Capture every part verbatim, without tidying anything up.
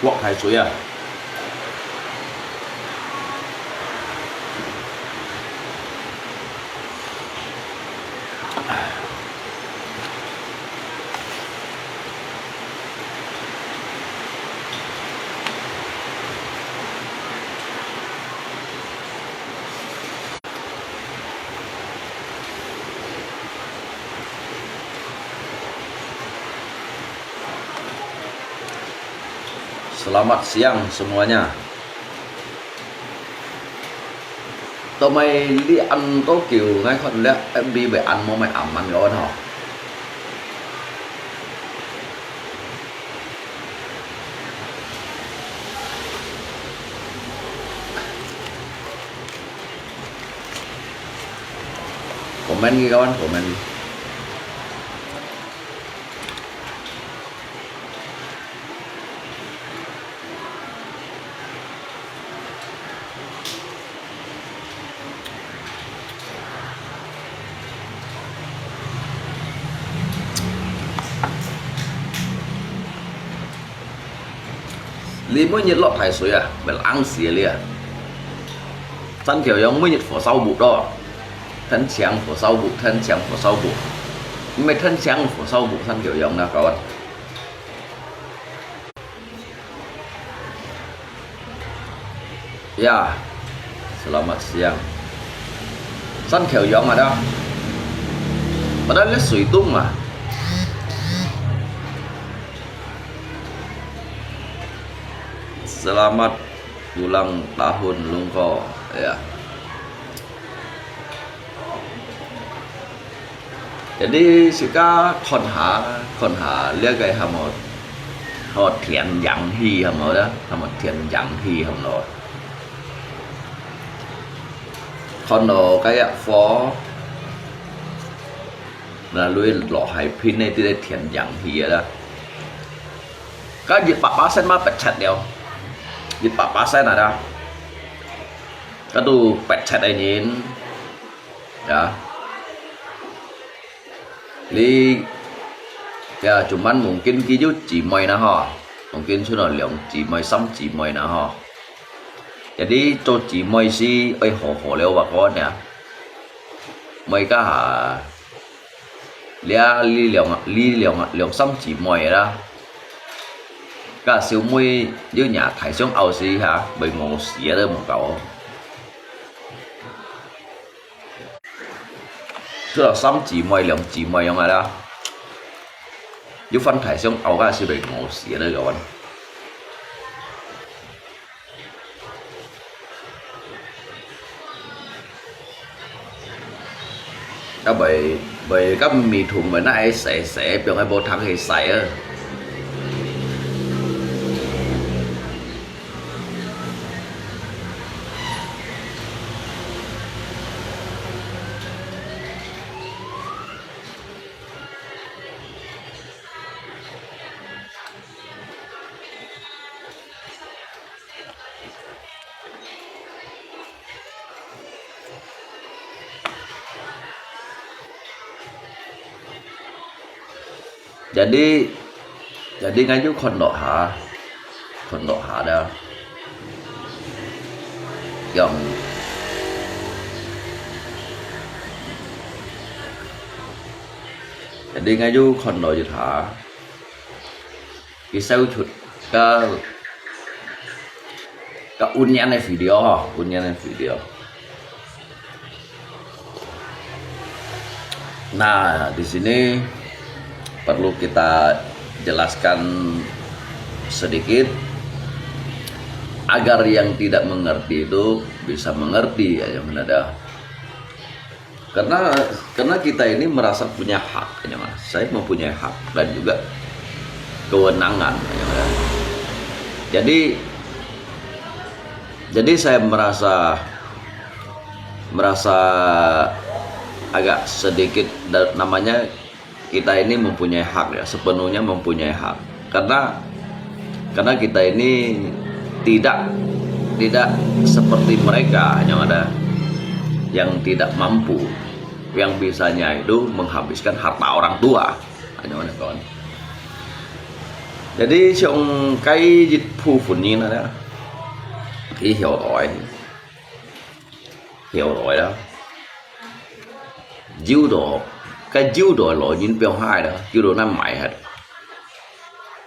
鑊大水啊！Selamat siang semuanya. 做麼个你恁多久，𠊎看這F B會恁無麼个恁慢个吼。 Komen lagi kawan, komen lagi. Li每日落大水啊，會冷死啊你啊！山口洋每日火燒屋咯，天晴火燒屋，天晴火燒屋，毋係天晴火燒屋，山口洋啊，kawan。 Ya, selamat siang. 山口洋啊，dah。Padahal dia水东啊。Selamat ulang tahun Lungko. Ya. Jadi自家看下，看下這个係無，哦，天然氣係無咧？係無天然氣係無？看到該隻火，那類落海邊个這个天然氣个啦。該一百巴仙嘛，迫切了，一百巴仙啊啦。該都迫切个人。 Ya. Li, ya, cuman mungkin佢有姊妹啦吼，mungkin出來兩姊妹、三姊妹啦吼。Jadi做姊妹係愛好好了話講呀，每家下，這兩，這兩，兩三姊妹啦，該小妹有若大相拗時下，會餓死啊都無夠哦。 出來三姊妹、兩姊妹樣个啦，有番大相拗，該係會餓死个咧，kawan。啊，袂，袂，該米桶會拿來洗洗，放个無通去洗啊。 Jadi, jadi ngan yuk khon lok ha, khon lok ha dah. Yong. Jadi ngan yuk khon lok yuk ha. Kisah ucut ka, ka unian video ha, unian video. Nah, di sini perlu kita jelaskan sedikit agar yang tidak mengerti itu bisa mengerti, ya, yang ada. Karena karena kita ini merasa punya hak, ya, Mas. Saya mempunyai hak dan juga kewenangan, ya, Mas. Jadi jadi saya merasa merasa agak sedikit da- namanya kita ini mempunyai hak, ya, sepenuhnya mempunyai hak. Karena karena kita ini tidak tidak seperti mereka yang ada yang tidak mampu, yang bisanya itu menghabiskan harta orang tua. Hanya mana kawan. Jadi 像該一部分人啊，佢曉得，曉得啦，有到，該有到老人放下啦，有到那買下，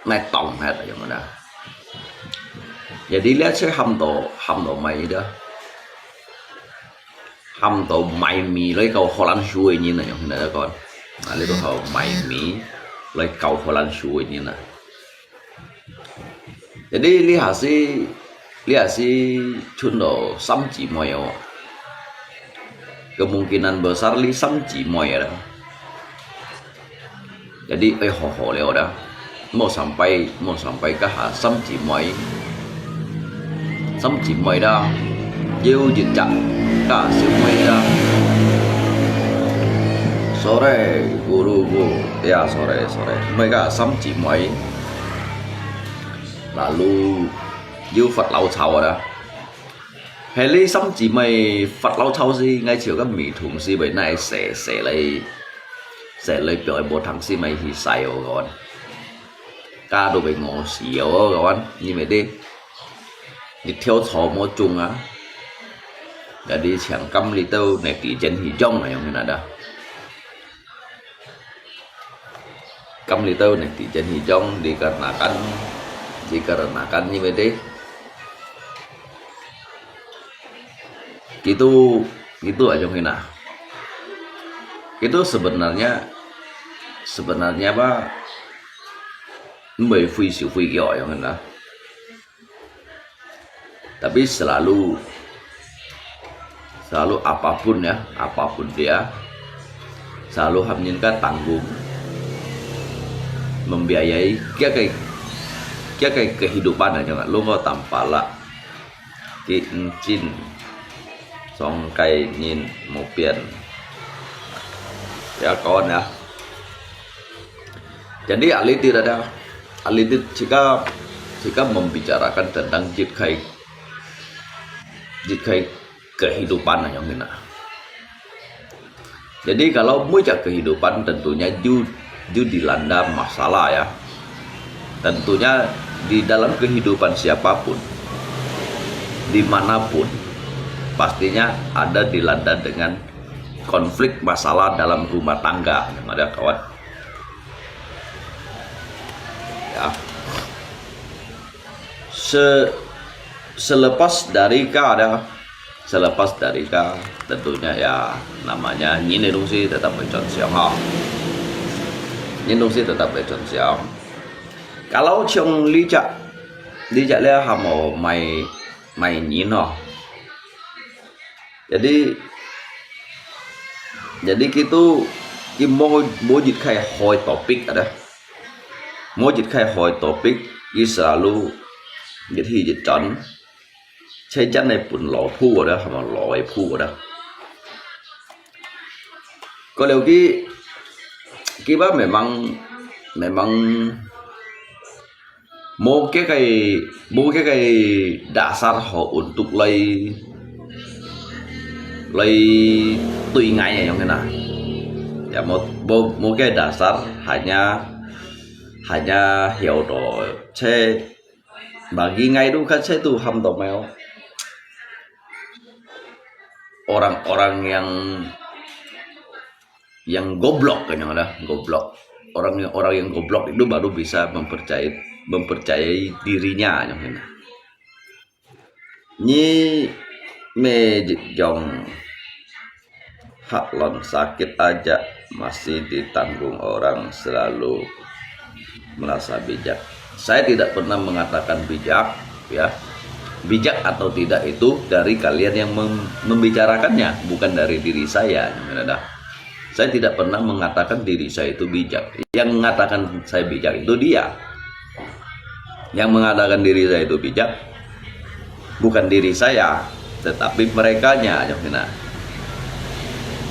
那當下，有無啦？Jadi 這些喊到喊到買啦，喊到賣米來到荷蘭樹个人啊，用現在講，啊，你都好賣米來到荷蘭樹个人啊。 Jadi 這下係這下係伸到三姊妹哦，kemungkinan besar 這三姊妹啦。Jadi 愛好好了啦，莫上擺莫上擺該下三姊妹，三姊妹啦，有一隻該小妹啦。Sorry，guru-guru，ya sorry sorry，妹該三姊妹。 Lalu，又發牢騷啦。係你三姊妹發牢騷時，𠊎就个美同事會拿細細來，細來表演無通時，買去晒哦，kawan。家都會餓死哦，kawan，因為你，你跳槽無中啊，jadi 請監你兜netizen去用啊，用去哪的。 Kam litau netizen hijong dikarenakan, dikarenakan ni bete. Kitu, kitu ajong hina. Kitu sebenarnya, sebenarnya apa? Mbei fui siu fui kio ajong hina. Tapi selalu, selalu apapun ya, apapun dia, selalu ham nyin ka tanggung membiayai kia kai, kia kai kehidupan aja nggak. Lu ko tampala ki encin song kai nyin mopian. Ya kawan ya. Jadi alitit ada, alitit jika jika membicarakan tentang jitkai jitkai kehidupan yang kena. Jadi kalau mujak kehidupan tentunya ju ju dilanda masalah ya. Tentunya di dalam kehidupan siapapun, dimanapun, pastinya ada dilanda dengan konflik masalah dalam rumah tangga, yang ada kawan. Ya. Se selepas dari ka ada, selepas dari ka, tentunya ya namanya 人的东西 tetap 会转向哈。人的东西 tetap 会转向。Kalau 像你只，你只咧还无买买人哦。 Jadi, jadi kitu, ki mo mo jit khai hoi topic ada. Mo jit khai hoi topic, ki selalu jit hi jit chon. Chai jan nai pun lo phu ada, hama lo ai phu ada. Ko leo ki, ki ba memang, memang Mo ke kai, mo ke kai dasar ho untuk lai, lai tui ngai ya, yang kena. Ya, mo, mo, mo ke dasar hanya, hanya hiau do che bagi ngai tu kan che tu ham do meo. Orang-orang yang yang goblok kan yang ada, goblok. Orang yang orang yang goblok itu baru bisa mempercayai mempercayai dirinya yang kena. Ni me jong hak lon sakit aja masih ditanggung orang selalu merasa bijak. Saya tidak pernah mengatakan bijak, ya. Bijak atau tidak itu dari kalian yang mem- membicarakannya, bukan dari diri saya. Saya tidak pernah mengatakan diri saya itu bijak. Yang mengatakan saya bijak itu dia. Yang mengatakan diri saya itu bijak bukan diri saya, tetapi merekanya, jawab kena.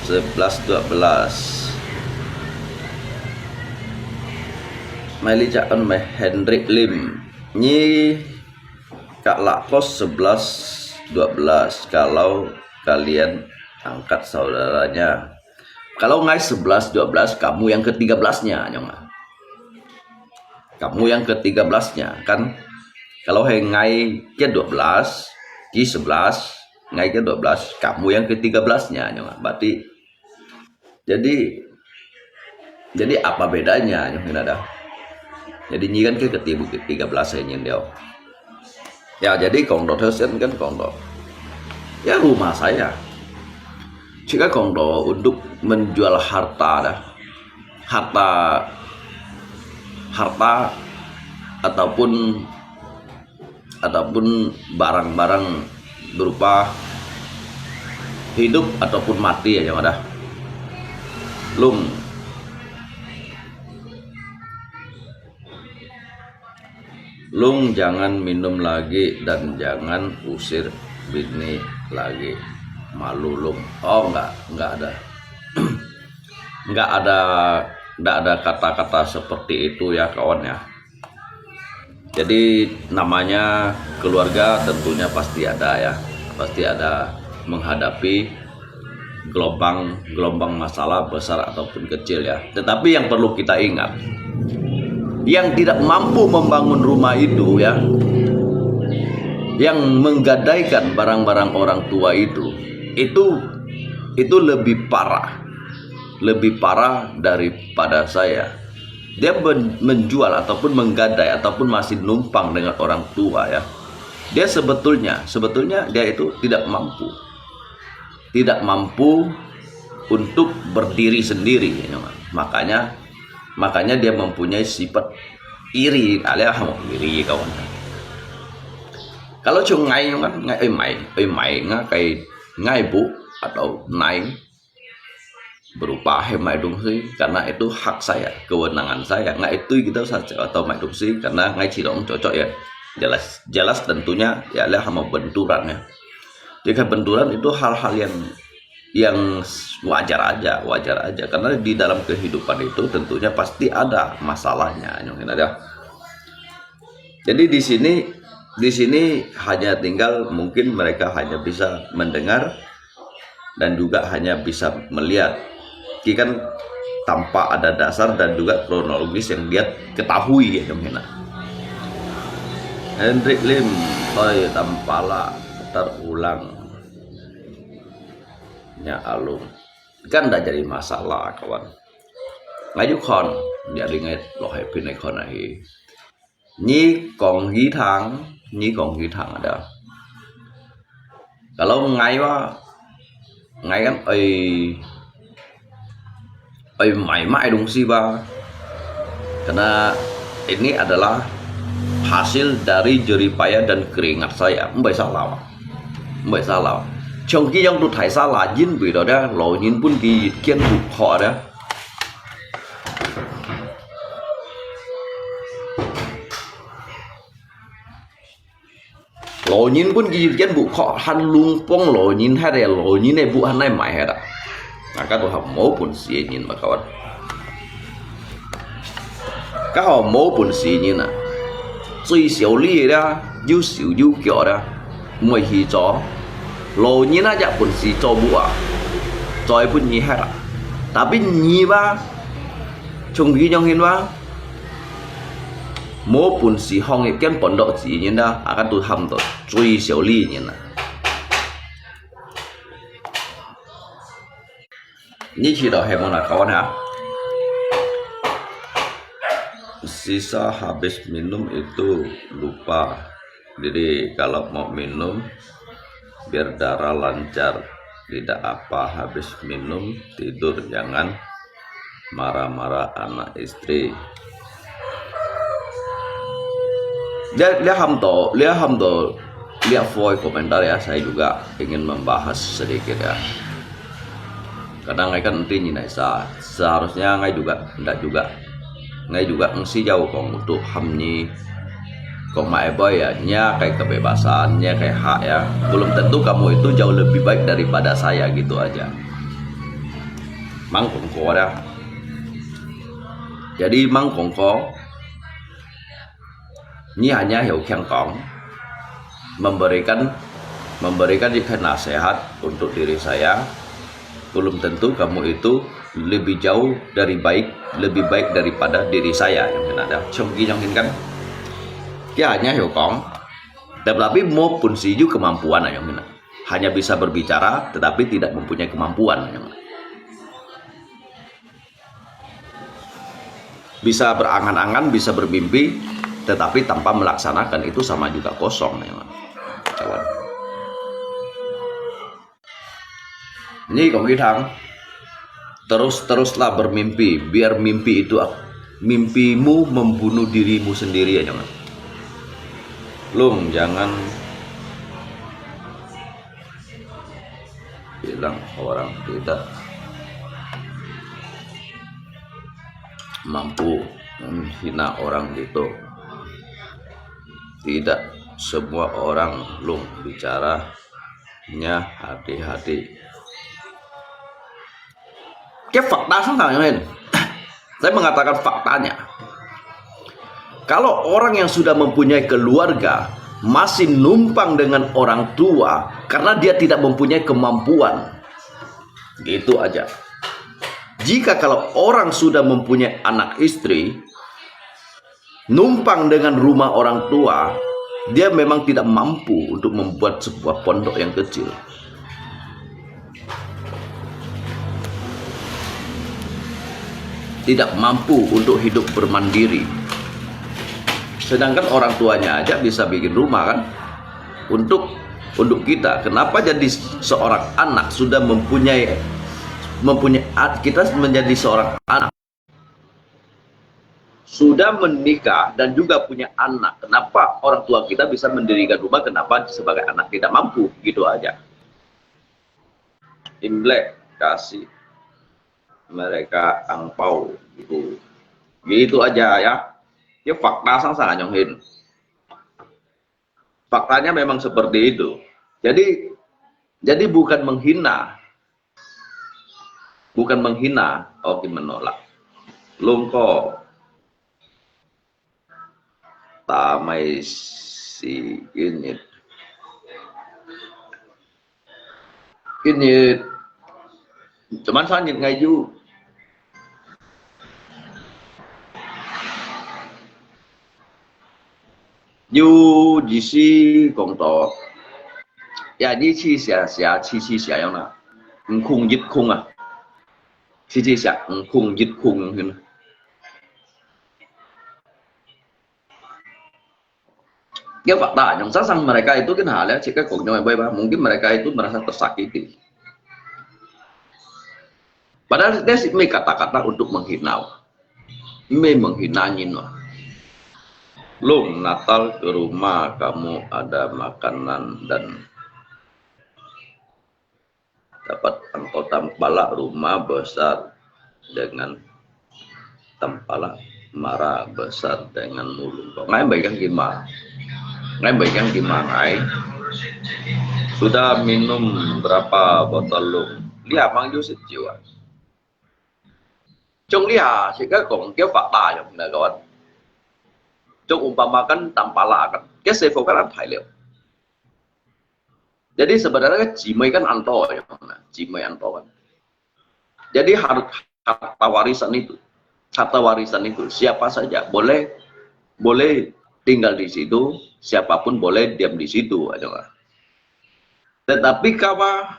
Sebelas, dua belas. Mai li cak on mai Hendrik Lim. Nyi Kak Lakos sebelas, dua belas. Kalau kalian angkat saudaranya. Kalau ngai sebelas, dua belas, kamu yang ketiga belasnya, nyong ah. Kamu yang ketiga belasnya, kan? Kalau hai ngai ke dua belas, ki sebelas, ngai ke dua belas, kamu yang ketiga belasnya, nyong ah. Berarti, jadi, jadi apa bedanya, nyong ah, dah. Jadi, nyi kan ke ketiga, ketiga belas saya nyen dia. Ya, jadi 講到頭先 kan 講到, ya rumah saya. Jika 講到 untuk menjual harta dah. Harta, harta ataupun, ataupun barang-barang berupa hidup ataupun mati aja ada. Lung. Lung jangan minum lagi dan jangan usir bini lagi. Malu Lung. Oh, enggak, enggak ada. Enggak ada, enggak ada kata-kata seperti itu ya, kawan ya. Jadi namanya keluarga tentunya pasti ada ya. Pasti ada menghadapi gelombang-gelombang masalah besar ataupun kecil ya. Tetapi yang perlu kita ingat, yang tidak mampu membangun rumah itu ya, yang menggadaikan barang-barang orang tua itu, itu itu lebih parah, lebih parah daripada saya. Dia men- menjual ataupun menggadai ataupun masih numpang dengan orang tua ya. Dia sebetulnya, sebetulnya dia itu tidak mampu. Tidak mampu untuk berdiri sendiri. Makanya, makanya dia mempunyai sifat iri, alias iri kawan. Kalau cuma ngai kan, ngai, oi mai, oi mai, ngai kai, ngai bu atau nai berupa hai mai dungsi, karena itu hak saya, kewenangan saya. Ngai itu kita saja atau mai dungsi, karena ngai cilong cocok ya. Jelas, jelas tentunya ya, lihat sama benturan ya. Jika benturan itu hal-hal yang yang wajar aja, wajar aja. Karena di dalam kehidupan itu tentunya pasti ada masalahnya, nyong ada. Jadi di sini, di sini hanya tinggal mungkin mereka hanya bisa mendengar dan juga hanya bisa melihat. Ini kan tanpa ada dasar dan juga kronologis yang dia ketahui ya, nyong hina. Hendrik Lim, oi tampala terulang. Nya alung. Kan ndak jadi masalah, kawan. Ngai yu kon, jadi ngai lo hai pin ngai kon ahi. Nyi kong hi thang, nyi kong hi thang ada. Kalau ngai wa, ngai kan oi, oi mai mai dungsi wa. Karena ini adalah hasil dari jerih payah dan keringat saya. Mbai salah wa. Mbai salah. Chong ki yang tu thai salah jin bui do da, lo nyin pun ki yit kian bu kho da. Lo nyin pun ki yit kian bu kho, han lung pong lo nyin hai de, lo nyin e bu han nai mai hai da. Nah, ka tu ha mo pun si nyin ma kawan. Ka ho mo pun si nyin na. Cui siu li da, yu siu yu kio da. Mui hi cho. Lo nyin a jak pun si cho bu a. Cho pun nyi hai da. Tapi nyi ba. Chung ki nyong hin ba. Mo pun si hong kian pon do si nyin da. Akan tu ham do. Cui siu li nyin na. Ini cerita hebat nak kawan ya. Sisa habis minum itu lupa. Jadi kalau mau minum biar darah lancar, tidak apa habis minum tidur jangan marah-marah anak istri. Lihat, lihat ham to, lihat ham to, lihat foy komentar ya, saya juga ingin membahas sedikit ya. Kadang ngai kan enti nyi nai sa, seharusnya ngai juga, ndak juga. Ngai juga ngsi jauh kong untuk ham nyi kong mai boy ya, nya kai kebebasan, nya kai hak ya. Belum tentu kamu itu jauh lebih baik daripada saya gitu aja. Mang kong ko dah. Jadi mang kong ko, nyi hanya hiu kiang kong, memberikan, memberikan juga nasihat untuk diri saya. Belum tentu kamu itu lebih jauh dari baik, lebih baik daripada diri saya yang kena ada. Contoh yang kan. Dia hanya hiu kong, tetapi maupun siyu kemampuan yang kena. Hanya bisa berbicara, tetapi tidak mempunyai kemampuan yang kena. Bisa berangan-angan, bisa bermimpi, tetapi tanpa melaksanakan itu sama juga kosong memang. Kawan. Ini kong kidang, terus-teruslah bermimpi, biar mimpi itu, mimpimu membunuh dirimu sendiri aja. Lung, jangan bilang orang tidak mampu menghina orang gitu. Tidak semua orang lung bicaranya hati-hati. Cái fakta sẵn sàng yang lain. Saya mengatakan faktanya. Kalau orang yang sudah mempunyai keluarga masih numpang dengan orang tua karena dia tidak mempunyai kemampuan, gitu aja. Jika kalau orang sudah mempunyai anak istri, numpang dengan rumah orang tua, dia memang tidak mampu untuk membuat sebuah pondok yang kecil. Tidak mampu untuk hidup bermandiri. Sedangkan orang tuanya aja bisa bikin rumah kan untuk untuk kita. Kenapa jadi seorang anak sudah mempunyai mempunyai kita menjadi seorang anak sudah menikah dan juga punya anak, kenapa orang tua kita bisa mendirikan rumah, kenapa sebagai anak tidak mampu? Gitu aja. Imlek kasih mereka angpau gitu. Gitu aja ya. Ya fakta sang sangat nyonghin. Faktanya memang seperti itu. Jadi jadi bukan menghina, bukan menghina, oke, menolak. Lungko, tamai si init. Init, cuman sanit ngai ju. 有意思講到，也二七寫寫，七七寫樣啦，五空一空啊，七七寫五空一空樣。Dia fakta, yang sasang mereka itu kan hal yang cakap konyol, mungkin mereka itu merasa tersakiti. Padahal dia si mei kata-kata untuk menghina. Mei menghina nyin. Lung, Natal ke rumah kamu ada makanan dan dapat angpau tampalak rumah besar dengan tampalak marah besar dengan mulung. Ngai mei kang kima. Ngai mei kang kima ngai. Sudah minum berapa botol lung? Lia mang yu sit jiu ah. Chung lia, sehingga kong kia fakta yang pina kawan. Chung umpamakan tampalak kan. Kia sefo kan an thai liu. Jadi sebenarnya 姊妹 kan anto ya, 姊妹 anto kan. Jadi har- harta warisan itu, harta warisan itu siapa saja boleh boleh tinggal di situ, siapapun boleh diam di situ aja lah. Tetapi kawa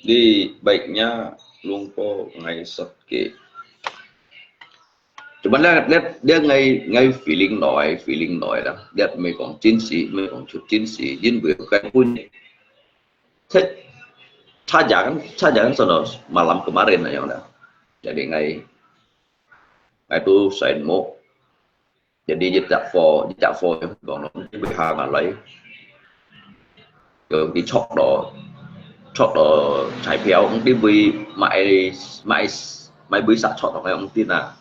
di baiknya lungko ngai sat ke. Cuman dia, dia, dia ngai, ngai feeling noi, feeling noi dah. Dia mei kong 珍惜, mei kong 珍惜, jin bui kai pun. Cek. Saja kan, saja kan sono malam kemarin na yang dah. Jadi ngai, ngai tu sain mo. Jadi jejak fo, jejak fo yang kong lo, di bui hang alai. Yo di chok do, chok do chai piao, di bui mai, mai, mai bui sa chok do yang di na.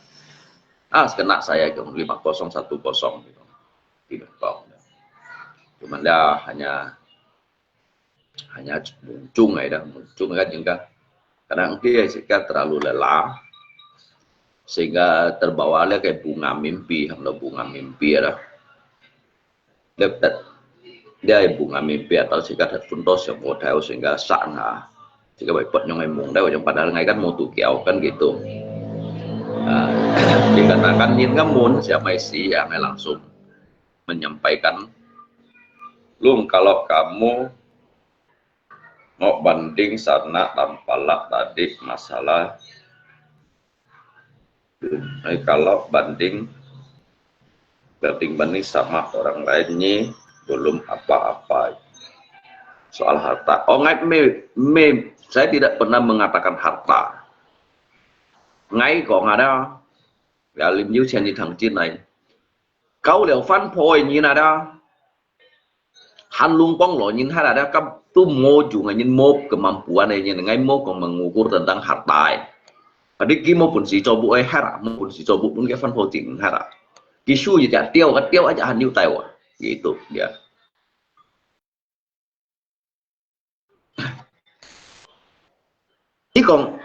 Ah, kena saya kong lima kosong satu kosong gitu. Di kong. Cuman dia hanya hanya muncung ai dah, muncung kan jengka. Kadang dia sehingga terlalu lelah, sehingga terbawa oleh ke bunga mimpi, hamlo bunga mimpi dah. Dia, dia bunga mimpi atau sehingga terpuntos yang modal sehingga sanga. Sehingga baik pot nyong emong dah, yang padahal ngai kan mau tu kiau kan gitu. Ah, dikarenakan nyin kan mun, siapa isi yang langsung menyampaikan, Lung, kalau kamu mau banding sana tampalak tadi masalah, eh, kalau banding banding-banding sama orang lain ni belum apa-apa soal harta. Oh, ngai me, me, saya tidak pernah mengatakan harta. Ngai kong ada, ya, lim yu chen ni thang chin nai. Kau liao fan po ni na da. Han lung kong lo nyin hara da kap tu mo ju ngai nyin mo kemampuan ai nyin ngai mo kong mengukur tentang harta ai. Adi ki mo pun si cobu ai hara, mo pun si cobu pun ke fan po ting hara. Ki su ye ja tiau ka tiau aja han yu tai wa. Gitu dia. Ni kong,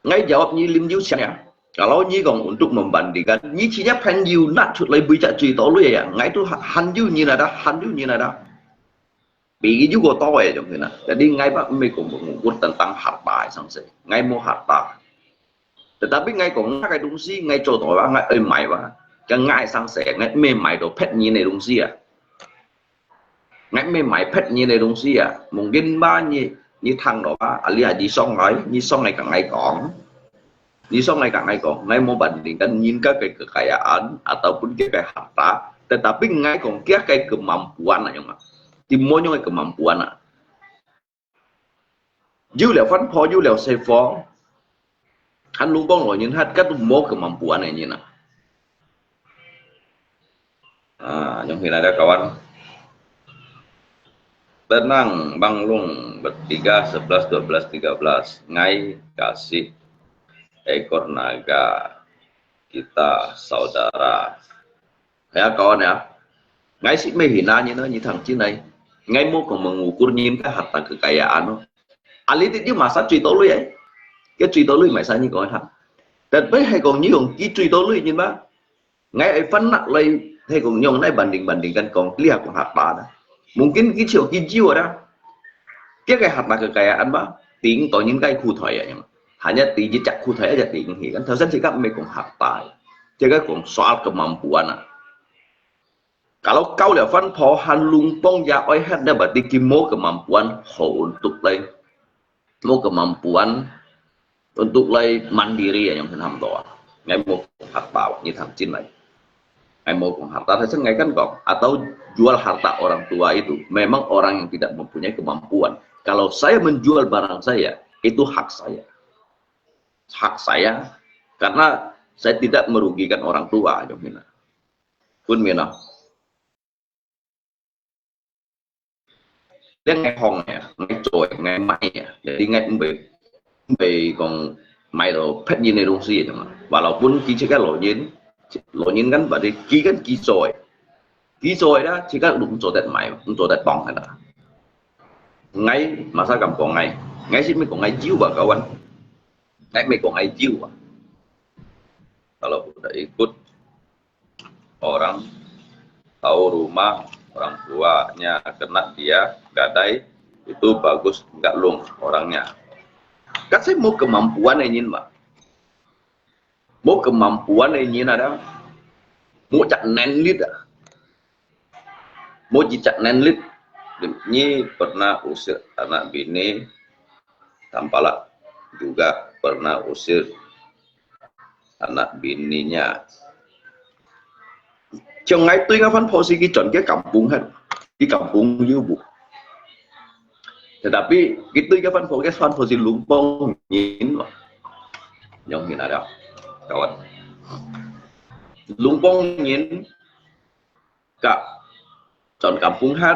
ngai jawab ni lim yu siang ya. Kalau ni kong untuk membandingkan, ni cinya pen yu nak cut lai bui cak cui tau lui ya. Ngai tu ha-, han yu ni nada, han yu ni nada. Pi yu ko tau ya jong kena. Jadi ngai pak me kong mengukur tentang harta sang se. Ngai mo harta. Tetapi ngai kong ngai kai dungsi, ngai coto ba, ngai oi mai ba. Kang ngai sang se, ngai me mai do pet ni ne dungsi ya. Ngai me mai pet ni ne dungsi ya. Mungkin ba ni, ni thang do ba, ali aji song ngai, ni song ngai kang ngai kong. Ni song ngai kang ngai kong, ngai mo bandingkan nyin ka kai kekayaan ataupun ke kai harta, tetapi ngai kong kia kai kemampuan na nyong. Ti mo nyong kemampuan na. Yu liao fan po, yu liao se fo. Han lung kong lo nyin hat kat mo kemampuan ai nyin na. Ah, yang hina ada kawan. Tenang, Bang Lung, bertiga, sebelas, dua belas, tiga belas. Ngai kasih ekor naga. Kita saudara. Ya, kawan ya. Ngai si me hina nyin na, ni thang chin nai. Ngai mo kong mengukur nyin ka harta kekayaan no. Ali ti yu masa cui tau lui ai. Ke cui tau lui mai sa ni kong ha. Tetapi hai kong ni kong ki cui tau lui nyin ba. Ngai ai fan nak lai, hai kong nyong nai banding-bandingkan kong lia kong harta da. Mungkin ki ciu ki jiu da. Kia kai harta kekayaan ba, ting to nyin kai khu thoi ya nyong. Hanya ti ji cak khu thoi aja ting hi kan. Thau san si kap me kong harta. Jaga kong soal kemampuan na. Kalau kau liao fan po han lung pong ya oi hat na berarti ki mo kemampuan ho untuk lai. Mo kemampuan untuk lai mandiri ya yang henham doa. Ngai mo harta ni thang chin lai. Ngai mo kong harta, tapi ngai kan kong atau jual harta orang tua itu memang orang yang tidak mempunyai kemampuan. Kalau saya menjual barang saya, itu hak saya. Hak saya karena saya tidak merugikan orang tua, jong mina. Pun mina. Dia ngai hong ya, ngai coy, ngai mai ya. Jadi ngai mbe, mbe kong mai lo pet yin ne dongsi ya cuma. Walaupun ki cek lo yin, lo yin kan berarti ki kan ki coy. Ki coy da, cek lo yin coy det mai, yin coy det tong kan da. Ngai masa kam kong ngai, ngai si me kong ngai jiu ba kawan. Ngai me kong ngai jiu ba. Kalau udah ikut orang tahu rumah orang tuanya kena dia gadai itu bagus enggak lung orangnya. Kasi mo kemampuan nyin ba. Mo kemampuan nyin ada. Mo cak nenlit ah. Mo cak nenlit. Ni pernah usir anak bini. Tampalak juga pernah usir anak bininya. Ciong ngai tui ngai fan po si ki chon ki kampung han, ki kampung yu bu. Tetapi kita ke 番婆，ke 番婆係龍邦人嘛，樣形啊，kawan。龍邦人个轉 kampung 下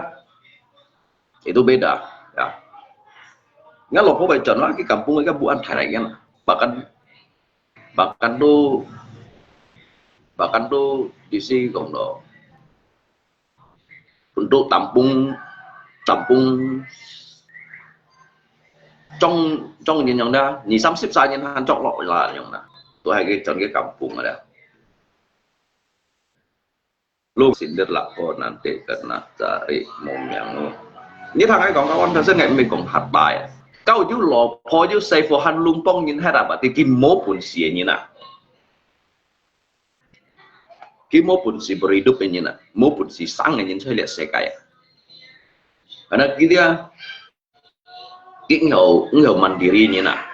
，itu beda ya。Ngah 老婆 bai 轉 lagi kampung 个 bukan Thailand bahkan bahkan tu bahkan tu di sini kong lo untuk tampung tampung trong trong 年樣啦，二三十三年還著落啦樣啦，都係佢轉个 kampung 啦。Lu sindir lako nanti kena cari momiangu。你聽佢講，我本身係毋係講客大啊？到有老婆有細婆還龍邦人係啦，berarti佢無本事个人啊。佢無本事 berhidup 个人啊，無本事生个人在這世界啊。Karena佢啊，佢有有 mandiri 人啊。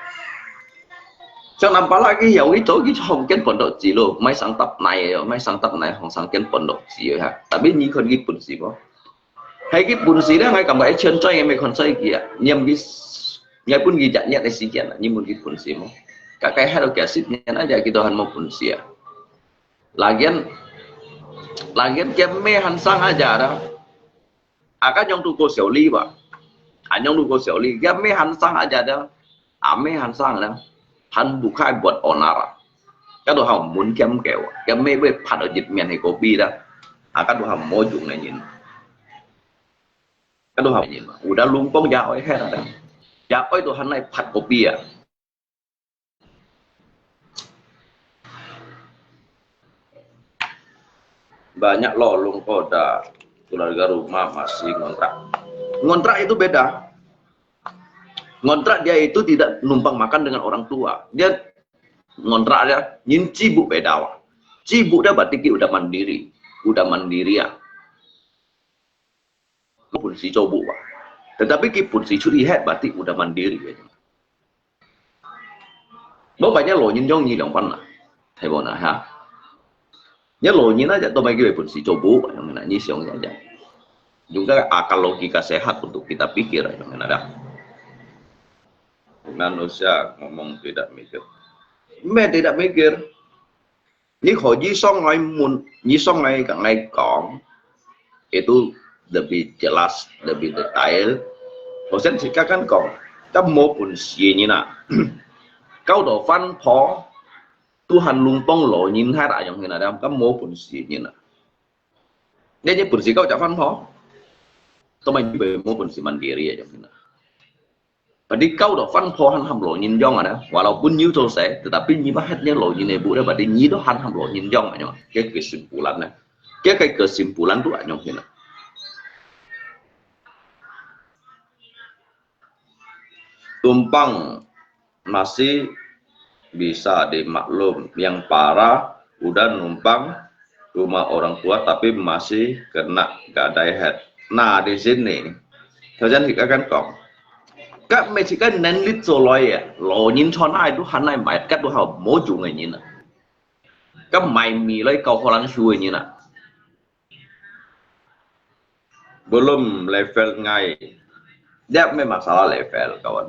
像 nampak lagi 有一早佢 hong 間 pondok 子咯，買上搭奶个，買上搭奶 hong 上間 pondok 子个哈。Tapi 你看佢本事無？係佢本事咧，𠊎感覺一千歲也未看衰佢啊。你問佢，你問佢一日个時間啊，你問佢本事無？大概還有幾十年啊，佢都還無本事啊。Lagian lagian 佢姆還生啊，呀啦。 Aka 樣都過小李吧，啊樣都過小李，佢姆還生啊，呀啦，阿姆還生啦，還buka buat onar啊。Kado hau mun kiam keu，佢姆會拍到一面係 kopi 啦，aka 都 hau 無用个人，kado hau 人，udah 龍邦也愛係啦，也愛都還來拍 kopi 啊。 Banyak lo 龍婆 ada keluarga rumah masih ngontrak. Ngontrak itu beda. Ngontrak dia itu tidak numpang makan dengan orang tua. Dia ngontrak dia, nyin 自屋 beda. 自屋 dia berarti ki udah mandiri, udah mandiri ya. 本事做屋啊。Tetapi 佢本事出去歇，berarti udah mandiri。Mau banyak 老人用你兩萬啊，係無呢哈？你老人啊，就都沒佢本事做屋，樣呢，你想一下。Juga akal logika sehat untuk kita pikir，樣呢啦。Manusia ngomong tidak mikir，咩 tidak mikir？ 你可以上來問，你上來同𠊎講，itu lebih jelas、lebih detail。頭先自家kan講，該無本事个人啊，交到番婆，都還龍邦老人，還大樣个啦，該無本事个人啊。你有本事交隻番婆，都無本事 mandiri 个樣个啦。 Berarti kau do 番婆還喊老人樣啊呢，walaupun you 做事，tetapi你乜係你老人个屋咧，berarti你都還喊老人樣啊呢。Cái kesimpulan呢，cái kesimpulan tu anyong hina. Tumpang masih bisa dimaklum. Yang parah, udah numpang rumah orang tua tapi masih kena gadai head. Nah, di sini, 頭先佢个kan講，該毋係自家能力做來个，老人坐哪都還來買，該都好無用个人啊。該買米來交好難收个人啊。 Belum level ngai. Lihat memang masalah level, kawan.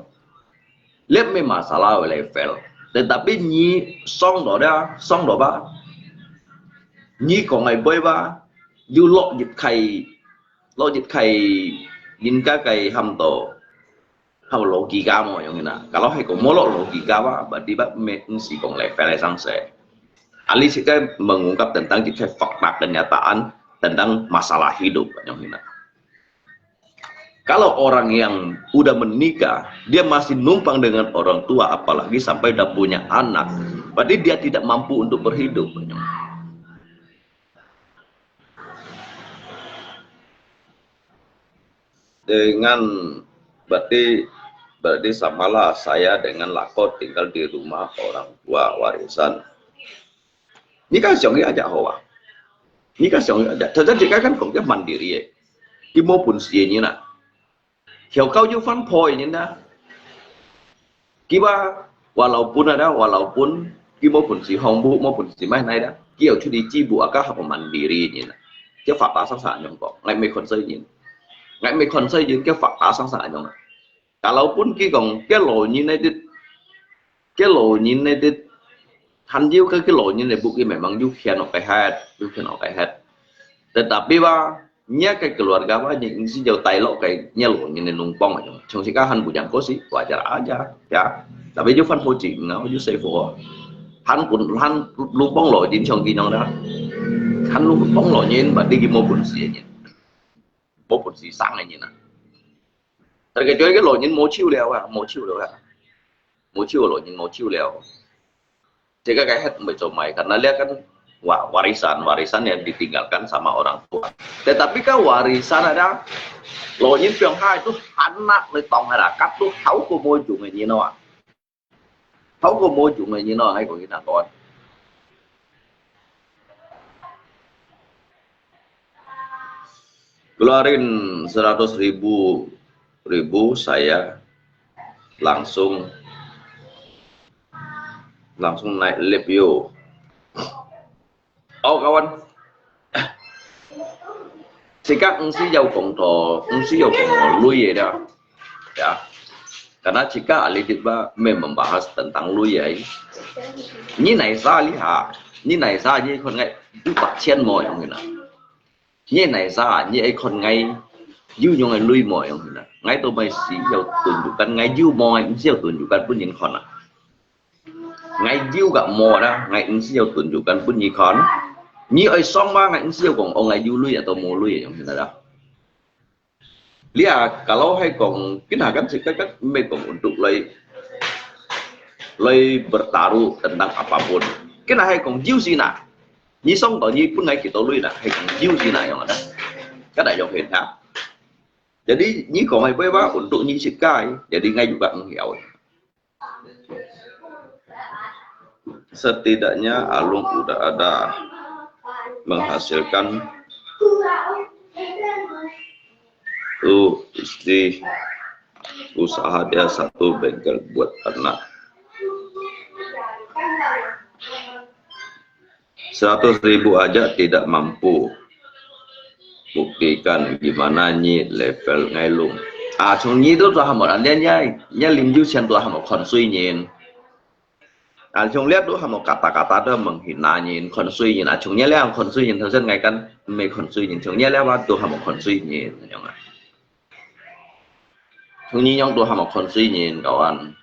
Lihat memang masalah level. Tetapi ni song do dia, song do ba. Ni kong ai boy ba. You lok jit kai, lok jit kai, yin ka kai ham to. Hau logika mo, anyong hina. Kalau hai ko molo logika ba, berarti ba me ngsi kong level sang se. Ahli sih kan mengungkap tentang kita fakta kenyataan tentang masalah hidup, anyong hina. Kalau orang yang udah menikah, dia masih numpang dengan orang tua, apalagi sampai udah punya anak, berarti dia tidak mampu untuk berhidup. Dengan berarti berarti samalah saya dengan lako tinggal di rumah orang tua warisan. Ni kan siang aja hoa. Ni kan siang aja. Jadi kan kong dia mandiri eh. Di mo pun siye ni na. Hiau kau ju fan poi ni na. Kiba, walaupun ada, walaupun ki mo pun si hong bu, mo pun si mai nai da. Ki au chu di ji bu aka ha mandiri ni na. Kia fa ta sang sa nyong kong. Ngai me kon sai ni. Ngai me kon sai ni kia fa ta sang sa nyong. Kalaupun佢講，該老人該兜，該老人該兜，還有該，該老人个屋企memang有權落去歇，有權落去歇。Tetapi話，若个keluarga話，你，你係要帶落去，若老人个lông pông啊，像自家還無樣過死，wajar aja，ya。Tapi有番好景啊，有細貨啊，還分，還lông pông老人像佢樣啦，還lông pông老人，berarti佢無本事个人，無本事生个人啊。 但係佢个老人無手了啊，無手了啊，無手，老人無手了。這个該歇毋會做麼个，karena這kan wa-，warisan，warisan yang ditinggalkan sama orang tua. Tetapi kan warisan ada，老人放下都還拿來當下啦，甲都好過無用个人啊。 好過無用个人咯，𠊎講佢難講。Keluarin seratus ribu, ribu saya langsung, langsung naik lift yo. 哦，kawan，自家毋係要講到，毋係要講到鐳个啦，ya。Karena自家ahli dit ba memang membahas tentang鐳个。你哪儕你哈？你哪儕你看𠊎有八千無用个啦？你哪儕你愛看𠊎有用个鐳無用个啦？𠊎都毋係要tunjukkan，𠊎有無，𠊎毋係要tunjukkan分人看啊。 𠊎有甲無啦，𠊎毋係要tunjukkan分你看。你愛想嘛，𠊎毋係要講，哦，𠊎有鐳atau無鐳，樣形啦。你啊，kalau係講，今下kan自家kan毋係講untuk來，來bertaruh tentang apapun。今下係講有先啊，你想到你分𠊎幾多鐳啦，係講有先啊，樣啊，kan係樣形哈。Jadi你講个話，untuk你自家，jadi𠊎juga毋曉。 Setidaknya Alung udah ada menghasilkan tu istri usaha dia satu bengkel buat anak. Seratus ribu aja tidak mampu. Buktikan gimana nyi level ngai lung. À, 從你都做下無，人家，人家，人家領有錢都還無看衰人。À，從這都還無kata-kata都menghina人，看衰人。À，從你這看衰人，頭先𠊎kan毋係看衰人，從你這話都還無看衰人，恁樣啊。從你樣都還無看衰人，kawan。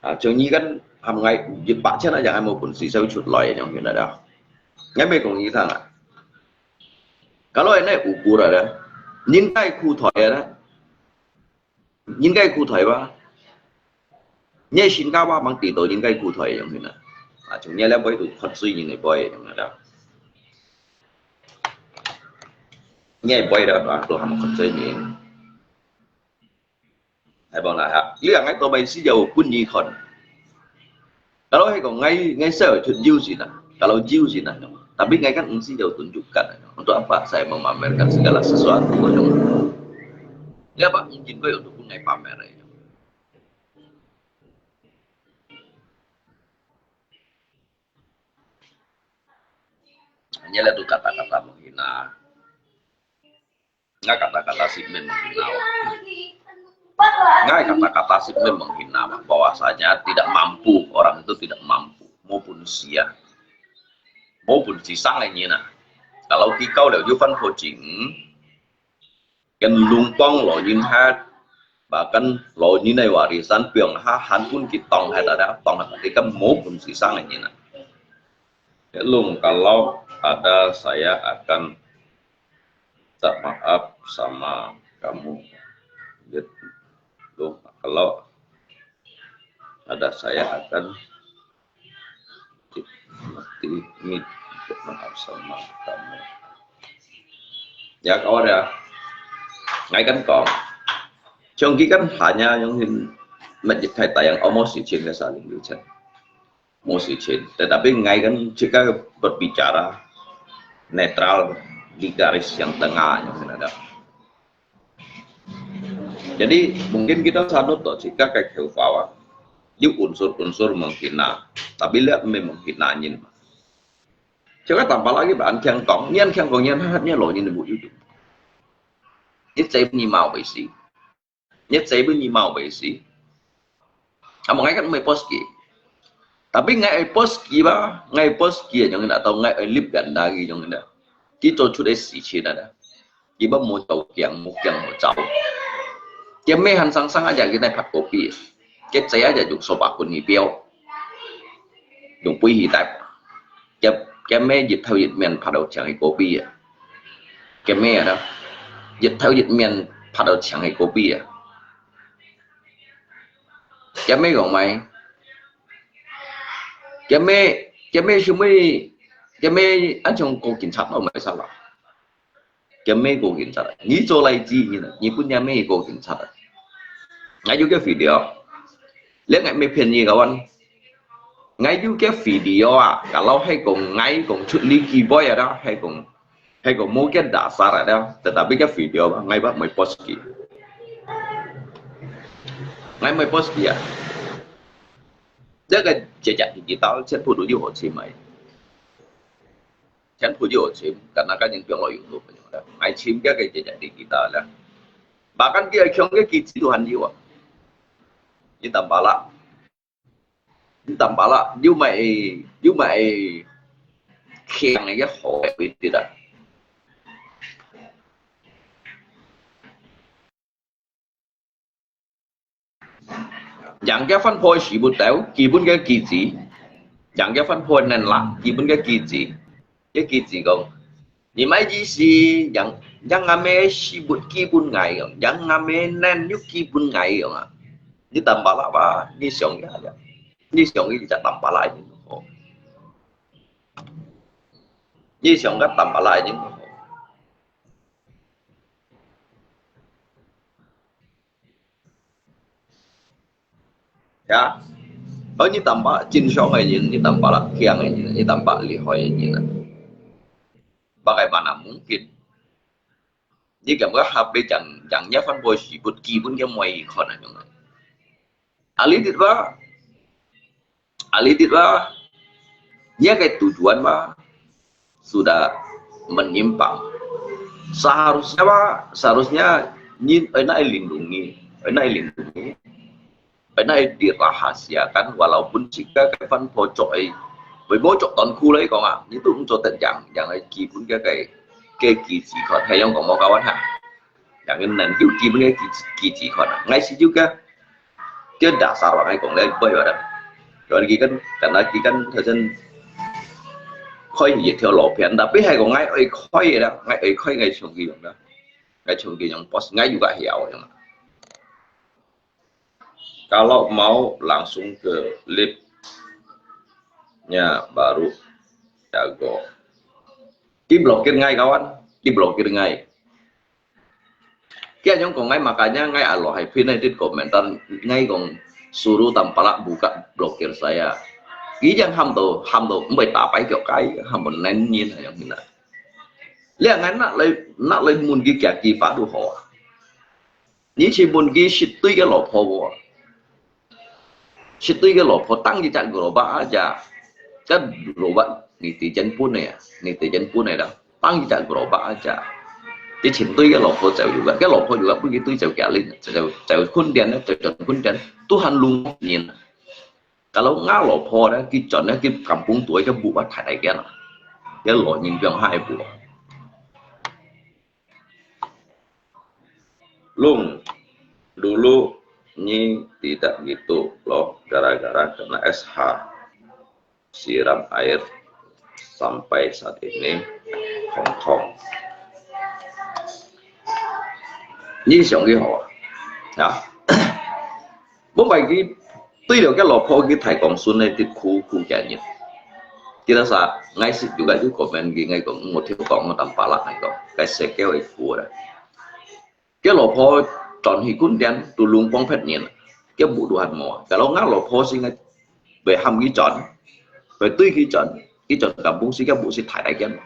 À，像你kan含𠊎一百千啊，也還無本事，所以出來，樣形啦。𠊎毋係講你聽啊。Kalau你有過啦，應該苦台啊，應該苦台吧？你新加坡mang知道應該苦台，樣形啦。À，像你這杯都看衰人个杯，樣形啦。你个杯啦，都還無看衰人。 係無啦哈？你講𠊎做麼个需要分你看？Kalau係講𠊎，𠊎需要出有錢啊，kalau有錢啊，tapi𠊎kan毋需要tunjukkan啊。Untuk apa saya memamerkan segala sesuatu？你apa mungkin kau untuk分𠊎pamer啊？你這都kata-kata menghina。 Ngai kata-kata sih memang menghina. Ngai kata-kata sih memang menghina, bahwasanya tidak mampu, orang itu tidak mampu, maupun sia, maupun si sang ini nah. Kalau kikau liu Yuvan Ho Ching, kan lungpong lo yin hat, bahkan lo yin ai warisan piang ha han pun kitong hai tada, tong hai tada, kan maupun si sang ini nah. Lung, kalau ada saya akan tak maaf sama kamu. Lung, kalau ada saya akan mati, mati, minta maaf sama kamu. Ya, kawan ya. Ngai kan kong. Chong ki kan hanya yang hin masjid thai tayang omo si chin ka saling liu chan. 無事情，tetapi ngai kan jika berbicara netral di garis yang tengah yang ada. Jadi mungkin kita sanut to jika kai kheu fawa, yu unsur-unsur menghina, tapi lihat memang menghina nyin. 像該Tampalak佢還聽講，你還聽講，你還，你老人都無有用。你嘴你mau為死，你嘴你mau為死。啊，無，𠊎kan毋會post佢。Tapi𠊎會post佢吧，𠊎會post佢啊，樣个啦，到𠊎會立人啦，佢樣个啦。佢做出个事情啊，佢捌無做驚，無驚無走。佢咩還生生啊，佢來拍kopi，佢嘴啊，就用掃把棍去標。 用杯去搭。佢，佢咩一頭一面拍到像係kopi啊。佢咩啊，一頭一面拍到像係kopi啊。佢咩講咩？佢咩，佢咩係咩？佢咩，恁像過警察都毋係啥啦。 佢咩過警察啊？你做來知你呢？你本人咩過警察啊？𠊎有个video，你𠊎咩騙你个wan？𠊎有个video啊，kalau係講𠊎講出呢句話啊，係講，係講無个dasar啊，tetapi个video啊，𠊎毋會post佢。𠊎毋會post佢啊。這個姐姐，你知道，全部都有我去買。 全部有尋，敢若个人放落用路个樣啦。愛尋个个个个digital啦。Bahkan佢愛強个機子都還有啊。你Tampalak，你Tampalak，有買，有買強个好个位置啦。 贏个番婆係不到基本个機子，贏个番婆能啦，基本个機子，个機子講，你買意思，贏，贏俺们係不基本个樣，贏俺们能有基本个樣啊。你Tampalak吧，你想一下，你想一下Tampalak人好，你想个Tampalak人好。 Ya，哦，你Tampalak正常个人，你Tampalak強个人，你Tampalak厲害个人啊。Bagaimana mungkin？你感覺下輩講，講一番話是不基本个每一個人用个。Alidit ba, alidit ba, nya kay tujuan ba, sudah menyimpang. Seharusnya ba, seharusnya nyin, eh, nak lindungi, eh, nak lindungi, eh, nak dirahasiakan, walaupun jika kay fan bocok, eh, bocok tuan ku lai kong ah, itu untuk terjang, yang lagi pun kay, kay, kay gizi kon, hay yang kong mau kawan ha. 人个能夠基本个基基礎款啊。𠊎係有个，叫dasar話，𠊎講了一擺話啦。然後佢跟，跟佢跟頭先開一條路片，tapi係講𠊎愛開个啦，𠊎愛開𠊎上去用啦，𠊎上去用，bos，𠊎有个曉用啦。Kalau mau langsung ke live-nya baru jago. Di-block-i ngai kawan, di-block-i ngai. Kaya yang kong ngai makanya ngai alo hai pin hai dit komentar ngai kong suruh Tampalak buka blokir saya. Kijang ham to, ham to, mbai tapai kyo kai, ham to nen nyin yang hina. Liang ngai nak lai, nak lai mun ki kya ki pa du ho. 你去問佢識對个老婆無？識對个老婆，當一隻gerobak aja，該gerobak你對人分个啊，你對人分个啦，當一隻gerobak aja。你尋對个老婆就有个，該老婆有个，分佢對就家裡，就就就訓練咧，就就訓練，都還弄人。Kalau ngah老婆咧，佢轉咧，佢kampung tuai，佢屋啊大大間啊，佢老人變下一步啊。 Lung, dulu nyi tidak gitu loh, gara-gara kena S H siram air sampai saat ini hongkong. Nyi siang ki hò, ya. Mông bai ki tui liao ki lò pho ki thai kong sun nai ti khu khu kia nyi. Kita sa ngai sit juga tu komen ki ngai kong mo thiu kong mo tam pala ngai kong. Kai se keo ai khu da. Ki lò pho chọn hi kun dian tu lung pong phet nyi. Ki bu du han mo. Ka lo nga lò pho si ngai. Bai ham ki chọn. Bai tui ki chọn. Ki chọn kampung si ki bu si thai dai kian.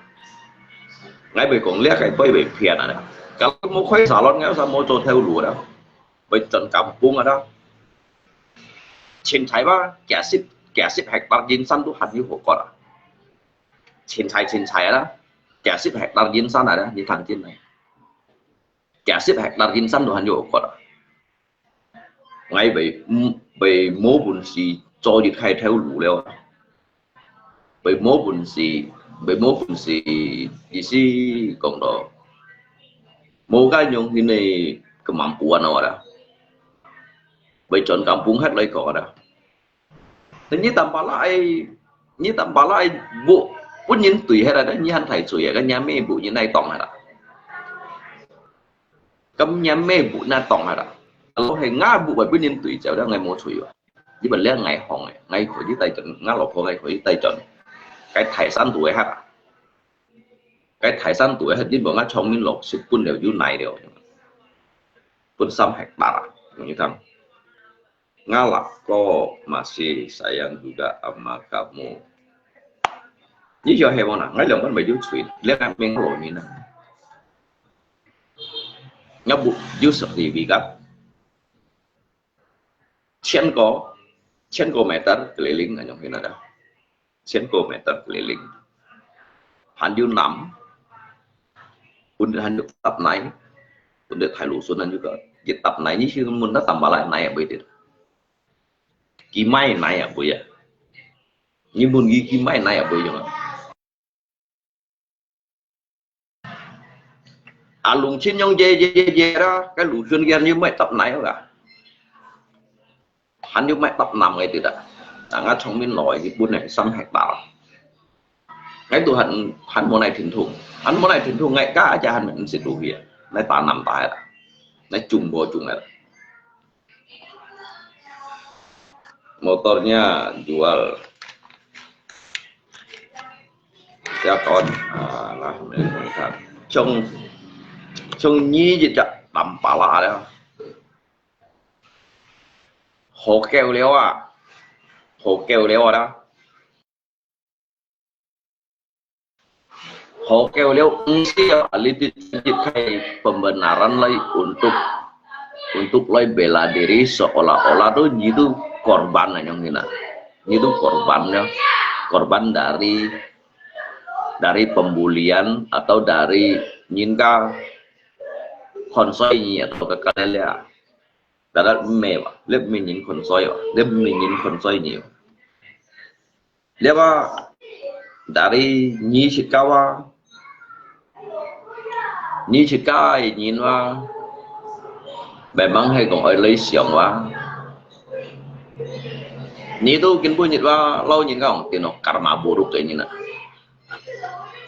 Ngai bai kong liak kai bai bai phian na. Ka lo mo khoi salon ngai sa mo cho theo lu da. Bai chọn kampung da. Chin thai ba kia sit, kia sit hektar jin san tu han yu ho ko da. 清采清采啦，幾十hectare人參啊啦，你聽真啊，幾十hectare人參都還有好割啊。𠊎會，嗯，會無本事做一開頭路了啊。會無本事，會無本事，意思講到，無該樣形个kemampuan啊啦。會轉kampung忒來講啊啦。你Tampalak，你Tampalak，分人對忒啦，你還大罪啊，該若姆分人來當忒啦。 該若姆分人當啊啦。Kalau係吾分，會分人對走了，𠊎無罪啊。你分了𠊎放个，𠊎可以帶轉，吾老婆𠊎可以帶轉。該大山都會忒啊。該大山都會忒，你分吾長命落去分了有奈了。分三hectare啊，你聽。 Ngala ko masih sayang juga sama kamu。你曉係無啦？𠊎兩個人有罪，兩個名落面啊。𠊎分有sertifikat，千個，千個meter keliling，恁樣去那个。 千個meter keliling。還有南，分還有搭泥，分到大陸村還有个一搭泥，你去問那Tampalak泥也不一定。幾米泥也不一樣。你問佢幾米泥也不一樣啊。啊，農村樣耶耶耶耶啦，該農村佢還有賣搭泥个。 還有賣搭南个對啦。啊，吾長命落去本來三hectare。𠊎都還，還無來停動，還無來停動，𠊎家姐還毋識路去啊，來打南打啦，來種無種个。Motornya jual。Ya kawan，啊，啦，你看，像，像你一隻Tampalak了。 好夠了啊，好夠了啊啦。好夠了，毋使啊，你直接開pembenaran來untuk，untuk來bela diri seolah-olah tu你都korban啊，樣形啊，你都korban啊，korban dari dari pembulian atau dari人家看衰你atau kakal啊。 Dadak mê wa, lep mê nyin khon soi wa, lep mê nyin khon soi nyi wa. Lep wa, dari nyi chit ka wa, nyi chit ka ai nyin wa, memang hai kong oi lei siang wa. Nyi tu kin bu nyit wa, lau nyin ka ong tino karma buruk ai nyin na.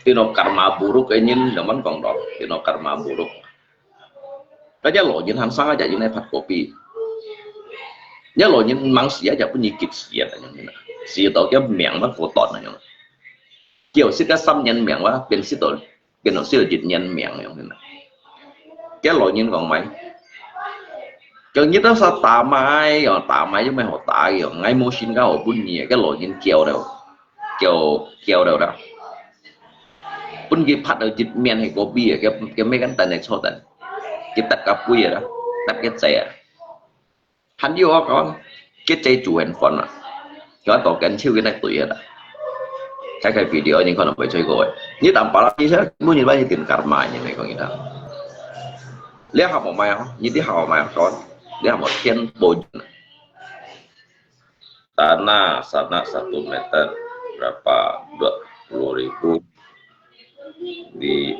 Tino karma buruk ai nyin, zaman kong dok, tino karma buruk. Ka ya lo nyin han sang aja yin ai phat kopi. Ya lo nyin mang si aja pun yi kit si ya nyin na. Si to kia miang ma ko ton na nyin. Kiao sit ka sam nyin miang wa, pin sit to, pin sit to jit nyin miang nyin na. Kia lo nyin kong mai. Kiao nyi ta sa ta mai, yo ta mai, yo mai ho ta, yo ngai mo sin ka ho pun nyi, kia lo nyin kiao dau. Kiao, kiao dau da. Pun ki phat au jit mian hai kopi ya, kia, kia mai kan tan nai cho tan. Ki tat ka pui ya da, tat kia chai ya. Han yu ho kon, kia chai chu hen fon ma. Kia to kan chiu kia nai tui ya da. Khai khai video nyin kon bai choi ko. Nyi tam pa la, nyi sa, mu nyi bai nyi tin karma nyi nai kong nyi da. Lia ha mo mai ho, nyi ti ha mo mai ho kon. Lia ha mo tien bo jun. Tanah sana satu meter berapa? Dua puluh ribu. Di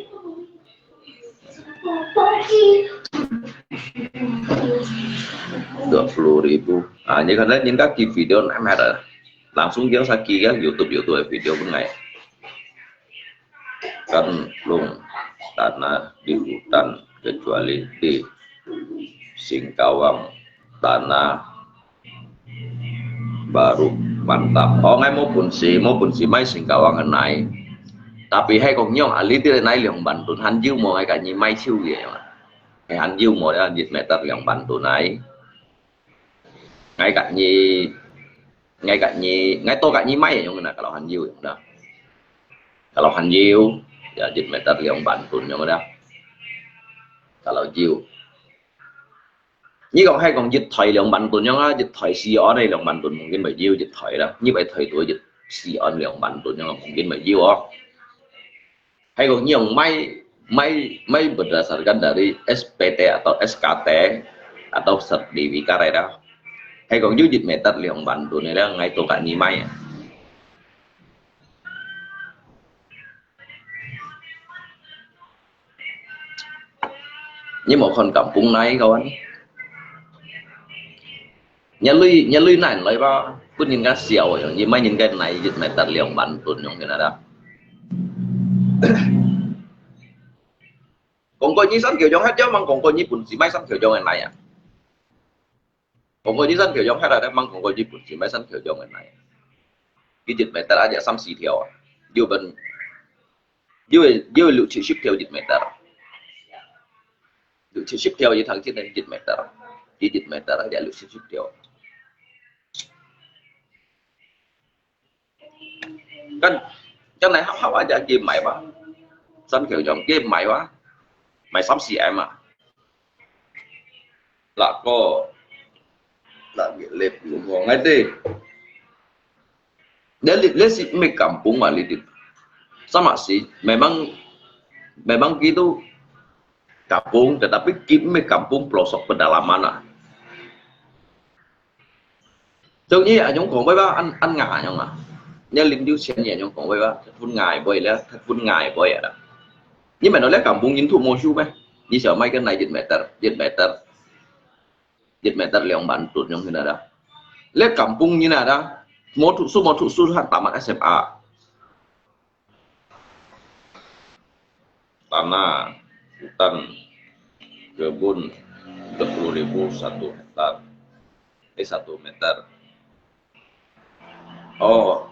dua puluh ribu. Ah, ni kan ni ka ki video nak ada. Langsung dia sakit ya YouTube YouTube video pun ngai. Kan lung tanah di hutan kecuali di Singkawang tanah baru mantap. Oh, ngai mo pun si, mo pun si mai Singkawang nai. Tapi hai kong nyong ali ti nai liang ban tun han jiu mo ngai ka nyi mai chiu ye. Hai han jiu mo ya jit meter liang ban tun nai. Ngai ka nyi, ngai ka nyi, ngai to ka nyi mai yong na kalau han jiu yong na. Kalau han jiu, ya jit meter liang ban tun yong da. Kalau jiu. Nyi kong hai kong jit thoi liang ban tun yong a, jit thoi si on hai liang ban tun mungkin bai jiu jit thoi da. Nyi bai thoi tu jit si on liang ban tun yong mungkin bai jiu o. 係講你用買，買，買berdasarkan dari S P T atau S K T atau sertifikat ada。係講有一meter兩萬噸个咧，𠊎都佮你買啊。你無看kampung naik，kawan？你鐳，你鐳拿來吧，分人家笑个，你買人家拿一meter兩萬噸樣个啦。講過你生條樣，還要問講過你本事買生條樣个拿啊？講過你生條樣，還來問講過你本事買生條樣个拿啊？佢一meter aja三四條啊，有本，有个，有个六七十條一meter。 六七十條，佢頭先个一meter，佢一meter aja六七十條。Kan，kan來合合aja佢賣哇，三條樣佢賣哇，賣三四M啊。Lah ko，lah，你，你，我，ngai teh。 Dia li-, dia si mek kampung ah, li-, sama sih. Memang, memang gitu kampung, tetapi ki-, mek kampung pelosok pedalaman ah. Châu ni anyong kong bai ba, an, an nga anyong ah. Nia lim diu chen ni anyong kong bai ba, tet phun ngai bai le, tet phun ngai bai ada. Ni mana le kampung nyin tu mo shu bai. Ni siapa mai kan nai jit meter, jit meter. Jit meter 兩萬噸 樣形啊啦。你kampung 形啊啦，無讀書，無讀書，還tamat S M A。Tanah, hutan, kebun, dua puluh ribu satu hektar. Eh, satu meter. Oh,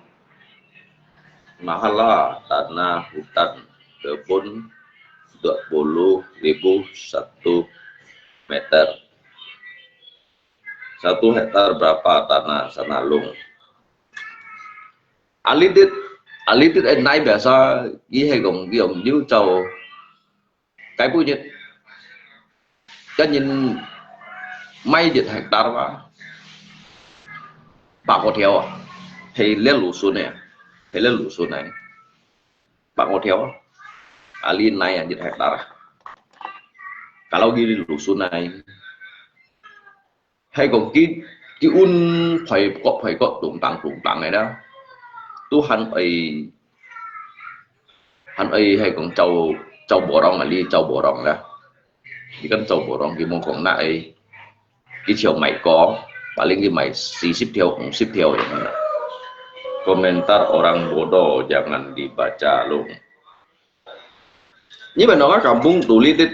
mahal lah tanah, hutan, kebun, dua puluh ribu satu meter. Satu hektar berapa tanah sana, Long? A-li-tit, a-li-tit ai nai biasa, i hai kong, i ong liu châu. Cái bữa nhất, cái nhìn mai dit hectare ba, ba ko theo à, hay lé lũ xuân này, hay lé lũ xuân này, ba ko theo à, a-li nai à, dit hectare à. Kalau gini lũ xuân này, hay kong ki, ki un phai kok, phai kok, tung tang, tung tang này đó. Tu hẳn ai, hẳn ai hay kong châu, châu bò rong à, li châu bò rong đó. Ki kan châu bò rong, ki mong kong na ai. Ki chiều mày có, paling ki mày 四十條, 五十條 vậy đó. Komentar orang bodoh jangan dibaca, Long. Như vậy nó có kampung tu li dit.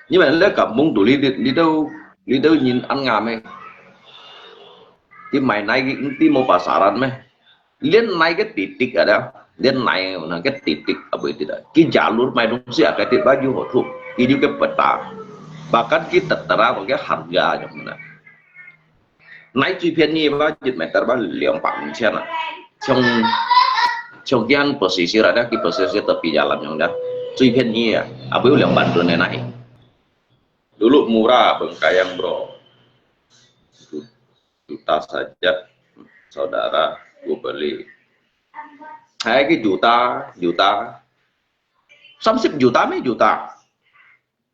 Như vậy nó kampung tu li dit, li đâu, li đâu nhìn ăn ngà mày. Ti mai nai ki ti mo pasaran meh. Liên nai cái titik ada. Liên nai na cái titik apa itu dah. Ki jalur mai dong si cái titik baju hotu. Ki juga peta. Bahkan ki tertera pakai harga yang mana. Nai 最便宜 ba, jit meter ba, 两百五千 à. Chong, chong kian pesisir ada, ki pesisir tepi jalan yang dah. 最便宜 à. Apa 两万 tu nai. Dulu murah Bengkayang, bro. Juta saja, saudara, ku beli. Hai ki juta, juta. 三十 juta, meh juta.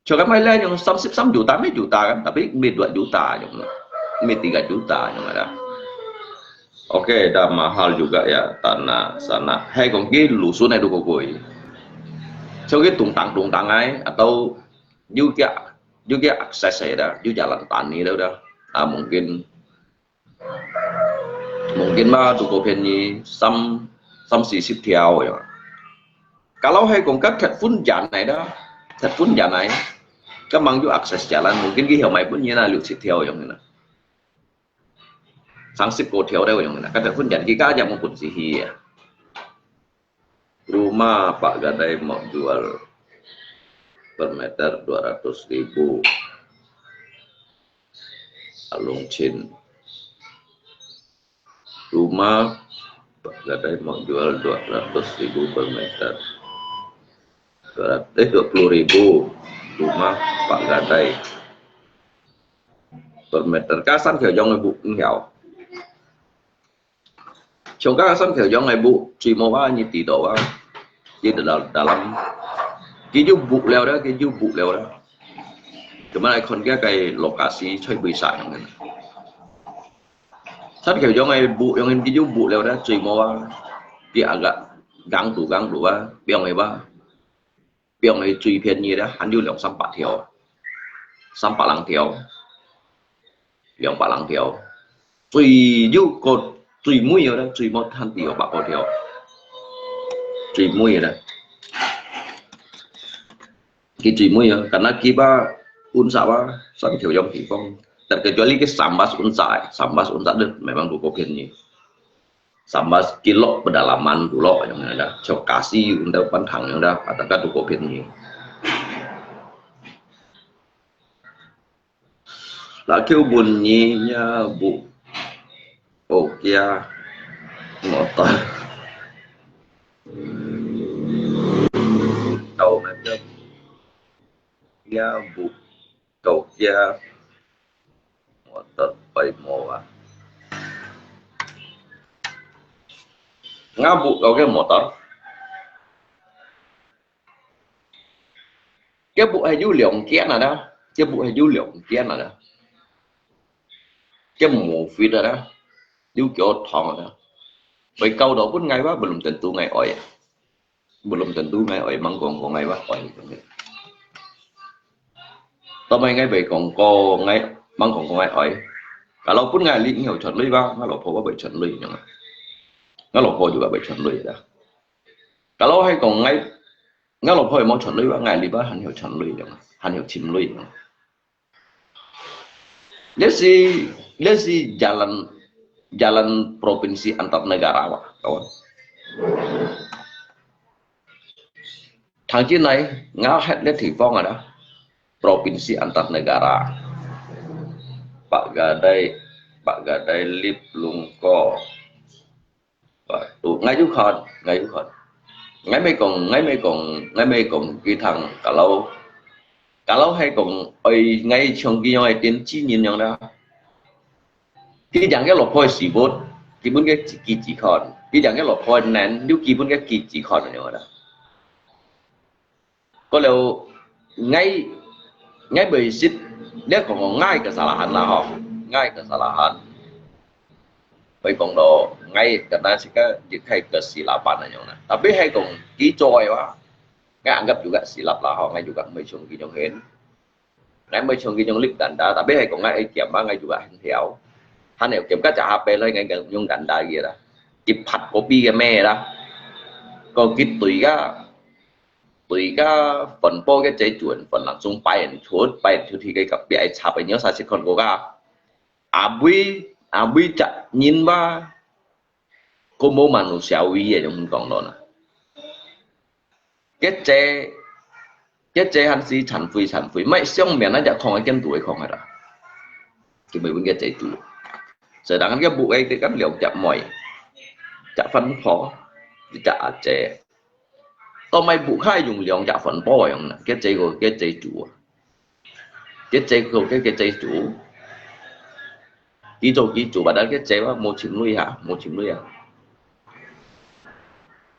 Cho kan mai le yang 三十三 juta, meh juta kan, tapi meh 2 juta yang, meh 3 juta yang ada. Oke, dah mahal juga ya tanah sana. Hai kong ki lũ xuân này du kôi. Cho ki tung tang tung tang ai, atau juga, juga akses ai dah, juga jalan tani dah dah. Ah, mungkin Mungkin ba tu ko 便宜三, 三四十 條 ya. Kalau hai kong kat tet phun jan nai dah, tet phun jan nai, ka mang ju akses jalan, mungkin ki hiau mai phun ni na 六七 條 yang na. 三十 ko 條 dah yang na. Kat tet phun jan ki ka ja mung phun si hi ya. Rumah Pak Gadai mau jual per meter 200 ribu. Alung Chin. Rumah Pak Gadai mau jual 200 ribu per meter. 200, eh, 20 ribu. Rumah Pak Gadai per meter. Ka san thiau yong bu ngiau. Chong ka san thiau yong ai bu, chui mo wa ni ti do wa. 佢 dalam，dalam，佢就 book 了啦，佢就 book 了啦。Cuma 來看佢个 lokasi在位啥樣个。三條樣个 book，樣佢就 book 了啦，最無啊，佢 agak gang tu gang tu啊，放个吧，放个最便宜啦，還有兩三百條，三百零條。 兩百零條，最有个最尾个咧，最無趁到百過條，最尾个咧，佢最尾个，karena佢吧，unsa啊，三條樣地方，但kecuali佢三百 unsa，三百 unsa咧，memang cukup便宜。三百 kilo pedalaman pulo yang ada, lokasi untuk pantang yang ada, katakan cukup便宜。 Laki bunyi nya bu okia motor. Tau macam nya bu okia motor pai mowa. Nga bu okia motor. Cái bu hay 有兩件啊啦，cái bu hay 有兩件啊啦，cái bu fit啊啦，有幾多堂啊啦。Vậy kau đó pun ngai ba belum tentu ngai oi. Belum tentu ngai oi, mang kong kong ngai ba oi. Tao mai ngai bai kong kong ngai, mang kong kong ngai oi. Kalau pun ngai li ngai chọn lui ba, ngai lo po ba bai chọn lui nyong. Ngai lo po juga bai chọn lui da. Kalau hay kong ngai Ngai lo po mô chọn lui ba, ngai li ba hàn hiu chọn lui yong, hàn hiu chim lui yong. Lê si, lê si jalan, jalan provinsi antar negara ba, kawan. Thang chi nai, ngai het lê thi phong ada, provinsi antar negara. Pak gadai, pak gadai lip lung ko. Ôi, ngai yuk khon, ngai yuk khon. Ngai mê kong, ngai mê kong, ngai mê kong kì thang kalau, kalau hay kong, ôi, ngai chong kì yong ai tiên chi nyin yong da. Kì yang kì lo phoi si bot, kì bun kì chi, kì chi khon. Kì yang kì lo phoi nen, yuk kì bun kì kì chi khon yong da. Có điều ngai, ngai bai sit, nếu còn ngai kesalahan lah ho, ngai kesalahan. Bai kong do ngai kena sika jikai kesilapan anyong na. Tapi hay kong kì choi wa, ngai anggap juga silap lah ho, ngai juga mai chung kì nyong hen. Ngai mai chung kì nyong lip ganda, tapi hay kong ngai ai kiam ba ngai juga hen thiau. Han thiau kiam ka cha ha pe lai ngai nyong ganda ye la. Kì phat kopi kì mê la. Kong kì tui ka, tui ka phần po kì chế chuẩn, phần lăng chung bai en chuột, bai en chuột thì kì kap bai chap en nyo sa sit khon ko ka. Abui, abui cha nyin ba, có mô manusiawi e, yong kong lo na. Kì chế, kì chế han si chan fui chan fui, mai siang mian na ja khong ai kian tu ai khong ai la. Kì mai bun kì chế tu. Sai dang kì bu ai kì kan liao ja moi. Ja fan po, ja a chế. Tao mai bu khai yung liang ja fan po yong na, kì chế ko kì chế tu. Kì chế ko kì, kì chế tu. Kì cho kì cho, bắt đầu kì chế ba, mô chim lui ha, mô chim lui ha.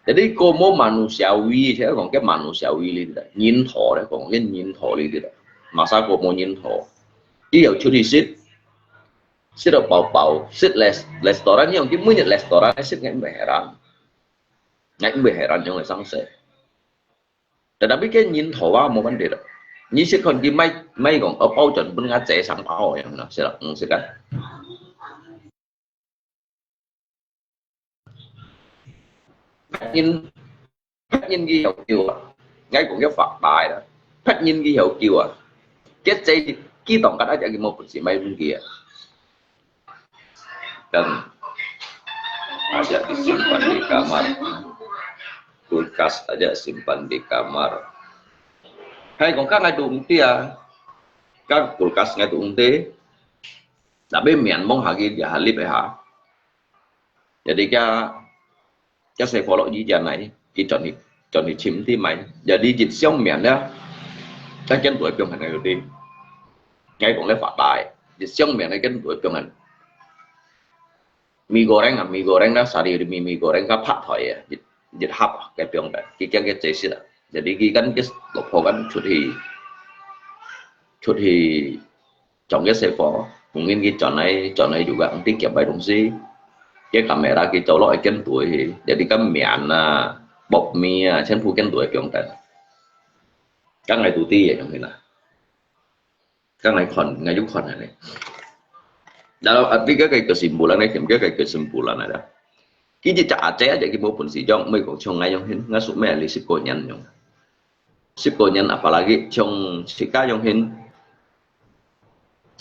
Jadi có mô manusiawi, saya kong kì manusiawi li da. Nyin tho le, kong kì nyin tho li da. Masa có mô nyin tho. Kì yau chuti sit. Sit ở bao bao, sit les-, restaurant, yong kì mui nit restaurant, sit ngai mê heran. Ngai mê heran yong sang se. Tetapi kì nyin tho wa mô vấn đề da. Nyi sit khon kì mai, mai kong, ở bao chuẩn bun ngai chế sang bao yong na, sit la, sit ka. Phat nyin, phat nyin kì hiau kiu à. Ngai kong kì fak tai da. Phat nyin kì hiau kiu à. Kì chế kì tong kat aja kì mô pun si mai bun kì à. Dan aja disimpan di kamar. Kulkas aja simpan di kamar. Hai kong ka ngai tu ung ti à. Ka kulkas ngai tu ung ti. Tapi mian mong ha kì ya ha lip ha. Jadi kya, kya sai pho lo yi jan nai, kì chọn hi, chọn hi chim ti mai. Jadi jit siang mian ya, ta kian tu ai piong han ngai ti. Ngai kong le fa tai. Jit siang mian ya kian tu ai piong han. Mì goreng à, mì goreng da, sari mì, mì goreng ka pha thoi ya. Jit, 一盒个放等，佢驚佢借食啊。Jadi佢跟佢老婆跟出去，出去搶个細貨，mungkin佢轉來轉來又个，毋知夾个東西，佢kamera佢走落去跟隊去，jadi跟面啊、薄面啊，全部跟隊放等。剛來都知个，用去啦。 Kan ngai khon, ngai yuk khon ne. Lalu, ah, tiga kali kesimpulan, ngai tiga kali kesimpulan ada. Kita cak Aceh aja kita mau pun si jong, mai kong chong ngai yong hin, ngai suk mai li sip ko nyan yong. Sip ko nyan apalagi chong sika yong hin.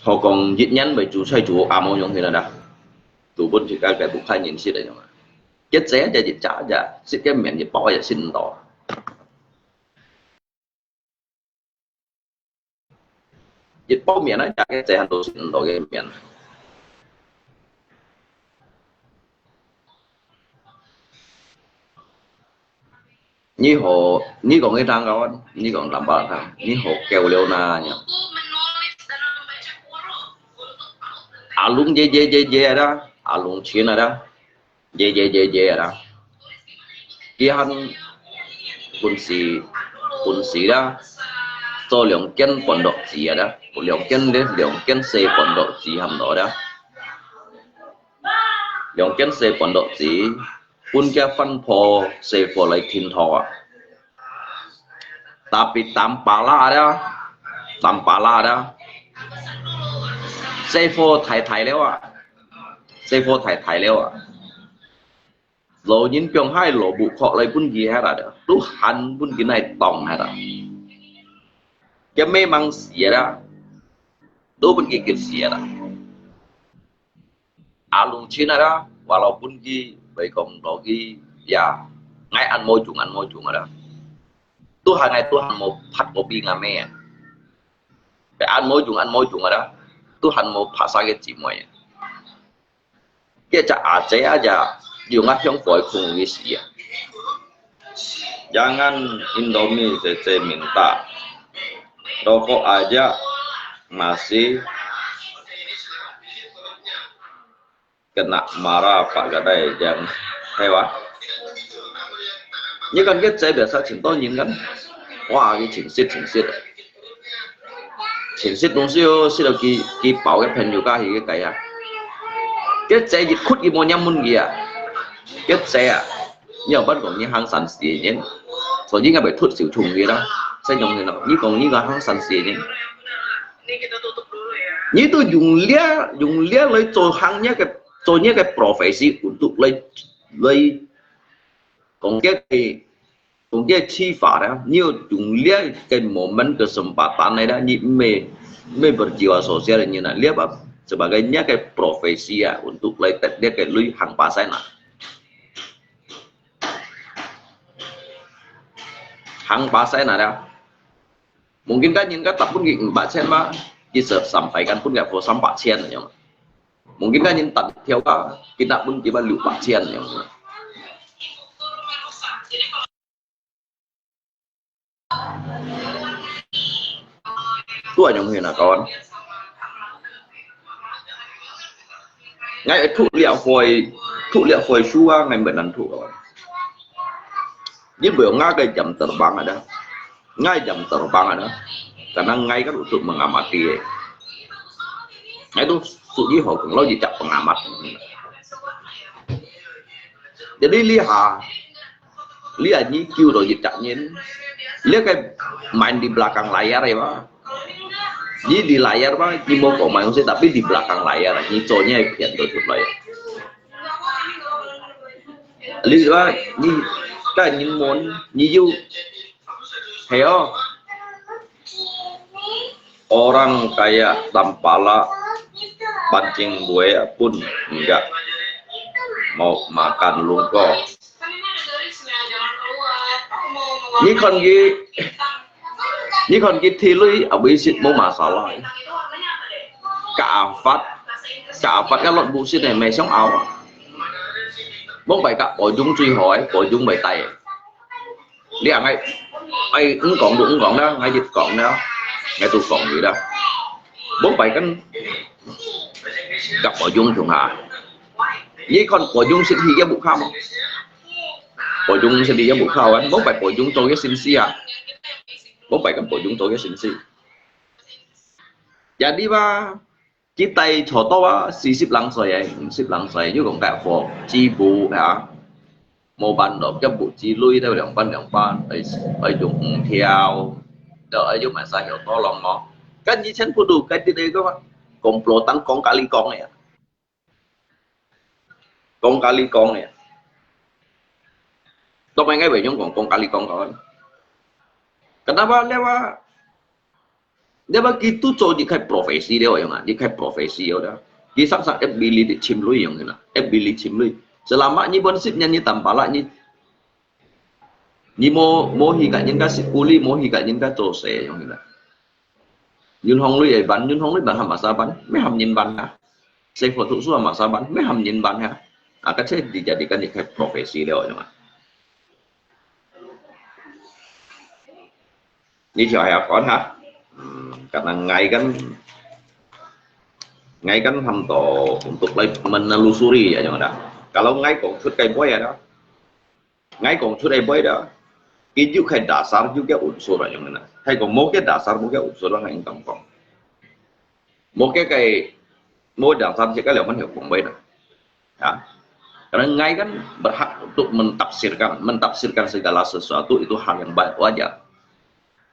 Ho kong yit nyan bai ju sai ju amo yong hin ada. Tu pun sika kai bukan yin sit yong. Kita saya aja, kita aja, sit kan men, kita bawa ya sin to. 一包面啊，食个濟，還多食毋到个面。你好，你講个聽个，你講南北聽，你好夠了那樣。阿龍耶耶耶耶啦，阿龍錢啊啦。 耶耶耶耶啦。佢還本事，本事啦，做兩間半導體啊啦，兩間咧，兩間細半導體含落啦。兩間細半導體，分佢分破細貨來停頭啊。 Tapi tampala ada, tampala ada. Sefo thai thai liao ah. Sefo thai thai liao ah. Lo nyin piong hai lo bu kok lai pun ki hai ada. Tuhan pun ki nai tong hai ada. Kia memang sia ada. Tu pun ki ki sia ada. Alu Chin ada, walaupun ki bai kong do ki, ya, ngai an mo jung, an mo jung ada. Tuhan ngai Tuhan mo phat mo pi ngame ya. Pe an mo jung, an mo jung ada. Tuhan mo phasa ke cimoi ya. Kia ca aja aja, yung at yung koi kung isi ya. Jangan Indomie cece minta. Rokok aja masih kena marah Pak Gadai, jangan hewa. Ini kan kita biasa cinta nyin kan. Wah, ini cingsit, cingsit. Cingsit dong sih yo, sih lagi ki pau ke pen juga hi ke kaya. Kita ikut ki mo nyamun ki ya. Kita ya. Ni apa kong ni hang san si nyin. So ni ngai bai thut siu chung ki la. Saya nyong ni no. Ni kong ni ngai hang san si nyin. Ni tu yung lia, yung lia lai cho hang ni ke, cho ni ke profesi untuk lai, lai kong ke, kong ke chi fa da. Ni yung lia ke momen kesempatan lai da. Ni me, me berjiwa sosial ni na. Lia apa sebagai ni ke profesi ya untuk lai tet dia ke lui hang pasai na. Hang pasai na da. Mungkin kan nyin ka tap pun ki empat千ba, ki se-, sampaikan pun ka po sampak千nyong. Mungkin kan nyin tap thiau ka, kita pun ki ba liu pak千nyong. Tu anyong hin na kawan. Ngai thu liak hoi, thu liak hoi sua ngai mben nan thu kawan. Ni beu ngai ke jam terbang ada. Ngai jam terbang ada. Karena ngai kan untuk mengamati. Ngai tu suji ho kong lo jejak pengamat. Jadi lihat, lihat ni kiu lo jejak nyin. Lihat ke main di belakang layar ya, Pak. Ni di layar, Pak, ni mau kong main sih, tapi di belakang layar. Ni conya pian tu layar. Li ba, ni, ka nyin mon, ni yu. Heo. Orang kaya tampala pancing buaya pun enggak mau makan lungko. Ni kon ki, ni kon ki thi lui, abui sit mo masalah. Ka afat, ka afat ka lot bu sit ne, me song au. Bông bai ka, bò jung chui hoi, bò jung bai tai. Lia ngai, ai, ung kong du ung kong na, ngai jit kong na, ngai tu kong ni da. Bông bai kan, ka bò jung chung ha. Ni kon bò jung sit hi ya bu kham. 保中是你也無靠啊，無拜保中做个先生啊，無拜个保中做个先生。也你話，佢帶坐到啊，四十零歲啊，五十零歲，又講該貨，支付啊，無辦到，一步之類都兩班兩班，愛愛用五條，都愛用買啥條多浪哦。跟以前不如該啲那个嘛，講不當講咖哩講个啊。 講咖哩講个。當然，𠊎會用講講咖哩講个。Kenapa？你話，你話佢都做一個profesi了，用啊，一個profesi了。佢常常ability chim lui用啦，ability chim lui。Selama你本身你你tambah lah你，你無無去甲人家食苦力，無去甲人家做事用啦。銀行lui會辦，銀行lui辦含麼儕辦？乜含人辦啊？ Saya foto su sama saban, me ham nyin ban ha. Aka saya dijadikan ikai profesi leo nyo. Ni siya haya kon ha. Hmm, karena ngai kan, ngai kan ham to untuk lai menelusuri ya, nyo da. Kalau ngai kong chut kai boy ya da. Ngai kong chut ai boy da. Ijuk kai dasar juga unsur ya, nyo da. Hai kong mo ke dasar mo ke unsur lah ngai kong kong. Mo ke kai, mo dasar cik kali man hiu kong bai na. Ya. Karena ngai kan berhak untuk mentafsirkan, mentafsirkan segala sesuatu itu hal yang ba-, wajar.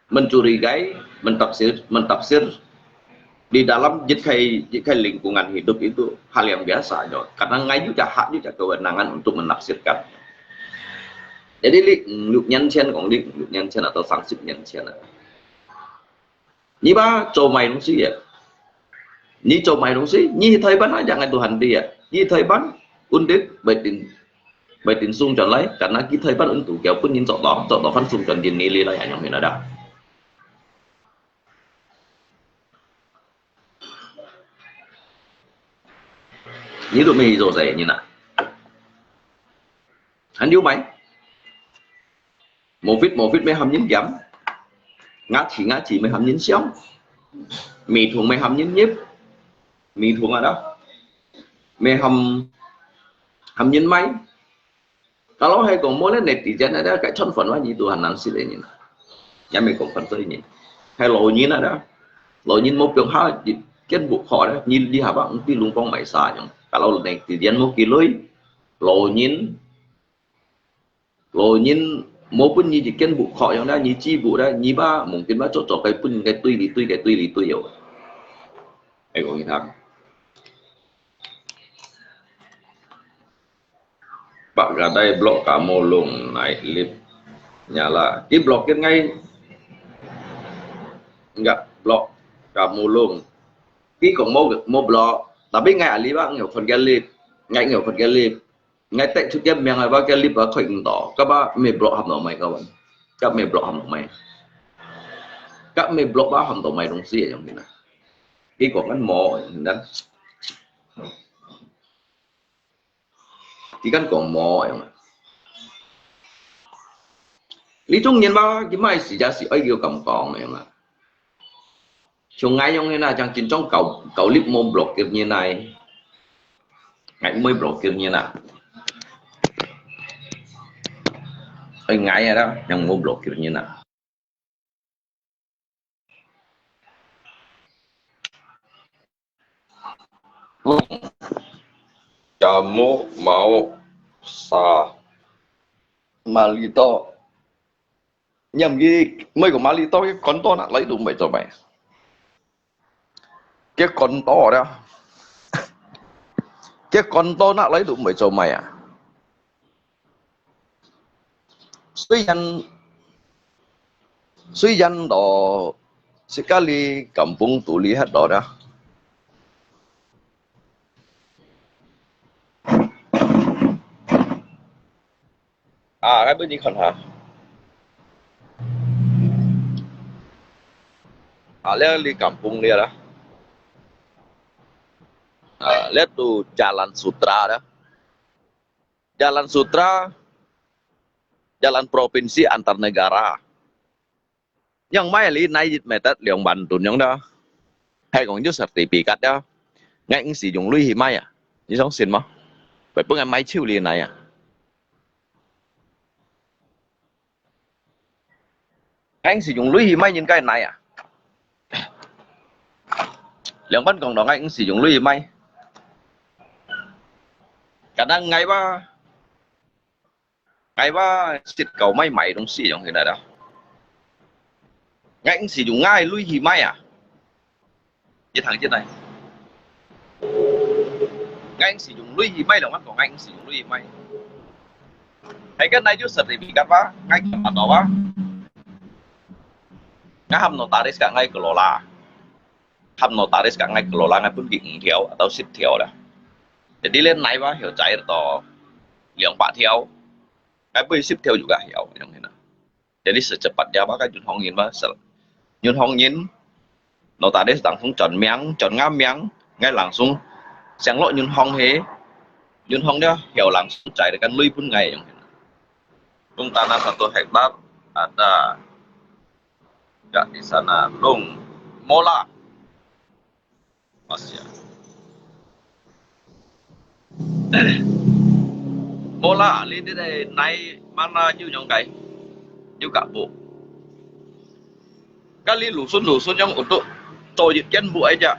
Mencurigai, mentafsir, mentafsir di dalam jit kai, jit kai lingkungan hidup itu hal yang biasa aja. Karena ngai juga hak juga kewenangan untuk menafsirkan. Jadi li, 六年前 kong li, 六年前 atau 三十年前 lah. Ni ba cho mai dong si ya. Ni cho mai dong si, ni Taiwan aja ngai Tuhan dia. Ni Taiwan, undit, baitin, baitin sung chon lai, karena ki Taiwan untuk kiau pun nin cho to, cho to fan sung chon din ni li lai anyong hin ada. Ni tu mei cho sai ni na. Han yu mai. Mô phit, mô phit mê hâm nhin kiam. Ngã chỉ, ngã chỉ mê hâm nhin siong. Mì thùng mê hâm nhin nhíp. Mì thùng à đó. Mê hâm, hâm nhin máy. Kalau hai kong mô lê netizen à đó, cái chọn phần wa nhi tu hàn năng xịt nhi. Nhà mê kong phần xôi nhi. Hai lô nhi à đó. Lô nhi mô piong ha, kiên bục khó đó. Nhi đi hà bác, đi lung phong máy xa nhung. Kalau netizen mô kì lôi, lô nhi Lô nhin mô pun nhi ji kiên bục khó yong da, nhi chi bục da, nhi ba mungkin ba cho cho kai pun kai tui li tui, kai tui li tui yo. Ai kong ngi thang. Pak gadai block kamu lung naik lift nyala. Ki block kin ngai. Enggak block kamu lung. Ki kong mô, mô block. Tapi ngai ali ba ngio kon ke lift. Ngai ngio kon ke lift. Ngai tek chuk ke miang ai ba ke lift ba khoi ng to. Ka ba mê block hâm no mai ka wan. Ka mê block hâm no mai. Ka mê block ba hâm to mai dong si yong ni na. Ki kong kan mô, dan. Ki kan kong mô yong. Li chung nhin ba, ki mai si ja si ai kiu kam kong yong a. Chung ngai yong nhin a, chang chin chong kau, kau lift mô block kir nhin ai. Ngai mô block kir nhin a. Ai ngai a da, yang mô block kir nhin a. Kamu mau sa Malito. Nhâm ki, mê kong Malito ki kon to nak lai tu mê cho mê. Ki kon to da. Ki kon to nak lai tu mê cho mê à. Suy dân, suy dân đó, sekali kampung tuli hat đó da. À, cái bên đi còn hả? À, lẽ đi kampung đi đó. À, lẽ tu Jalan Sutra đó. Jalan Sutra, jalan provinsi antar negara. Yang mai li nai yit metet liang ban tun yang da. Hai kong ju sertifikat da. Ngai ng si yung lui hi mai à. Ni song sin ma. Bai pung mai chiu li nai à. ，𠊎毋係用鐳去買人家个奶啊。兩般講到，𠊎毋係用鐳去買。Kadang𠊎話，𠊎話識搞買賣東西用起來了。𠊎毋係用𠊎个鐳去買啊。 一行進來。𠊎毋係用鐳去買，兩般講，𠊎毋係用鐳去買。Hai kan nai ju sertifikat ba, ngai kapa to ba. Ngai ham notaris ka ngai kelola. Ham notaris ka ngai kelola, ngai pun ki eng thiau atau sip thiau lah. Jadi len nai ba, hiau cair to liang pa thiau. Ngai pun sip thiau juga hiau, yang hina. Jadi secepatnya ba, kan Yun Hong Yin ba, sel-, Yun Hong Yin, notaris langsung chọn miang, chọn ngam miang, ngai langsung, siang lo Yun Hong he, Yun Hong dia, hiau langsung cai dekat lui pun ngai yang. Kung tanah satu hektar ada nggak di sana, Lung Mola. Masih ya. Mola, li di dai nai mana nyu nyong kai. Nyu ka bu. Kali lusun lusun nyong untuk to yit ken bu aja.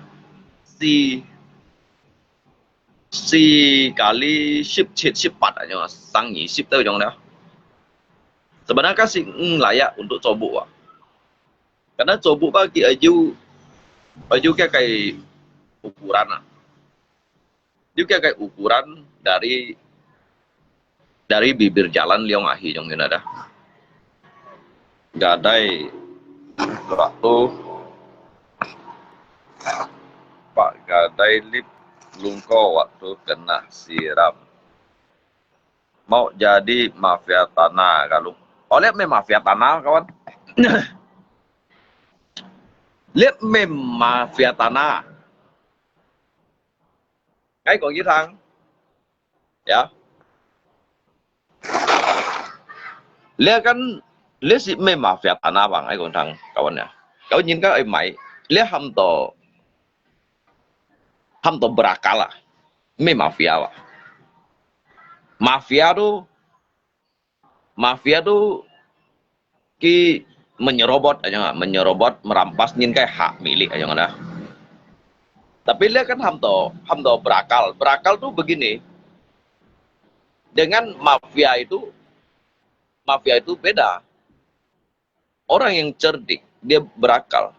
Si, si kali sip cit sip pat aja, sang ni sip tau nyong dah. Sebenarnya kasi layak untuk coba. Karena coba bagi aju, aju ke kai ukuran ah. Juga kai ukuran dari, dari bibir jalan liong ahi jong kena dah. Gadai waktu, Pak Gadai lip lungko waktu kena siram. Mau jadi mafia tanah kalau. Oh, lihat meh mafia tanah, kawan. Lihat meh mafia tanah. Ngai kong yitang. Ya. Lihat kan, lihat si meh mafia tanah bang, ngai kong tang, kawan ya. Kawan nyin ka ai mai. Lihat ham to, ham to berakal lah. Meh mafia ba. Mafia tu, mafia tu ki menyerobot aja, menyerobot, merampas nyin kai hak milik aja dah. Tapi lihat kan ham to, ham to berakal. Berakal tu begini. Dengan mafia itu, mafia itu beda. Orang yang cerdik, dia berakal.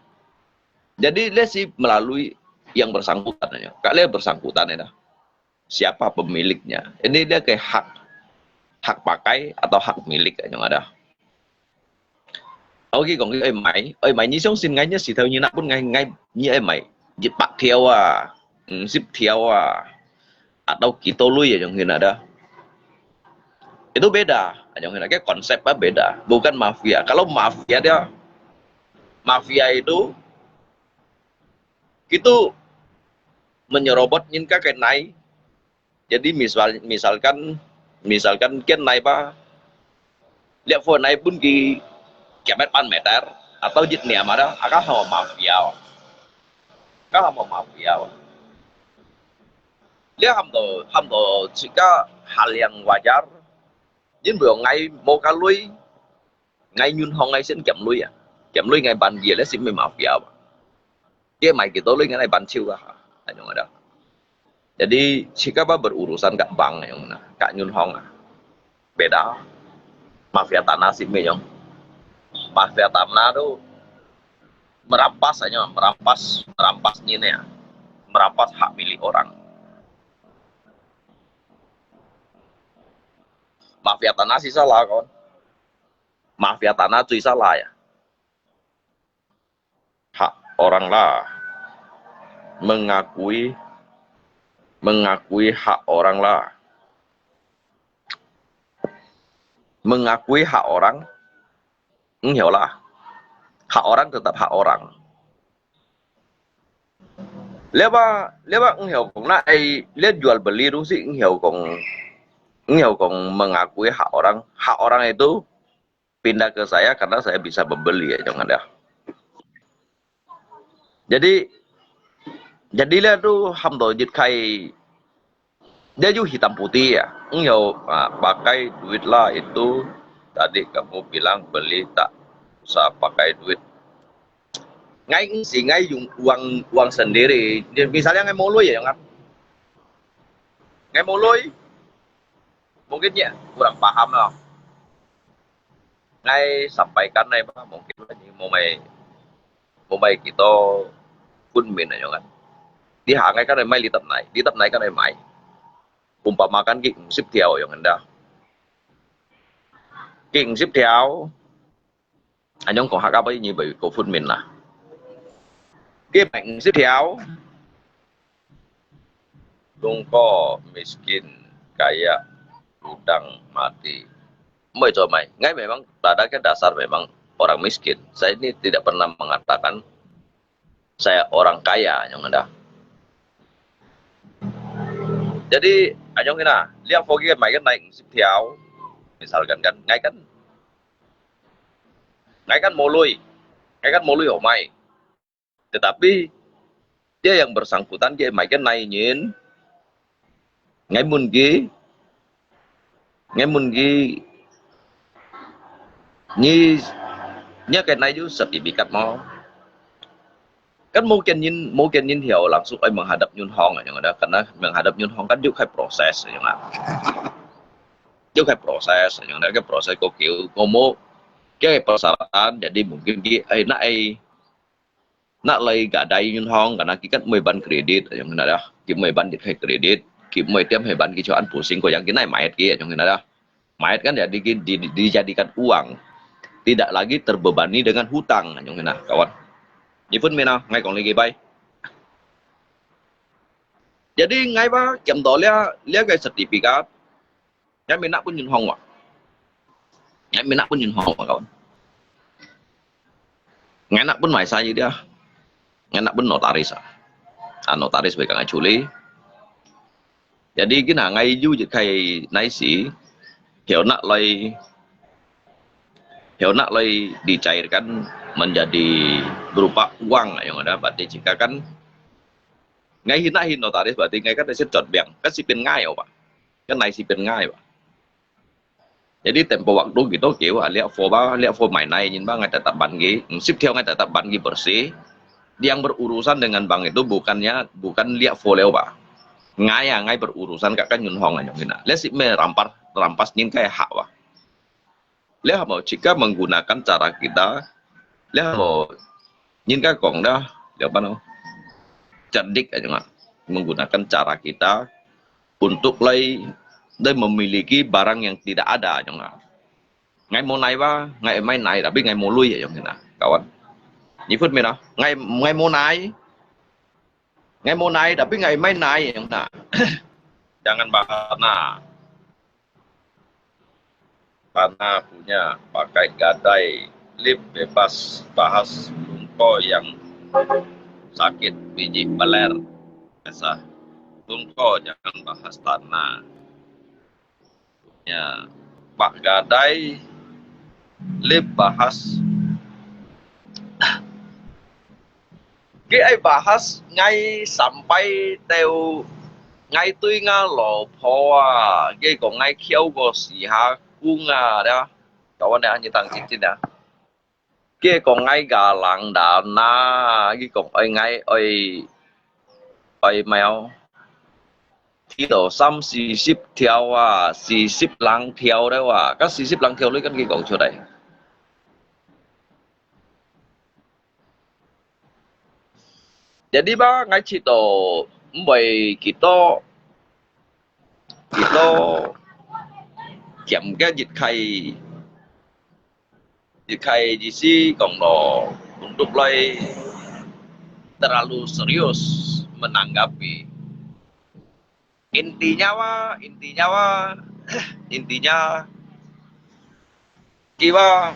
Jadi, dia si melalui yang bersangkutan aja. Kak dia bersangkutan ya dah. Siapa pemiliknya? Ini dia ke hak, hak pakai atau hak milik aja ada. Oke, kong ai mai, ai mai, ni song sin ngai ni si tau ni nak pun ngai ngai ni ai mai, jit pak thiau ah, mm, sip thiau ah. Atau kita lui ya yang hina dah. Itu beda, yang hina ke konsepnya beda, bukan mafia. Kalau mafia dia, mafia itu, itu menyerobot nyin ka kenai. Jadi misal, misalkan, misalkan ken nai ba, lihat phone nai pun ki kiamet pan meter, atau jit niam ada, aka hama mafia. Aka hama mafia. Lihat ham to, ham to jika hal yang wajar, jin bu ngai mo ka lui, ngai nyun hong ngai sen kiam lui ya. Kiam lui ngai ban dia le sim mafia ba. Dia mai kita lui ngai ban chiu ka. Anyong ada. Jadi, jika ba berurusan kak bank yang mana, kak nyun hong ah. Beda. Mafia tanah si meh yang. Mafia tanah tu merampas aja, merampas, merampas nyin ya. Merampas hak milik orang. Mafia tanah si salah, kawan. Mafia tanah cui salah ya. Hak orang lah. Mengakui, mengakui hak orang lah. Mengakui hak orang, eng hiau lah. Hak orang tetap hak orang. Lewa, lewa eng hiau kong na ai, le jual beli tu si eng hiau kong, eng hiau kong mengakui hak orang. Hak orang itu pindah ke saya karena saya bisa membeli ya, jangan dah. Jadi, jadi lihat tu ham to jit kai, dia ju hitam putih ya. Eng hiau, ah, pakai duit lah itu tadi kamu bilang beli tak susah pakai duit. Ngai ngsi, ngai yung uang, uang sendiri. Misalnya ngai moloi ya, kan? Ngai moloi. Mungkin ya, kurang paham lah. Ngai sampaikan nai ba, mungkin ni momai, momai kita pun min ayo kan. Di ha ngai kan mai litap nai, litap nai kan mai. Umpamakan ki sip thiau yang anda. Ki sip thiau, anyong kong hak apa ini bai ko pun min lah. Ki mai sip thiau, Lungko miskin, kaya, udang mati. Moi cho mai. Ngai memang pada ke dasar memang orang miskin. Saya ini tidak pernah mengatakan saya orang kaya yang ada. Jadi, anyong ina, liang fogi mai kan naik sip thiau. Misalkan kan, ngai kan, ngai kan moloi, ngai kan moloi ho mai. Tetapi dia yang bersangkutan dia mai kan nai nyin, ngai mun ki, ngai mun ki, ni, ni kan nai ju sertifikat mo. Kan mungkin nyin, mungkin nyin hiau langsung ai menghadap nyun hong yang ada, karena menghadap nyun hong kan ju kai proses yang ada. Ju kai proses yang ada, kai proses ko kiu, ko mo, kai persyaratan, jadi mungkin ki, ai, nak ai, nak lai gadai nyun hong, karena ki kan moi ban kredit, yang kena dah. Ki moi ban dit hai kredit, ki moi tiam hai ban ki cuan pusing ko yang kena mai ki, yang kena dah. Mai kan jadi ki, di, di, dijadikan uang. Tidak lagi terbebani dengan hutang, yang kena, kawan. Ni pun mina, ngai kong lagi bai. Jadi ngai ba, kiam to lia, lia kai sertifikat, Ngai minat pun nyun hong wa. Ngai minat pun nyun hong wa, kawan. Ngai nak pun mai sa dia. Ngai nak pun notaris ah. Ah, notaris bai ka ngai culi. Jadi kina ngai ju jit kai nai si. Hiau nak lai, hiau nak lai dicairkan menjadi berupa uang yang ada, berarti jika kan ngai hin nak hin notaris, berarti ngai kan dah sit jot biang, kan si pin ngai apa. Kan nai si pin ngai apa. Jadi tempoh waktu gitu kiu, ah, liak fo ba, liak fo mai nai nyin ba ngai tetap ban ki, sip thiau ngai tetap ban ki bersih. Yang berurusan dengan bank itu bukannya, bukan liak fo leo ba. Ngai ah, ngai berurusan kak kan nyun hong anyong kina. Liak sip me rampas, rampas nyin kai hak ba. Liak mo jika menggunakan cara kita, liak mo nyin kai kong dah, liak apa no? Cerdik aja nggak. Menggunakan cara kita untuk lai, lai memiliki barang yang tidak ada aja nggak. Ngai mo nai ba, ngai mai nai, tapi ngai mo lui aja nggak, kawan. Ni pun mina, ngai, ngai mo nai, ngai mo nai, tapi ngai mai nai aja nggak. Jangan bahas tanah. Tanah punya, pakai gadai, lip bebas, bahas lungko yang sakit biji peler. Biasa. Lungko jangan bahas tanah. Ya, pak gadai, lip bahas. Ki ai bahas ngai sampai teo ngai tui nga lo pho ah, ki kong ngai khiau ko si ha kung ah dah. Kawan dah, ni tang cik cik dah. Ki kong ngai ga lang dan na, ki kong oi ngai oi, oi mèo. Thi to sam si sip thiau ah, si sip lang thiau dah wa. Ka si sip lang thiau lui kan ki kong chuat dah. Jadi ba ngai cit to, mbai kito, kito kiam ke jit kai, jit kai jisi kong lo untuk lai terlalu serius menanggapi. Intinya wa, intinya wa, intinya kiwa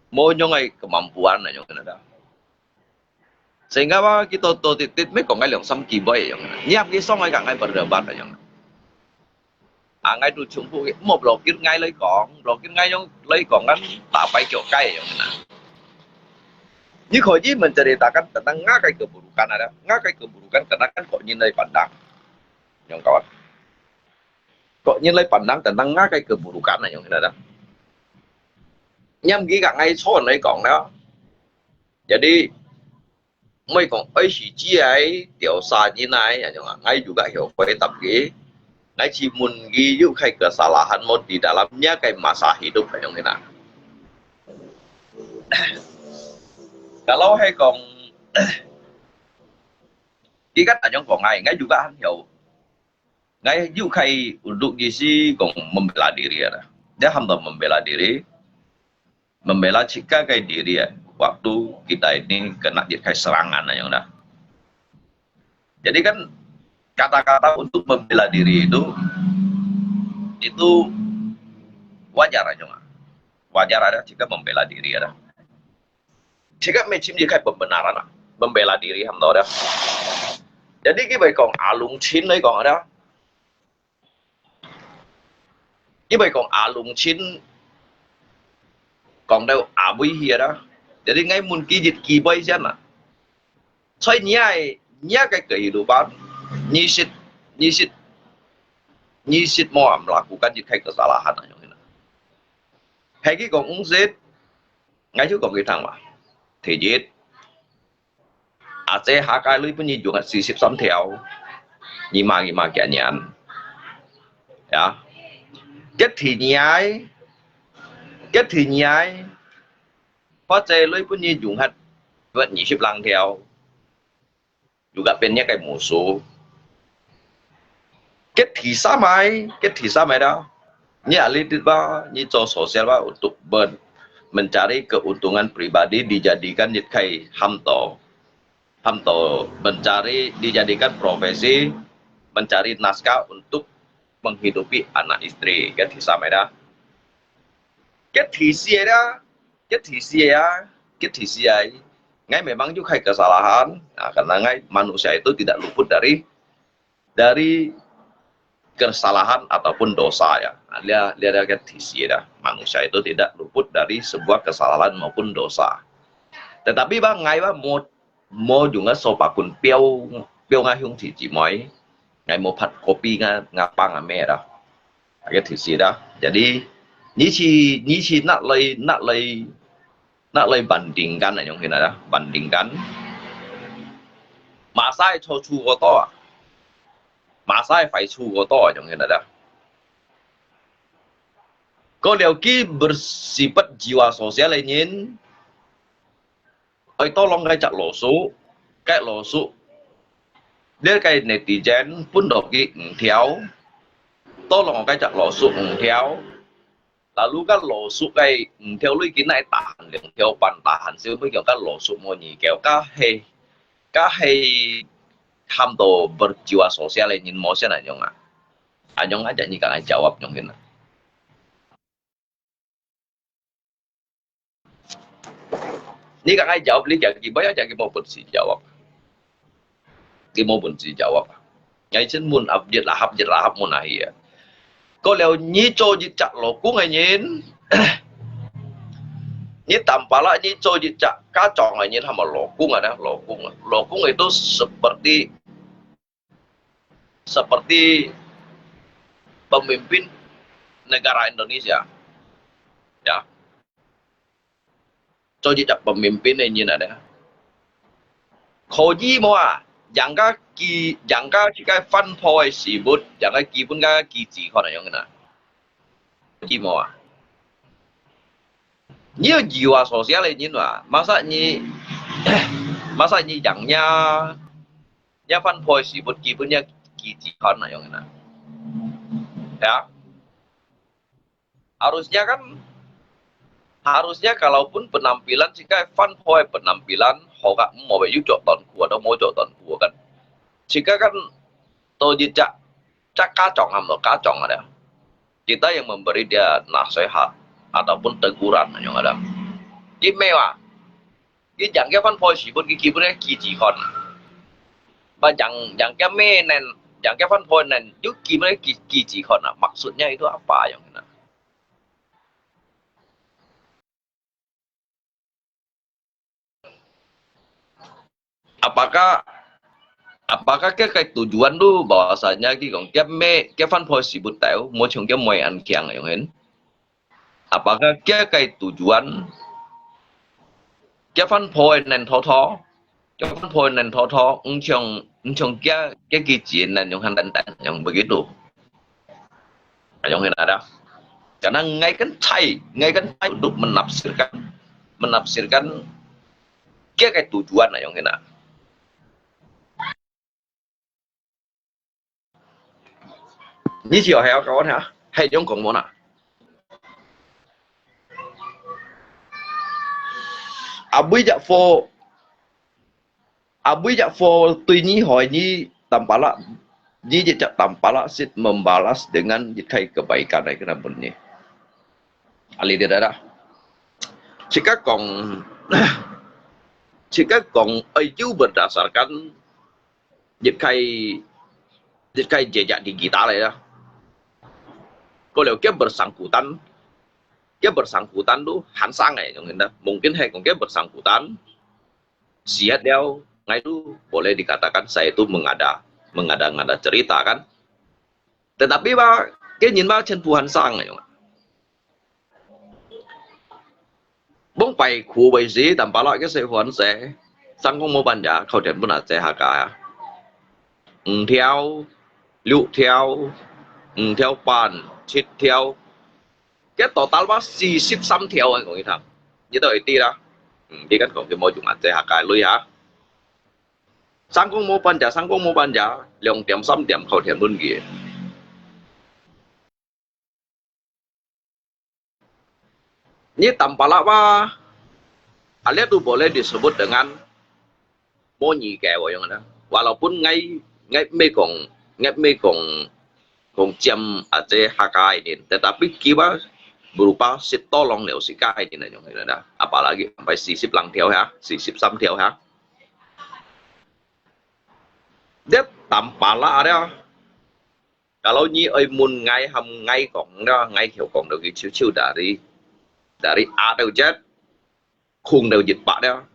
mo nyong ai kemampuan na nyong kena dah. Sehingga wa kito to titit me kong ai liang sam kibai nyong kena. Nyiam ki song ai kang ai berdebat nyong. Angai tu chumpu ki mo blokir ngai lai kong, blokir ngai nyong lai kong kan tapai kyo kai nyong kena. Ni kho ji menceritakan tentang ngakai keburukan ada, ngakai keburukan kena kan kok nyin lai pandang. Nyong kawan. Kok nyin lai pandang tentang ngakai keburukan na nyong kena dah. 因為佢个𠊎錯來講啦。Jadi，毋係講愛係只係調查人來，恁樣啊，𠊎又个後悔答佢，𠊎去問佢有該kesalahan無di dalam nya个masa hidup恁樣个啦。Kalau係講，佢个恁樣講𠊎，𠊎又个還有，𠊎又个untuk意思講membela diri啊啦。Dia喊到membela diri，membela自家个diri啊，waktu kita ini kena一个serangan那樣啦。Jadi kan kata-kata untuk membela diri itu itu wajar aja nggak? Wajar ada jika membela diri ada. Jika macam dia kayak pembenaran lah, membela diri ham tahu dah. Jadi kita kong alung chin lagi kong ada. Kita kong alung chin kong tahu abui hi ada. Jadi ngai mun kijit kibai sian lah. 在你个你个个一路吧，你是你是你是無melakukan一个kesalahan啊，用个。係佢講毋識，𠊎就講佢聽嘛。第一，阿姐下屆女分你用个四十三條，你罵你罵幾年？呀，个第二，个第二，或者女分你用个二十零條。 又个變一个魔術。个第三个，个第三个啦，你ahli dit吧，你做sosial吧，untuk men mencari keuntungan pribadi dijadikan一个喊到喊到 mencari dijadikan profesi mencari nafkah untuk menghidupi anak isteri，个第三个啦。个第四个啦， 个第四个啊，个第四个，ngai memang有个kesalahan, ah, karena ngai manusia itu tidak luput dari dari kesalahan ataupun dosa ya. Ah, dia dia dia 个第四个啦，manusia itu tidak luput dari sebuah kesalahan maupun dosa. Tetapi bang ngai bang 無 無用个掃把棍標標𠊎兄弟姊妹，𠊎無拍copy𠊎𠊎爸𠊎姆啦，該个第四啦。Jadi你去你去拿來拿來拿來bandingkan啊，用起來啦，bandingkan。Masa係錯處過多啊，masa係壞處過多啊，用起來啦。過了佢bersifat jiwa sosial个人， 愛tolong該隻老鼠，該老鼠，這个netizen分到佢五條，tolong該隻老鼠五條，lalu該老鼠个五條裡佢哪tahan兩條半tahan，所以叫該老鼠無耳狗，該係該係喊到berjiwa sosial个人無先恁樣啊，恁樣啊，就你講个jawab樣个啦。 你講愛jawab，你講佢，無愛講佢無本事jawab，佢無本事jawab。𠊎先問啊，一lahap一lahap問啊去啊。過了，你做一隻老公个人，你tanpa啦，你做一隻家長个人，喊做老公啊，老公啊，老公itu seperti seperti pemimpin negara Indonesia. Ya. 做一隻pemimpin个人啊，可以無啊？人家基，人家自家反派个事物，人家基本个機制可能樣个啦。可以無啊？你要jiwa sosial个人啊，masa你，masa你人家 Nya反派事物基本个機制看哪樣个啦。Ya. Harusnya kan, harusnya kalaupun penampilan，自家反派个penampilan，好个，毋好有做短褲，都無做短褲个。自家kan，都一隻，隻家長啊，無家長啊，dia。Kita yang memberi dia nasihat ataupun teguran，哪樣个啦。佢無啊， 佢人家反派事物，佢基本个機制看。Ba人，人家咩呢？人家反派呢，有基本个機，機制看啊，maksudnya itu apa樣个啦。Apakah，apakah佢个tujuan tu bahwasanya佢講，佢咩，佢反派事物tahu，無像佢咩恁強樣个。Apakah佢个tujuan，佢番婆个能偷偷，佢番婆个能偷偷，毋像毋像佢个佢个錢能用很簡單，用begitu。用起來啦。Karena ngai kan cai, ngai kan cai untuk menafsirkan, menafsirkan佢个tujuan，用起來。 你是有還要教我聽？還用講無啦？Abui jak fo, abui jak fo tui ni hoi ni tampalak, ni jak tampalak sit membalas dengan jikai kebaikan ai kena bunyi. Ali dia dah. Jika kong, jika kong ayu berdasarkan 一个，一个jejak digital个啦。過了佢bersangkutan，佢bersangkutan tu hansang个，用个，mungkin係講佢bersangkutan，sihat了，ngai tu boleh dikatakan saya tu mengada, mengada-ngada cerita kan。Tetapi吧，佢人吧全部hansang个，用个。 Mong pai khu bai si tampalak ke se huan se, sang kong mo pan ya, khâu thian pun a se haka ya. Eng thiau, liu thiau, eng thiau pan, chit thiau. Ke total ba si sip sam thiau an kong i thang. Ni tau i ti la. Eng, ti kan kong ke mo jung a se haka lui ha. Sang kong mo pan ya, sang kong mo pan ya, liang tiam sam tiam khâu thian pun ki. Ni tampalak ba, alia tu boleh disebut dengan monyi ke wayang ada. Walaupun ngai, ngai mei kong, ngai mei kong, kong jam aja hakai nin, tetapi kiba berupa si tolong liu si kai nin ayong ada. Apalagi sampai sisip lang thiau ha, sisip sam thiau ha. Dia tampalak ada. Kalau nyi oi mun ngai ham ngai kong da, ngai thiau kong da ki chiu chiu dari, dari A tau Z, khung tau Z pak da.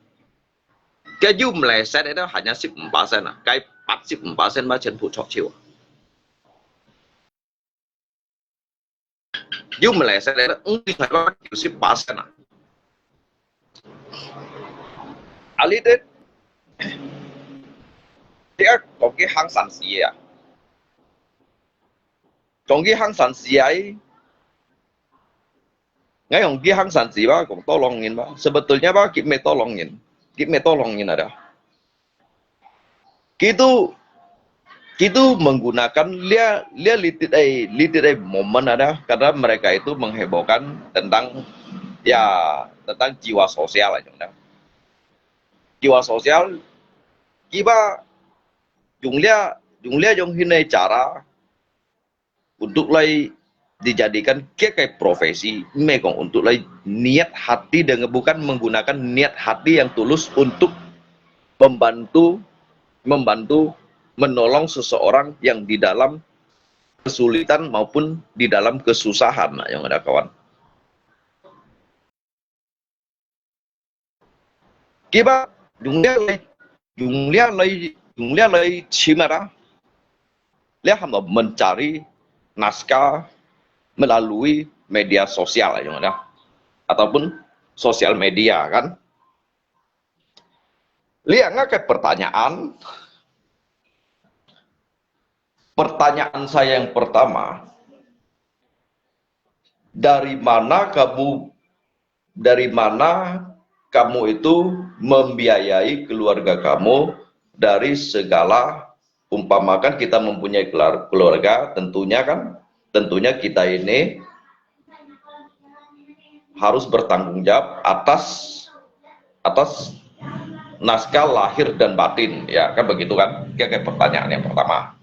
Cái yu mlai set da hanya sip empat sen ah, cái pat sip empat sen ba chen pu chok chiu. Yu mlai set da ung di thai ba kiu sip empat sen ah. Ali tết, dia kong ki hang san si ah. Kong ki hang san si ai. Ngai kong ki hang san si ba, kong tolong ngin ba. Sebetulnya ba, ki me tolong ngin. Ki me tolong ngin ada. Ki tu, ki tu menggunakan lia, lia litit ai, litit ai momen ada. Karena mereka itu menghebohkan tentang, ya, tentang jiwa sosial aja ada. Jiwa sosial, kiba, yung lia, yung lia yung hinai cara, untuk lai dijadikan kiakai profesi, mekong untuk lai niat hati dengan bukan menggunakan niat hati yang tulus untuk membantu, membantu, menolong seseorang yang di dalam kesulitan maupun di dalam kesusahan, nah, yang ada kawan. Kiba, yung lia lai, yung lia lai, yung lia lai chim ada. Lia ham mencari naskah melalui media sosial yung ada. Ataupun sosial media kan. Lia ngakai pertanyaan, pertanyaan saya yang pertama, dari mana kamu, dari mana kamu itu membiayai keluarga kamu dari segala, umpamakan kita mempunyai keluar-, keluarga, tentunya kan, tentunya kita ini harus bertanggung jawab atas, atas naskah lahir dan batin, ya kan begitu kan? Oke, oke, pertanyaan yang pertama.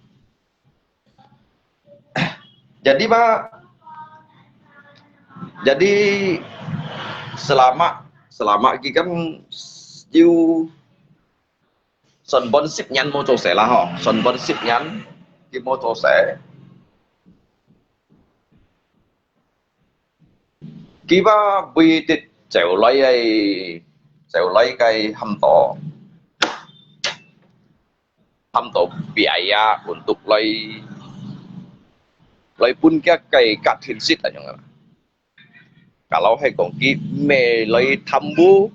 Jadi, Pak, jadi selama, selama ki kan yu son bon sip nyan mo cho se lah ho, son bon sip nyan ki mo cho se. Kiba bui tit chèo lai ai, chèo lai kai ham to, ham to biaya untuk lai, lai pun kia kai kat hin sit anyong. Kalau hai kong ki me lai thambu,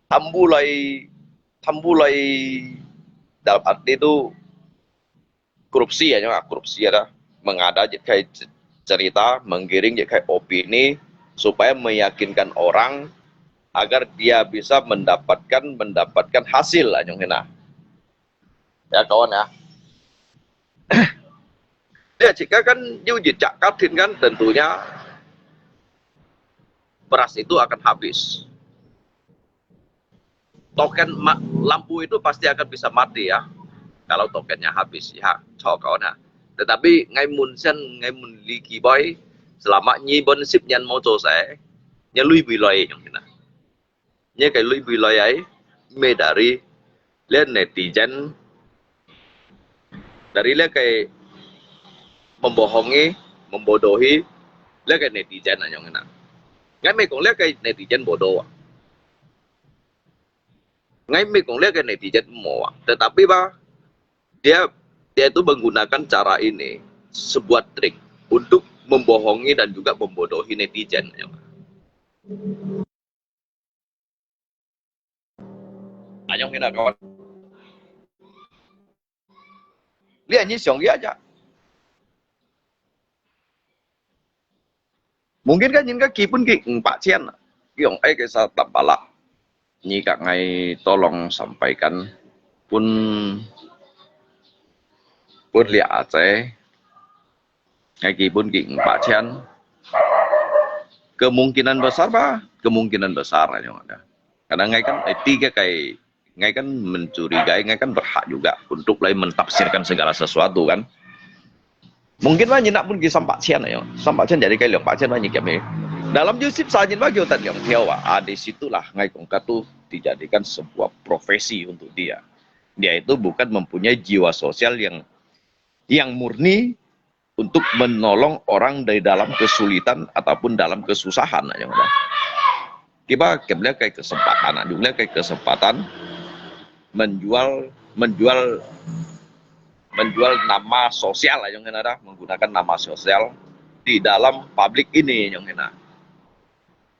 thambu lai, thambu lai dalam arti tu korupsi ya, korupsi ada. Mengada jit kai cerita, menggiring jit kai opini, supaya meyakinkan orang agar dia bisa mendapatkan mendapatkan hasil anyong hina. Ya kawan ya. Ya jika kan yu jejak katin kan tentunya beras itu akan habis. Token lampu itu pasti akan bisa mati ya, kalau tokennya habis ya, cho kau na. Tetapi ngai mun sen ngai mun li ki boy, selama nyi bon sip nyan mau cho sai, nya lui bui loi yang kena. Nya kai lui bui loi ai, me dari le netizen, dari le kai membohongi, membodohi, le kai netizen anyong kena. Ngai me kong le kai netizen bodoh. Ngai me kong le kai netizen mo, tetapi ba, dia dia itu menggunakan cara ini sebuah trik untuk membohongi dan juga membodohi netizen. Anyong kena kawan. Lihat ni siang dia aja. Mungkin kan nyin ka kipun ki empat千, yong ai ke sa tampala. Ni ka ngai tolong sampaikan pun pun lia aja. Ngai kipun ki empat千. Kemungkinan besar ba? Kemungkinan besar anyong ada. Karena ngai kan eh, tiga kai ngai kan mencurigai, ngai kan berhak juga untuk lai mentafsirkan segala sesuatu kan. Mungkin wah nyinak pun ki sampak cian ayo, sampak cian jadi kai liang pak cian wah nyikiam he. Dalam Yusuf saja wah kyo tat liang tiau ah, ah, di situlah ngai kong katu dijadikan sebuah profesi untuk dia. Dia itu bukan mempunyai jiwa sosial yang yang murni untuk menolong orang dari dalam kesulitan ataupun dalam kesusahan ayo. Kiba kemliak kai kesempatan, jumliak kai kesempatan menjual menjual menjual nama sosial ayo ada, menggunakan nama sosial di dalam publik ini ayo ada.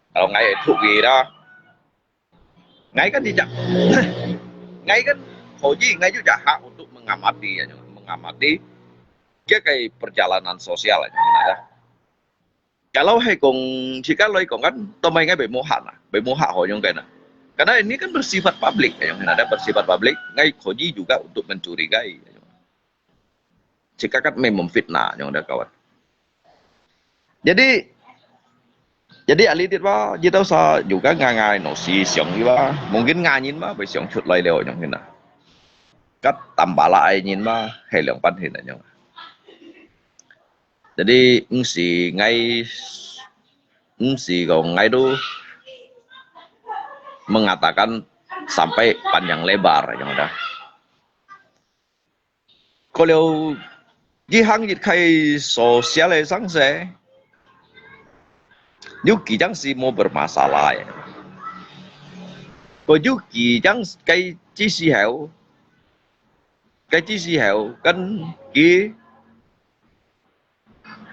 Kalau ngai itu kira, ngai kan tidak, ngai kan hoji ngai juga hak untuk mengamati ayo, mengamati dia kai perjalanan sosial ayo ada. Kalau hai kong jika loi kong kan, tomai ngai bemohan lah, bemohan hoyong kai na. Karena ini kan bersifat publik, yang ada bersifat publik, ngai koji juga untuk mencurigai. Jika kan memang fitnah yang ada kawan. Jadi jadi ahli dit ba, jitau sa juga ngai ngai no si siang iba, mungkin ngai nyin ba, be siang cut lai leo yang hina. Kat tambala ai nyin ba, hai liang pan hina yang. Jadi mesti ngai mesti kau ngai tu mengatakan sampai panjang lebar yang ada. Kau liu jihang jit kai sosial sang se, liu kijang si mau bermasalah ya. Kau liu kijang kai ci si hau, kai ci si hau kan ki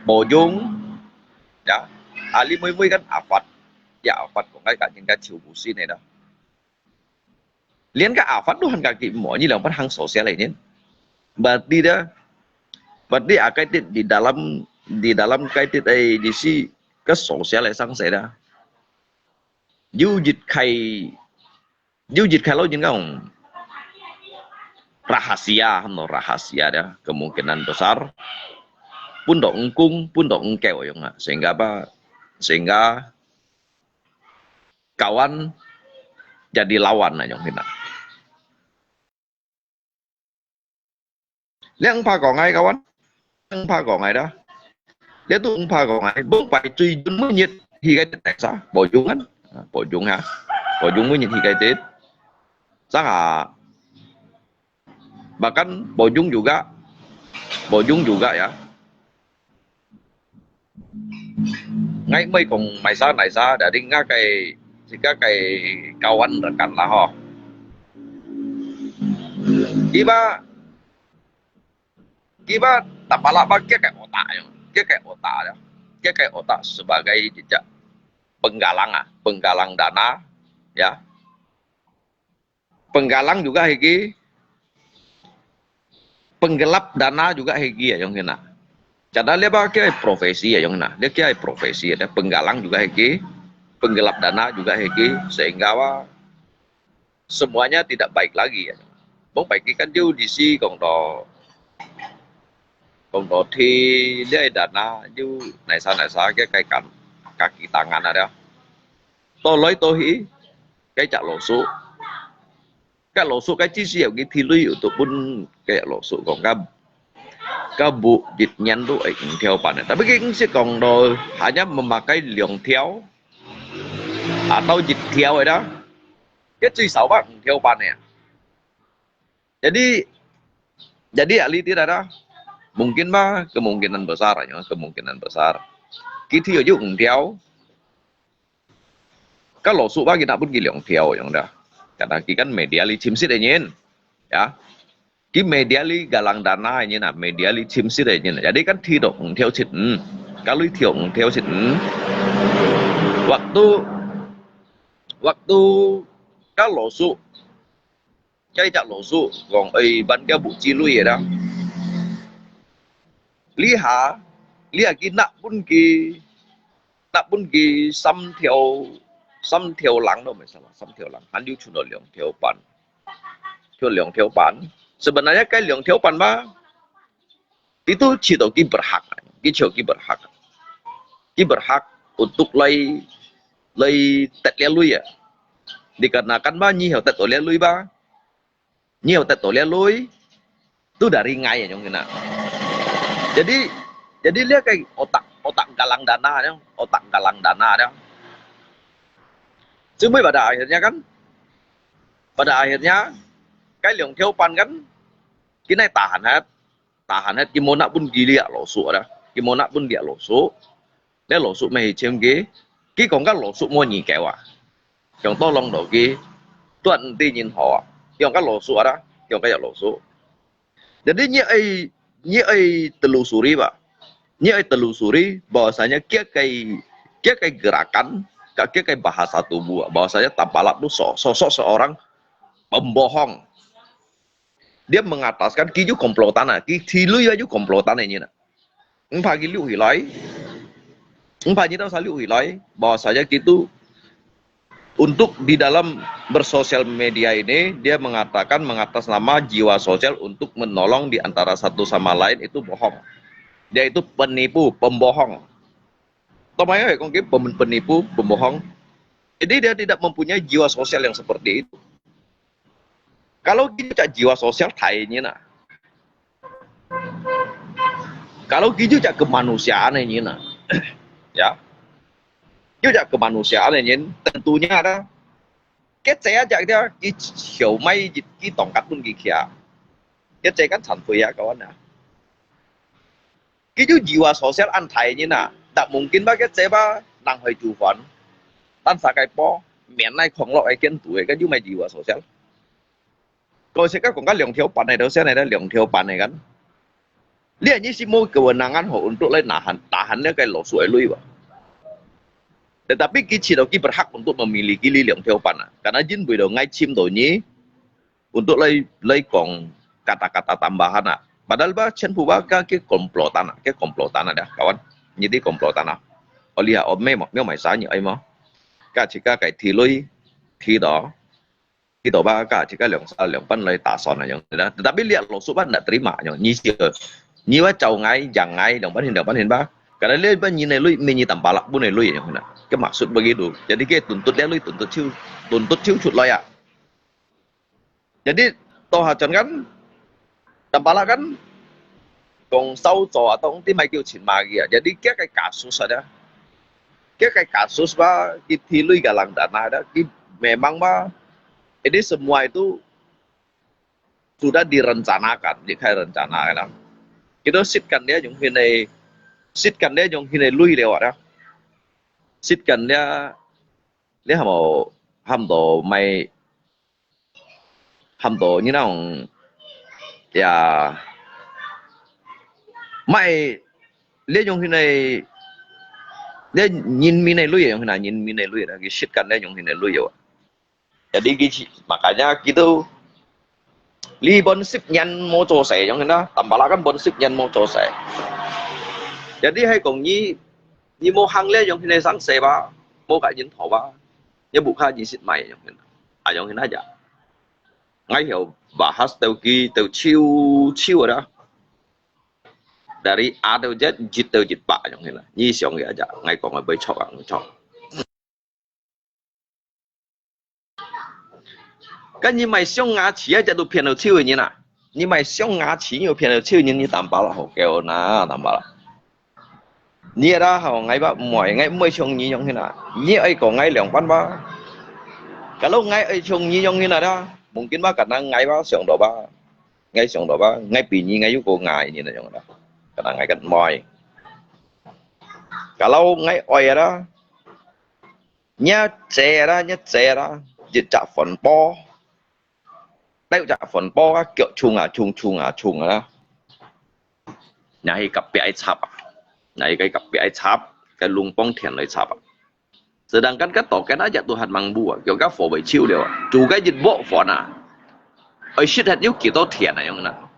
保中，ya, ahli mui-mui kan afat, ya afat kong kai ka jing ka chiu busi ne da. Lian ka afat tu han ka ki mo ni lang pan hang sosial ini. Berarti dia, berarti akai ti di dalam di dalam kai ti ai di si ke sosial sang se da. Yu jit kai Yu jit kai lo jin kong rahasia, no rahasia dia, kemungkinan besar pun dok engkung, pun dok engkeu yang, sehingga apa? Sehingga kawan jadi lawan na yang hina. 兩百個𠊎，kawan，兩百個𠊎啦。這都五百個𠊎，每擺最近每日去該地啥，保中kan，啊，保中哈，保中每日去該地，sang啊，bahkan保中juga，保中juga ya。 Ngai mui kong maisa naisa, jadi ngai kai, jika kai kawan rekan lah ho. Kiba, kiba tapala ba kia kai otak yo, kia kai otak yo, kia kai otak sebagai jejak penggalang ah, penggalang dana, ya. Penggalang juga hiki, penggelap dana juga hiki ya, yang hina. Jadi dia ba kia profesi ya, yang hina. Dia kia profesi ya, penggalang juga hiki, penggelap dana juga hiki, sehingga ba semuanya tidak baik lagi ya. Bông baik kan jiu di si kong to, kong to thi dia dana jiu naisa naisa kia kai kan kaki tangan ada. To loi to hi, kai cak losu. Kai losu kai ci si ya ki thi lui tu pun kai losu kong ka ka bu jit nyan tu ai eng thiau pan. Tapi kai eng si kong to hanya memakai liang thiau atau jit thiau ada. Cái最少吧五條半呢。Jadi, jadi ahli tidak ada. Mungkin mah kemungkinan besar, ya, kemungkinan besar. Kita aja ung theo. Kalau suka kita pun gilang theo yang dah. Karena kita kan media li chim sit nyin. Ya. Ki media li galang dana nyin na, media li chim sit nyin na. Jadi kan thi dok ung theo sit. Hmm. Kalau theo ung theo sit. Hmm. Waktu, waktu kalau su Chai chak lo su, kong ơi ban kia bu chi lui da. Li ha, li ha ki nak pun ki, nak pun ki sam thiau, sam thiau lang lo mai salah, sam thiau lang, han liu chun lo liang thiau pan. Chun liang thiau pan. Sebenarnya kai liang thiau pan ba, Itu cito ki berhak, ki cito ki berhak. Ki berhak untuk lai, lai tet lia lui ya. Dikarenakan ba nyi hau tet lia lui ba, nyi hau tet lia lui, tu dari ngai yang kena. Jadi, jadi lia kai otak, otak galang dana yang, otak galang dana yang. Cuma pada akhirnya kan, pada akhirnya, kai liang thiau pan kan, kinai tahan hat, tahan hat ki mo nak pun ki liak lo su da. Ki mo nak pun liak lo su. Liak lo su mai chim ki. Ki kong ka lo su mo nyi keu a. Kiong to long do ki. Tuan ti nyin ho a. Kiong ka lo su da. Kiong ka ya lo su. Jadi nyi ai, nyi ai telusuri ba. Nyi ai telusuri bahwasanya kia kai, kia kai gerakan, ka kia kai bahasa tubuh, bahwasanya Tampalak tu so, sosok seorang pembohong. Dia mengataskan ki ju komplotan ah, ki thi lui ju komplotan ini na. Engpa ki liu hilai, engpa nyi tau sa liu hilai, bahwasanya gitu untuk di dalam bersosial media ini dia mengatakan mengatas nama jiwa sosial untuk menolong di antara satu sama lain itu bohong. Dia itu penipu, pembohong. Tahu mai kong ki penipu, pembohong. Jadi dia tidak mempunyai jiwa sosial yang seperti itu. Kalau kita cak jiwa sosial thai nyi na. Kalau kita cak kemanusiaan nyi na. Ya. Kita cak kemanusiaan nyi, tentunya ada. Kita cak dia ki chiu mai ki tongkat pun ki kia. Kita kan santuy ya kawan ya. Ki ju jiwa sosial an thai nyi na. Tak mungkin ba kita ba nang hai ju fan. Tan sa kai po, mian nai kong lo ai kian tu kan ju mai jiwa sosial. Kau sika kong ka liang thiau pan nai, tau sia nai liang thiau pan nai kan. Lia nyi si mo kewenangan ho untuk lai nahan, tahan lia kai lo su ai lui ba. Tetapi ki cito ki berhak untuk memiliki li liang thiau pan na. Karena jin bui do ngai chim do nyi untuk lai, lai kong kata-kata tambahan na. Padahal ba chen pu ba ka ki komplotan na, ki komplotan na dah kawan. Nyi ti komplotan na. Oli ha o me mo, me mai sa nyi ai mo. Ka cika kai thi lui, thi do. Kita ba ka cika liang sa liang pan lai tason na yang. Tetapi liak lo su ba ndak terima yang. Nyi si, nyi ba cau ngai, jang ngai, liang pan hin, liang pan hin ba. Karena lia ba nyi nai lui, me nyi Tampalak pun nai lui yang na. Ke maksud begitu. Jadi ke tuntut lia lui, tuntut ciu, tuntut ciu cut lo ya. Jadi to ha chan kan, Tampalak kan, kong sau zo atau ti mai kiu chin ma ki ya. Jadi kia kai kasus ada. Kia kai kasus ba, ki thi lui galang dana ada, ki memang ba, ini semua itu sudah direncanakan, di kai rencana kan. Kita sitkan dia yung hinai, sitkan dia yung hinai lui lewat ada. Sitkan dia, dia ham, ham to mai ham to nyi nang ya mai lia yung hinai 這人民个鐳啊，用去拿人民个鐳啊，佢食緊這用去拿鐳啊。Jadi佢makanya佢都，你本十年無做事，用去拿，tambah lah kan本十年無做事。Jadi係講你，你無行了，用去拿生事吧，無个人討吧，你屋下你食買，用去拿，啊，用去拿呀。 𠊎曉bahas到佢到超超啦。Dari A到Z，Z到Z百樣啦。你想个，𠊎講个會錯啊，會錯。該你買象牙齒啊，這都騙到超个人啊！你買象牙齒又騙到超个人，你tambah啦，好夠啦，tambah啦。 你啦，吼，𠊎吧毋會，𠊎毋會像你樣形啊。你愛講𠊎兩半吧。Kalau𠊎愛像你樣形啊，mungkin吧，可能𠊎吧想到吧，𠊎想到吧，𠊎比你，𠊎又過𠊎，你那樣啦，可能𠊎更毋會。Kalau𠊎愛啦，你姐啦，你姐啦，一隻粉波。 兜隻粉波啊，腳衝啊衝衝啊衝啊，拿去隔壁插啊，拿去隔壁插，該龍邦田來插啊。Sedangkan該多間啊，也都還吂舞啊，叫該火尾手了啊，做該一鑊飯啊，愛食忒有幾多田啊，樣啊。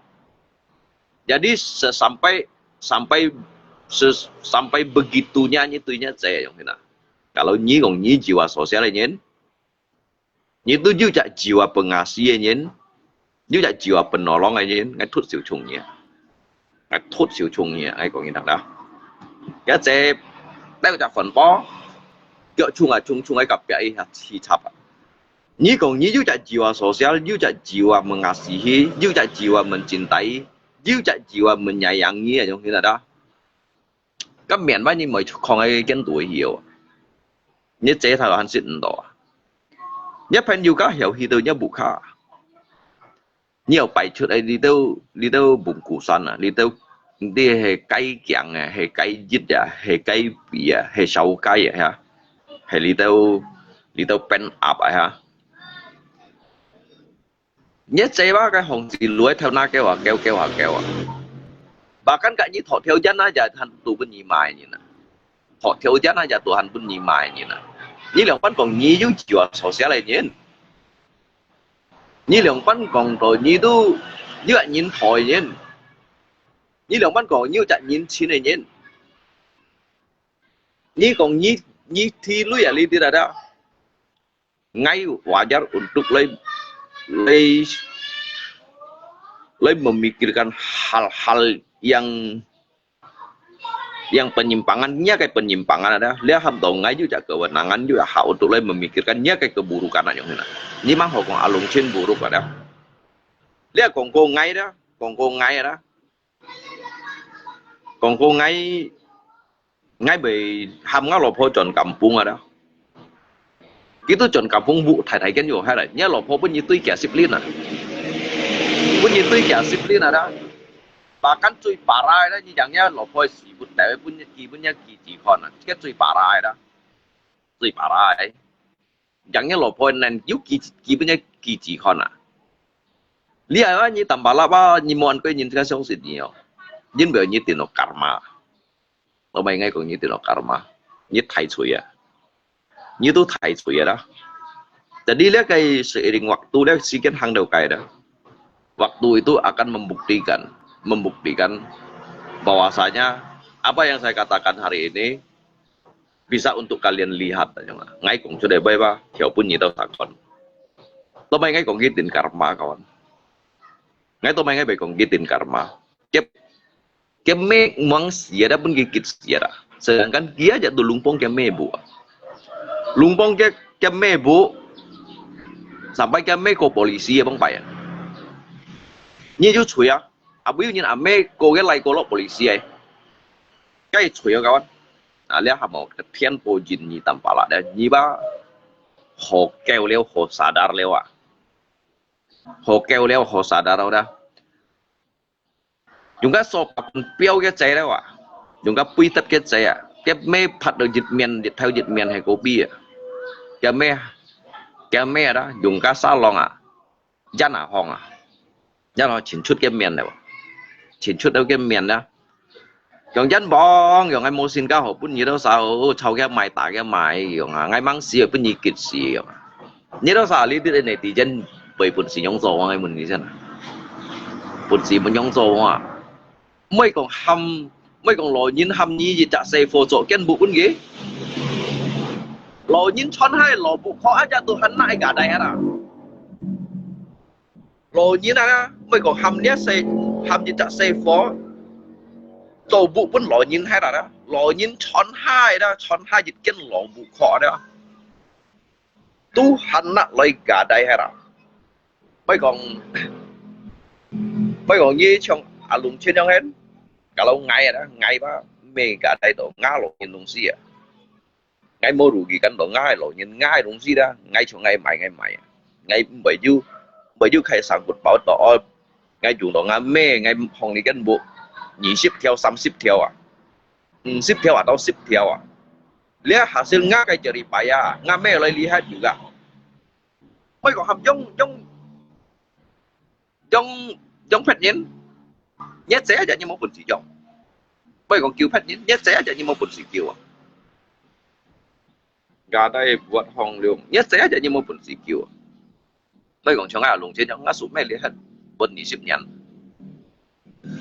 Jadi sampai sampai sampai begitunya你對你姐樣啊。Kalau你講你就啊，所寫个人， 你都有隻jiwa pengasih个人，有隻jiwa penolong个人，𠊎忒小看你啊！𠊎忒小看你啊！𠊎講你聽啦，一隻兜隻粉波，腳衝啊衝衝个隔壁去插啊！你講你有隻jiwa sosial，有隻jiwa mengasihi，有隻jiwa mencintai，有隻jiwa menyayangi，用去哪啦？ 該面板你莫看个見到个哦，你這頭還食毋到啊？你朋友家曉去到你屋下，你又擺出來，你兜你兜蒙古山啊，你兜你係該強啊，係該熱啊，係該肥啊，係燒雞啊，係你兜你兜變鴨啊， 你這把个紅子路个頭那叫啊，叫叫啊，叫啊。Bahkan該你頭條煙啊，也還都分你買人啊。頭條煙啊，也都還分你買人啊。你兩班講你有jiwa sosial个人，你兩班講到你都有人頭个人，你兩班講你有隻人情个人。你講你你提鐳啊，你知啦。 Ngai wajar untuk 來來來 memikirkan hal-hal yang yang penyimpangan, nya kay penyimpangan ada. Lia ham to ngai juga kewenangan juga hak untuk 來 memikirkan nya kay keburukan ada yang hina. Ni mang ho kong alung chin buruk ada. Lia kong ko ngai ada, kong ko ngai ada. 講過𠊎，𠊎會喊𠊎老婆轉kampung啊啦。佢都轉kampung屋大大間有下來，若老婆分佢對佢十年啊，分佢對佢十年啊啦。Bahkan最巴拉啦，你講若老婆係死不掉，分佢分佢記住看啊，這最巴拉啦，最巴拉。 Yang nya老婆能有幾幾分鐘幾幾看啊？你啊，你tambah啦吧，你無安過人家相信你哦，因為你定到karma。老妹，𠊎講你定到karma，你太衰啊，你都太衰啊啦。Jadi 這個 seiring waktu 這時間行到該的，waktu itu akan membuktikan，membuktikan bahwasanya apa yang saya katakan hari ini bisa untuk kalian lihat aja lah. Ngai kong sudah bai ba, siapa pun nyita takon. Tomai ngai kong gitin karma kawan. Ngai tomai ngai bai kong gitin karma. Kep kep me muang sia dah pun gigit sia dah. Sedangkan dia aja tu lumpong kep me bu. Lumpong kep kep me bu. Sampai kep me ko polisi ya bang pai. Ni ju chui ya. Abu nyin ame ko ge lai ko lo polisi ya. Kai chui ya kawan. 啊，這下無个天保佑你淡薄啦，你吧，好夠了，好sadar了啊，好夠了，好sadar了。用个手把標个仔了啊，用个背得个仔啊，个尾拍到一面，日頭一面係嗰邊啊，个尾，个尾啊，用个沙浪啊， 一下放啊，一下清出个面了，清出了个面了。用煙網，用个無線搞好，分你兜啥好，吵个買，打个買，用啊，𠊎吂死，分你激死，用啊。你兜啥，你兜个netizen，會本事用做，𠊎問你先啊。本事分用做啊。毋係講喊，毋係講老人喊你一隻細貨做，根本分佢。老人穿鞋，老不可，aja都還拿个帶啊啦。 老人啊，毋係講喊你細，喊一隻細貨，做屋分老人係啦，老人穿鞋啦，穿鞋一件老不可啦，都還拿來加帶係啦。毋係講，毋係講你像阿龍這樣係，kalau𠊎啊，𠊎吧，無加帶到，𠊎老人東西啊。 𠊎無rugi kan到𠊎个老人，𠊎个東西啦，𠊎像𠊎買，𠊎買啊。𠊎毋會有，毋會有開生活包到，哦，𠊎用到𠊎咩，𠊎放你間屋，二十條、三十條啊，五十條啊，到十條啊。這hasil𠊎个jeripaya，𠊎咩來厲害juga。毋係講喊用，用，用，用別人，你姐姐你無本事用。毋係講救別人，你姐姐你無本事救啊。 Gadai buat hong liung. Nya saya aja nyi mo本事救啊。你講像𠊎龍姐樣，𠊎sudah咩lihat buat二十年。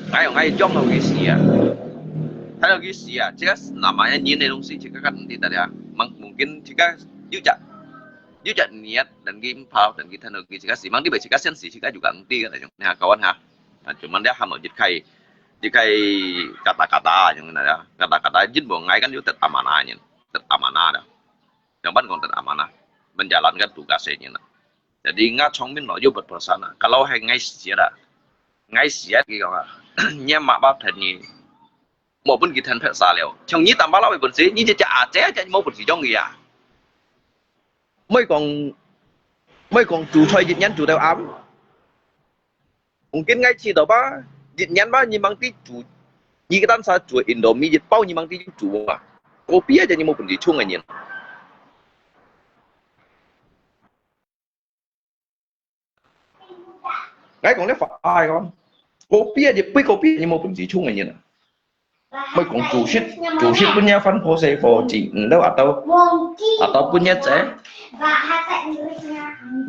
𠊎用𠊎用到佢死啊，睇到佢死啊，這個namanya人个東西，這個kan唔知得啊。Mungkin這個有隻有隻niat，dan佢唔怕，dan佢睇到佢這個死，mang di ba這個先死，這個juga唔知个，你看kawan哈。Nah，cuman dia hamo一開一開kata-kata yang na ya，kata-kata jin bo ngai kan yo tet amanah nyen，tet amanah dah。 Yang ban kong tet amanah, menjalankan tugas ini na. Jadi ngah chong min lo yo berpesan na. Kalau hai ngai siat a, ngai siat ki kong a, nya mak bap than ni, mo pun ki than phet sa leo. Chong ni tam ba lau pun si, ni je ja a je ja mo pun si jong ya. Moi kong, moi kong tu choi jit nyan tu teo am. Mungkin ngai chi tau ba, jit nyan ba nyi mang ti chu, nyi ketan sa chu Indomie jit pau nyi mang ti chu a. Kopi aja nyi mo pun ti chung a nyin. Ngai kong le fa ai kong. Kopi aja pui kopi nyi mo pun ti chung a nyin. Moi kong chu sit, chu sit pun nya fan po se po chi, ndo atau, atau pun nya che.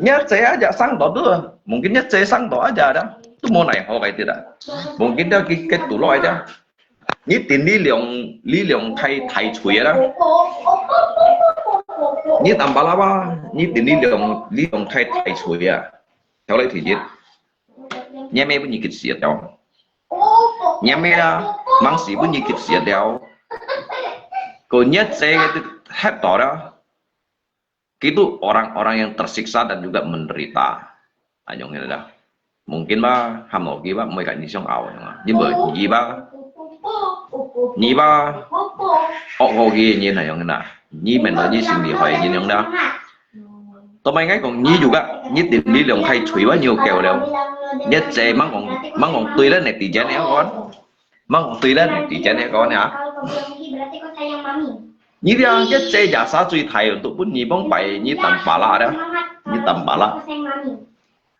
Nya che aja sang to tu, mungkin nya che sang to aja da. Tu mo nai ho kai ti da. Mungkin da ki ke tu lo aja. Ni tin li liong, li liong thai, thai chui da. Ni tam ba la ba, ni tin li liong, li liong thai, thai chui a. Theo lai thi jit. Nya me pun ni kit siat tau. Nya me a, mang si pun ni kit siat tau. Ko nya che ke tu het to da. Kitu orang-orang yang tersiksa dan juga menderita. Anyong ini dah. Mungkin ba, ham lo ki ba, moi ka ni siang au yang a. Ni ba, ni ba, ni ba, ok ok ki ni na yang na. Ni men lo ni sing di hoi ni yang na. Tao mai ngai kong ni juga, ni tin ni liong khai chui ba ni ok kêu leo. Ni che mang kong, mang kong tui le netizen ya kon. Mang tui le netizen ya kon ya. Ni dia, ni che ya sa chui thai untuk pun ni bong pai ni tam pala da. Ni tam pala.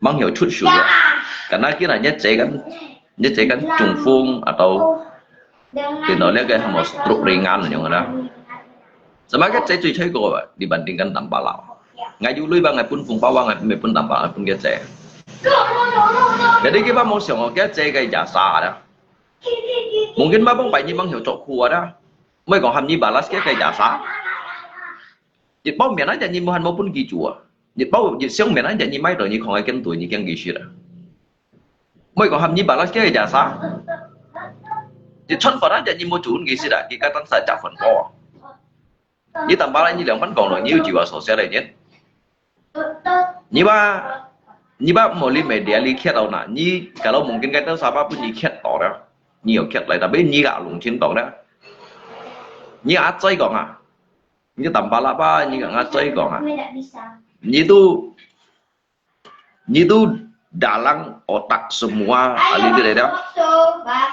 Mang hiu chut shu ya. Karena kira ni che kan, ni che kan jung fung atau tin lo le ke ham lo stroke ringan yang na. Sama ke che chui chai ko di bandingkan tam pala. Ngai yu lui ba ngai pun fung pa wa ngai pun tam pala pun ke che. Jadi kiba mo siang ke che ke ya sa da. Mungkin ba bong pai ni mang hiu chok khu a da. Moi kong ham ni balas ke ke ya sa. Jit pau mian aja ni mo han mo pun ki chu a. Jit pau jit siang mian aja ni mai to ni kong ai ken tu ni kiang ki shi da. Moi kong ham ni balas ke ya sa. Jit chon pa aja ni mo chun ki shi da. Ki ka tan sa ja fon po. Ni tam ba lai ni liang pan kong lo ni yu jiwa sosial lai ni. Ni ba, ni ba mo li media li kiat tau na. Ni kalau mungkin kai tau sa ba pun ni kiat tau da. Ni yo kiat lai tapi ni ga lung chin tau da. Ni a choi kong a. Ni tam ba la ba ni ga nga choi kong a. Ni tu Ni tu dalam otak semua, ahli tu dah.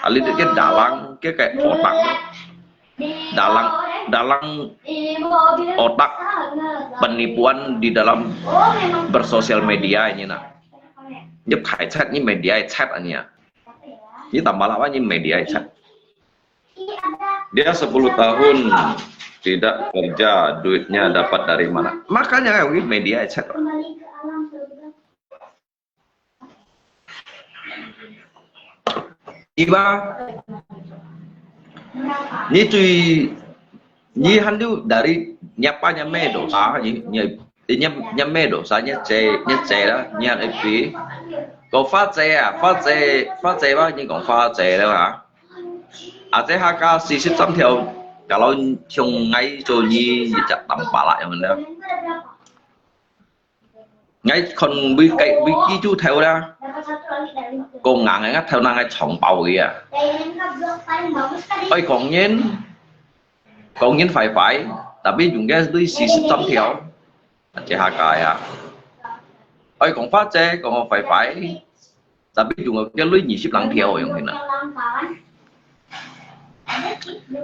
Ahli tu ke dalam ke ke otak. Dalam, dalam otak penipuan di dalam bersosial media ini na. Ni khai chat ni media chat ani ya. Ni tam ba la ba ni media chat. Dia sepuluh tahun tidak kerja, duitnya dapat dari mana? Makanya kayak media chat. Iba, ni cui, ni handu dari nyapa nyame dosa, ni, ni, ni nyame dosa, ni ce, ni ce lah, ni ipi. Kau fa ce ah, fa ce, fa ce ba, ni kong fa ce lah ha. Aja haka sisip samtiau, kalau cong ngai co ni, ni cak tampa lah yang mana. Ngai kon bui kai bui ki cu theu da. Kong ngang ngai theu na ngai chong pau ya. Oi kong nyen, kong nyen fai fai, tapi jung ke lui sisip samtiau. Aja haka ya. Oi kong fa ce, kong fai fai. Tapi jung ke lui ni sip lang tiau yang hina.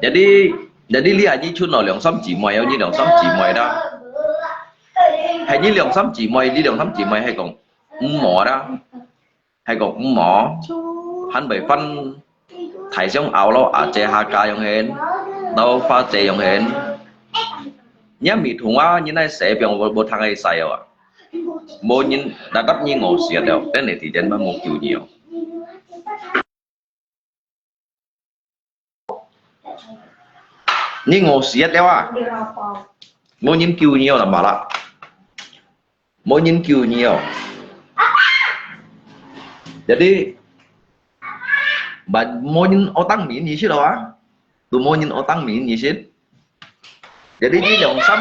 Jadi, jadi li aji chun lo 良心姊妹，有你良心姊妹啦。係你良心姊妹，你良心姊妹係講毋好啦，係講毋好，還未分大聲拗咯，阿姐下家樣形，到花姐樣形。你也未同啊，你那寫表我我聽佢寫啊，無人，那得你我寫了，等你提前乜無救你哦。 你餓死一了啊！無人救你哦，那麼啦，無人救你哦。Jadi，無無人愛當面你識咯啊？都無人愛當面你識？ Jadi你良心，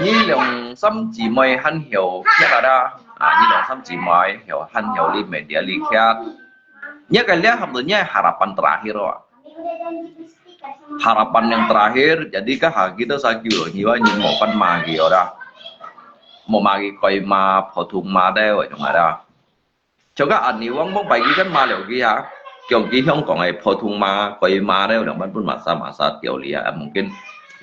你良心姊妹還曉曉啦，啊，你良心姊妹曉還曉你media你曉，你个了含到你harapan terakhir啊，harapan yang terakhir，jadi kah kita sakit loh，你話你無辦法嘛，佢哦啦，無嘛佢可以嘛，普通嘛的，我講啊啦。 Coba ani wong mong pai kan ma liao ki ha. Kiong ki Hong Kong ai phổ thông ma, koi ma liao liao man pun masa masa tiao li ha. Mungkin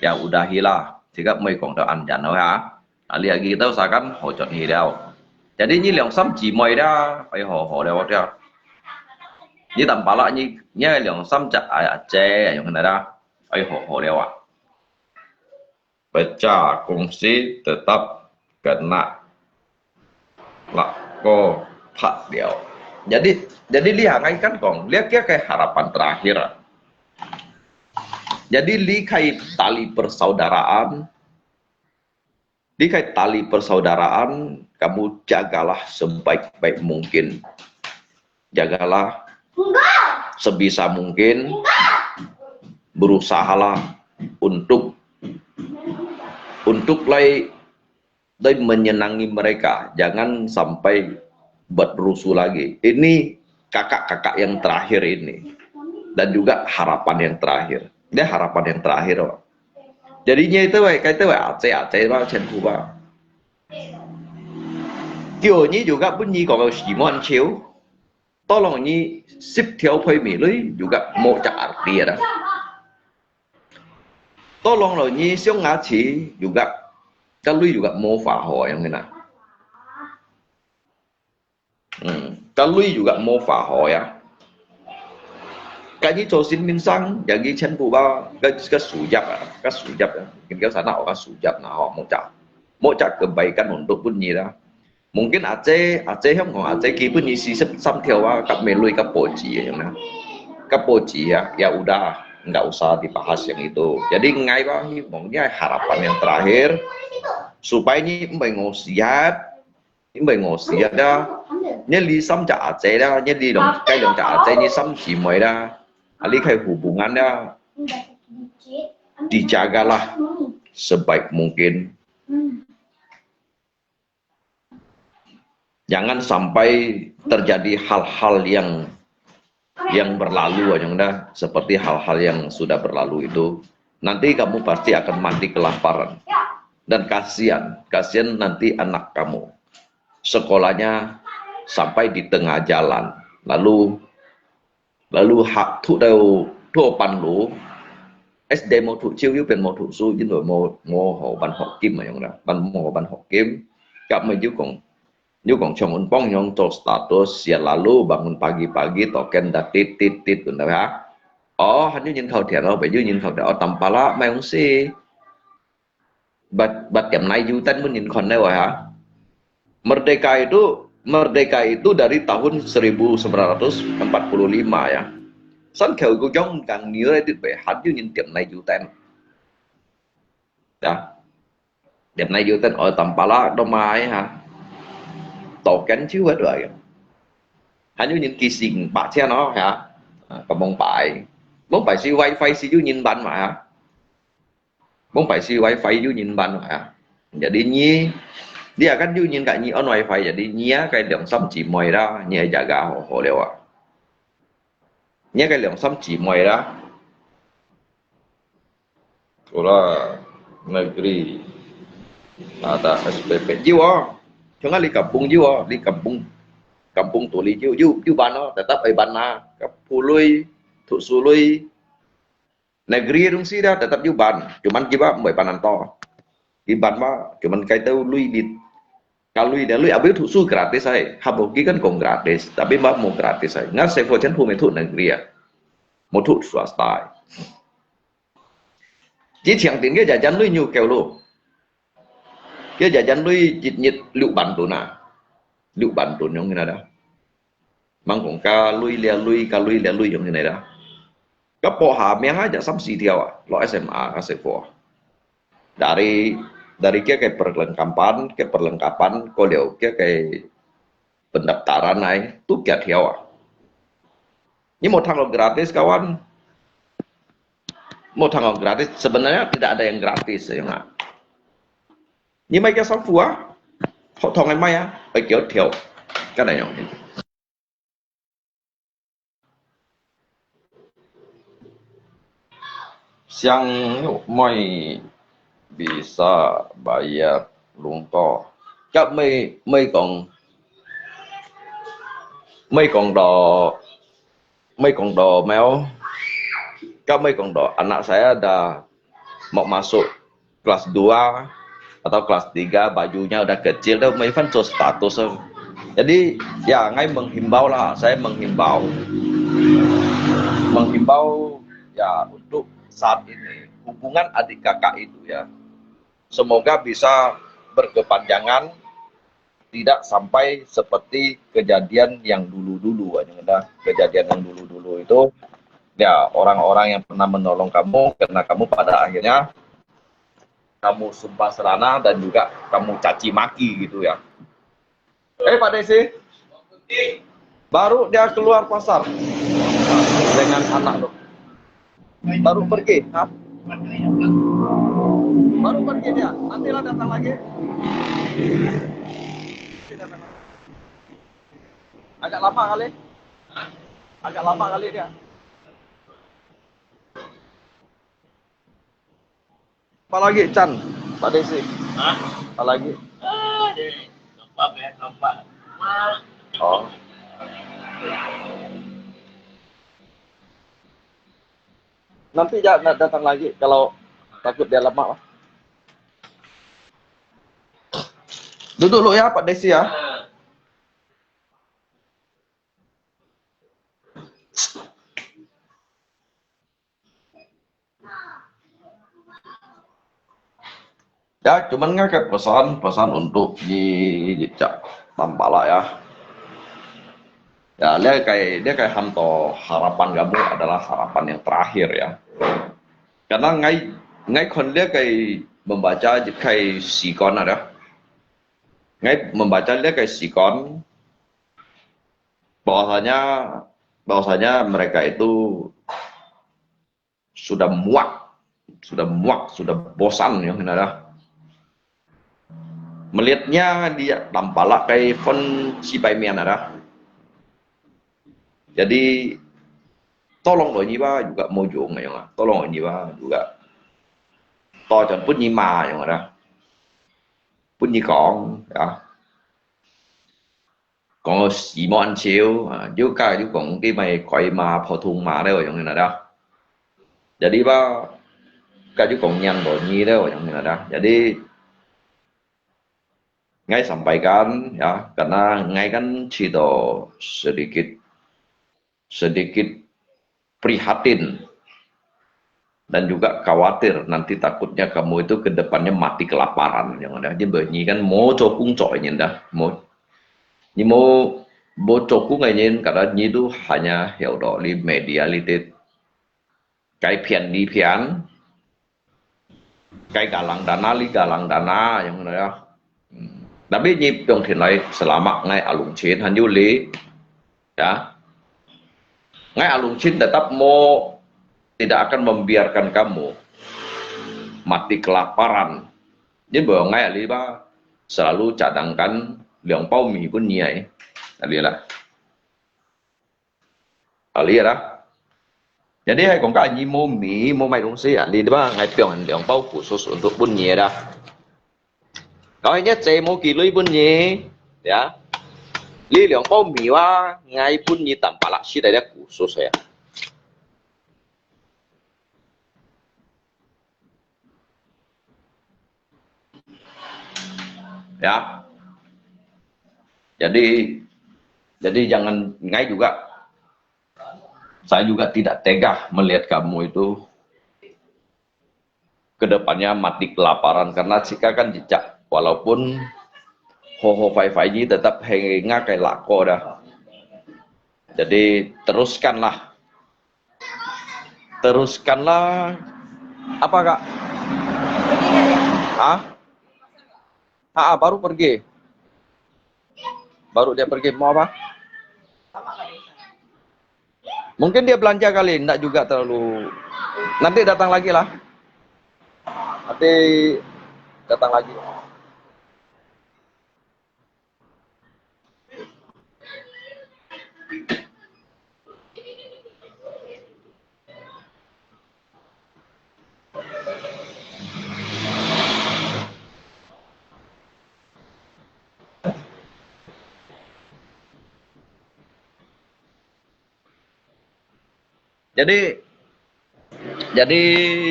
ya udah hi lah. Cakap moi kong tau an jan ha. Ali agi tau sakan ho chot hi liao. Jadi ni liang sam ji moi da, ai ho ho liao dia. Ni tam pala ni ni liang sam ja ai aje yang na da. Ai ho ho liao ah. Pecah kongsi tetap kena lako tak liao. Jadi, jadi lihat ngai kan kong, lihat kia kayak harapan terakhir. Jadi likai tali persaudaraan, likai tali persaudaraan, kamu jagalah sebaik-baik mungkin. Jagalah sebisa mungkin, berusahalah untuk untuk lai lai menyenangi mereka, jangan sampai buat rusuh lagi. Ini kakak-kakak yang terakhir ini dan juga harapan yang terakhir. Dia harapan yang terakhir. Jadinya itu wei, kata wei aceh aceh ba chen ku ba. Kyo ni juga pun ni kau si mon chiu. Tolong ni sip theo poi mi lui juga mo cak arti ada. Tolong lo ni siung ngaci juga kalui juga mo fa ho yang kena. Hmm, kalui juga mo fa ho ya. Kani cho sin min sang, yang ki chen bu ba, ka ka sujap ah, ka sujap ya. Kin ka sana ka sujap na ho mo cak. Mo cak kebaikan untuk pun ni lah. Mungkin aceh, aceh yang kong aceh ki pun ni si sep sam theo ah, kap melui kap poci yang na. Kap poci ya, ya udah, nggak usah dibahas yang itu. Jadi ngai ba, mungkin harapan yang terakhir supaya ni mbai ngosiat, 因為我是啊，你這三隻阿姐啦，你這兩，該兩隻阿姐，你三姊妹啦，啊，你个hubungan啦，dijagalah sebaik mungkin. Jangan sampai terjadi hal-hal yang yang berlalu aja dah, seperti hal-hal yang sudah berlalu itu. Nanti kamu pasti akan mati kelaparan. Dan kasihan, kasihan nanti anak kamu. Sekolahnya sampai di tengah jalan. Lalu lalu hak thu dau thu pan lu. SD 無讀書，又變無讀書，因為無無學文學金啊樣啦，文無學文學金，甲咪又講 又講像阮幫樣做status，selalu bangun pagi-pagi token dah tit tit tit，對吧？哦，還有人偷聽哦，還有人偷聽哦，Tampalak，賣東西。Buat, buat tiap naik Yu-Tan pun人看了啊。Merdeka itu, Merdeka itu dari tahun seribu sembilan ratus empat puluh lima ya. San kêu ko jong kang ni re dit be, han yu nyin tiap nai jutan. Ya. Tiap nai jutan oi Tampalak do mai ha. Tau kan chiu wa dua ya. Han yu nyin kising pa chia no ya. Ka mong pai. Mong pai si wifi si yu nyin ban ma ha. Mong pai si wifi yu nyin ban ya. Jadi nyi, dia kan yu nyin ka nyi on wifi, jadi nyi ya kai liang sam chi moi la, nyi ya jaga ho ho liao a. Nyi ya kai liang sam chi moi la. Sekolah negeri ada S P P. Yu a. Cuma li kampung yu a, li kampung. Kampung tu li yu, yu, yu ban a, tetap ai ban a. Ka pului, tu sului. Negeri dong si dia tetap yu ban, cuman kiba mbai panan to. Iban ma, cuman kai tau lui bit. Ka lui dia lui, abis tu su gratis ai. Habo ki kan kong gratis, tapi ma mo gratis ai. Nga se fo chen pu me tu negeri a. Mo tu swasta ai. Ji chiang tin ke jajan lui nyu kêu lu. Ke jajan lui jit nyit lu ban tu na. Lu ban tu nyong na da. Mang kong ka lui lia lui, ka lui lia lui yong hinai da. Ka po ha miang aja sam si thiau a, lo S M A ka se po. Dari, dari kia ke perlengkapan, ke perlengkapan, ko liau kia ke pendaftaran ai, tu kia thiau a. Ni mo thang lo gratis kawan. Mo thang lo gratis, sebenarnya tidak ada yang gratis ya nga. Ni mai kia sam fu a, ho thong ai mai a, ai kiau thiau. Ka na yong. Siang yuk moi bisa bayar lungko. Kap mei, mei kong, mei kong do, mei kong do meo. Kap mei kong do anak saya dah mau masuk kelas dua atau kelas tiga, bajunya udah kecil dah, mei fan so status. Jadi, ya, ngai menghimbau lah, saya menghimbau. Menghimbau, ya, untuk saat ini, hubungan adik kakak itu, ya, semoga bisa berkepanjangan, tidak sampai seperti kejadian yang dulu-dulu, ya, kejadian yang dulu-dulu itu, ya, orang-orang yang pernah menolong kamu, karena kamu pada akhirnya kamu sumpah serana dan juga kamu caci maki gitu ya. Eh, Pak Desi, baru dia keluar pasar dengan anak lu. Baru pergi, ha? Baru pergi dia. Nantilah datang lagi. Agak lama kali. Agak lama kali dia. Apa lagi, Chan? Pak Desi. Hah? Apa lagi? Ah, dia lompat, eh, lompat. Oh. Nanti dia nak datang lagi kalau takut dia lama lah. Duduk dulu ya, Pak Desi ya. Ya, cuman ngai ke pesan, pesan untuk di jejak Tampalak ya. Ya, dia kai, dia kai hanto harapan kamu adalah harapan yang terakhir ya. Karena ngai, ngai kon dia kai membaca kai sikon ada. Ngai membaca dia kai sikon bahwasanya, bahwasanya mereka itu sudah muak, sudah muak, sudah bosan ya, hinada. Melihatnya dia Tampalak kai phone si pai mian ada. Jadi tolong lo nyi ba juga mojong ya, tolong lo nyi ba juga. To chan pun nyi ma ya ada. Pun nyi kong ya. Kong si mo an chiu, ha, juga juga kong ti mai koi ma, phổ thông ma le yang hinada. Jadi ba, ka juga kong nyan lo nyi le yang hinada. Jadi ngai sampaikan ya, karena ngai kan cito sedikit, sedikit prihatin Dan juga khawatir nanti takutnya kamu itu ke depannya mati kelaparan, yang ada aja banyi kan mau cokung cok ini dah, mau ini mau mau cokung ini, karena ini itu hanya ya udah li media li tit, kai pian li pian, kai galang dana li galang dana, yang ada ya. Hmm. Tapi ini yang hendak selama ngai alung chin han yuli, ya. Ngai alung chin tetap mau tidak akan membiarkan kamu mati kelaparan. Jadi bahwa ngai ali ba selalu cadangkan liang pau mi pun nyi ai. Ali lah. Ali lah. Jadi hai kong ka nyi mau mi mau mai dong si ali ba ngai piang liang pau khusus untuk pun nyi dah. Kau hanya cai mau kilui pun nyi, ya. Li liang pau mi wa ngai pun nyi tanpa lak si dah dia khusus ya. Ya. Jadi jadi jangan ngai juga. Saya juga tidak tega melihat kamu itu ke depannya mati kelaparan karena jika kan jejak walaupun ho ho fai fai ji tetap henga kai lako dah. Jadi teruskanlah, teruskanlah apa kak? Hah? Ah, baru pergi. Baru dia pergi mau apa? Mungkin dia belanja kali, ndak juga terlalu. Nanti datang lagi lah. Nanti datang lagi. Jadi jadi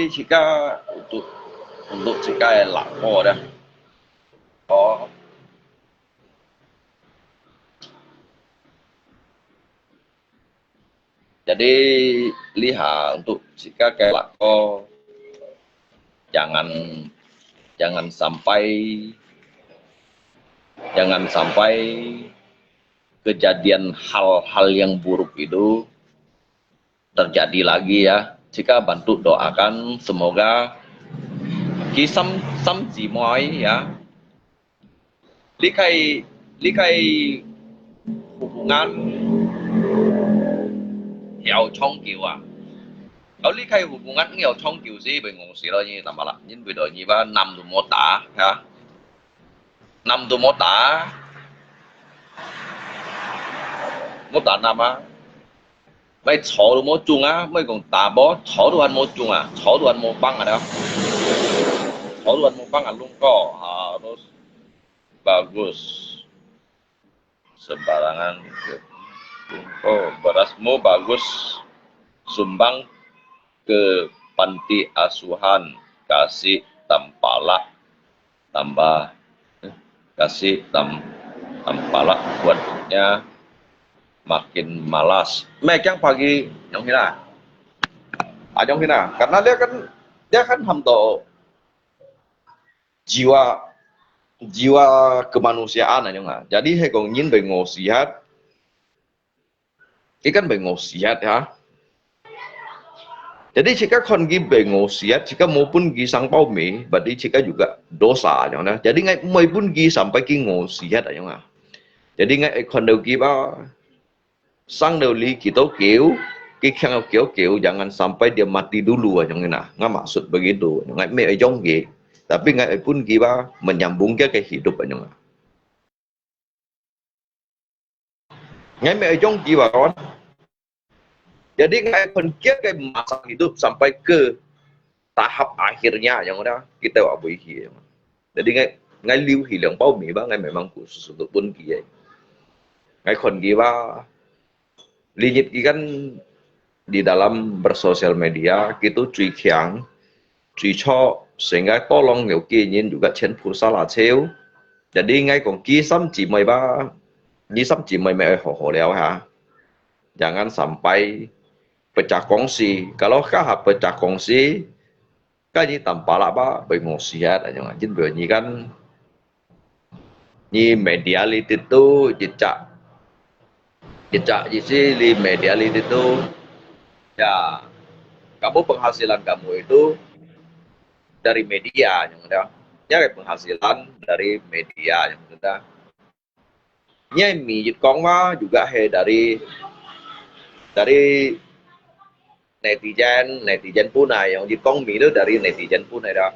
sika untuk untuk sika lako dah. Oh. Jadi lihat untuk sika lako jangan jangan sampai jangan sampai kejadian hal-hal yang buruk itu terjadi lagi ya. Jika bantu doakan semoga kisam sam cimoi ya. Likai likai hubungan hiau chong kiu ah. Kalau likai hubungan hiau chong kiu si bengung si lo ni tambah lah. Ni beda ni ba nam tu mota ya. Nam tu mota mota nam ah. Mai chau tu mau cung ah, mai kong tabo chau tu han mau cung ah, chau tu han mau pang ah dah. Chau tu han mau pang ah lungko harus bagus. Sembarangan ke lungko berasmu bagus sumbang ke panti asuhan kasih tampalak tambah kasih tam tampalak buatnya makin malas. Mai kiang pagi nyong hina. Ah nyong hina. Karena dia kan dia kan ham to jiwa jiwa kemanusiaan anyong ah. Jadi hai kong nyin bengo sihat. Ikan bengo sihat ha. Jadi jika kon ki bengo sihat, jika mau pun ki sang pau mi, berarti jika juga dosa anyong nah. Jadi ngai mai pun ki sampai ki ngo sihat anyong ah. Jadi ngai kon deu ki ba sang deu li ki to kiu, ki kiang kiu kiu, jangan sampai dia mati dulu anyong nah. Ngai maksud begitu. Ngai mai jong ki. Tapi ngai pun ki ba menyambung ke hidup anyong ah. Ngai mai jong ki ba kawan. Jadi ngai kon ki ke masa hidup sampai ke tahap akhirnya anyong dah kita wa bui hi. Jadi ngai ngai liu hi liang pau mi ba ngai memang khusus untuk pun ki. Ngai kon ki ba linyit ki kan di dalam bersosial media kitu cui kiang cui cho sehingga tolong liu ki nyin juga chen pusa la cheu. Jadi ngai kong ki sam cimoi ba, ni sam cimoi mai ho ho liao ha. Jangan sampai pecah kongsi. Kalau ka ha pecah kongsi, 該你tanpa lak ba，會餓死啊，恁樣啊，因為你看，你media裡底都一隻，一隻意思你media裡底都，ya，kamu penghasilan kamu itu dari media yang ada，ya penghasilan dari media yang ada。 你係米一講嘛，juga係dari dari netizen，netizen pun啊，yang一講米都dari netizen pun係啦。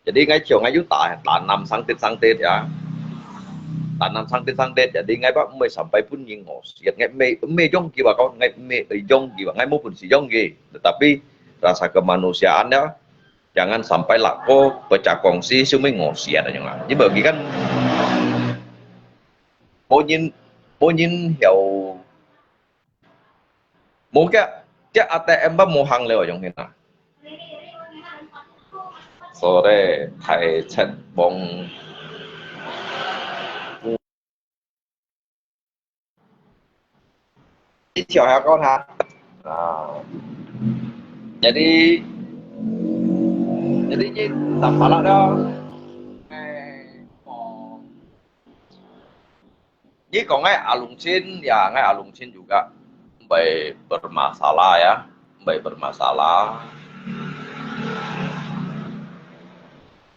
Jadi ngai chiu ngai yu ta tanam sangtit sangtit ya，tanam sangtit sangtit，jadi ngai ba mui sampai pun nyi ngos，ya ngai mui mui jong kiwa kau ngai mui jong kiwa ngai mu pun si jong ki, tetapi rasa kemanusiaan ya, jangan sampai lako pecah kongsi semua ngos ya tanya ngai. Jadi bagi kan Mô Nhin, Mô Nhin Hiau, mô kia, kia A T M ba mô hàng liao yong hin à. Sore, Thái Chet Bông. Đi theo hả con hả? À. Jadi, jadi nhi tạm phá lạ đó. Nghe, nhi có nghe alung chin, ya nghe alung chin juga. Bai bermasalah ya, bai bermasalah.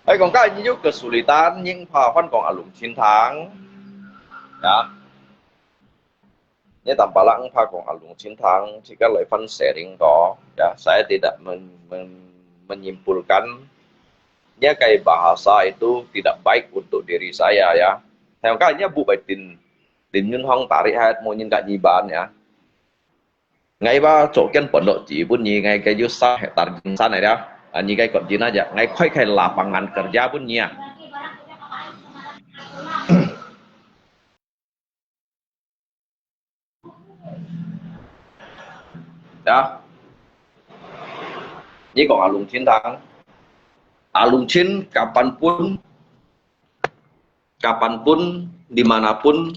Ai kong ka nyi yu kesulitan, nyi pha hwan kong alung chin thang. Ya. Nyi tạm phá lạ pha kong alung chin thang, jika lai fan sharing to. Ya, saya tidak men, men, menyimpulkan. Nyi kai bahasa itu tidak baik untuk diri saya ya. Saya ka nyi bu bai tin, tin yun hong tarik hat mo nyin ka nyi ban ya. Ngai ba cho kian pon lo ji pun nyi ngai kai yu sa hektar jin san ai dia. Nyi kai kot jin aja ngai khoi kai lapangan kerja pun nyi ya. Ya. Nyi kong alung chin thang. Alung chin kapan pun kapan pun, di mana pun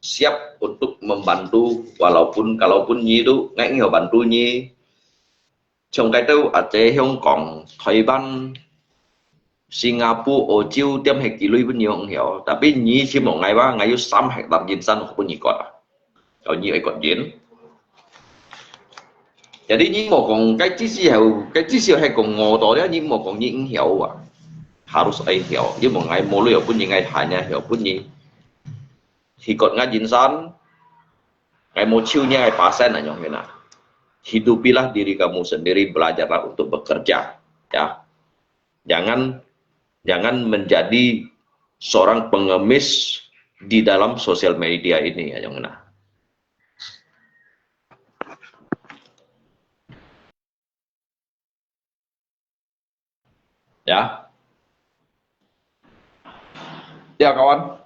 siap untuk membantu, walaupun, kalaupun nyi tu ngai ngiau bantu nyi. Chong kai tau Aceh, Hong Kong, Taiwan, Singapore, Âu Châu, tiêm hek kí lui pun nyi hong hiau. Tapi nyi chim mong ngai ba, ngai yu sam hek lam yin san pun nyi kot. Kau nyi ai kot yin. Jadi nyi mô kong, cái知識係，cái知識係講我到了，nyi mô kong nyi hiau à. Harus ai hiau. Nyi mô ngai mô lui pun nyi ngai hanya hiau pun nyi. Hikot ngai yin san, ngai mô chiu nyi ngai pasen na nyong hena. Hidupilah diri kamu sendiri, belajarlah untuk bekerja. Ya. Jangan, jangan menjadi seorang pengemis di dalam sosial media ini, ya, yang mana. Ya. Ya, kawan.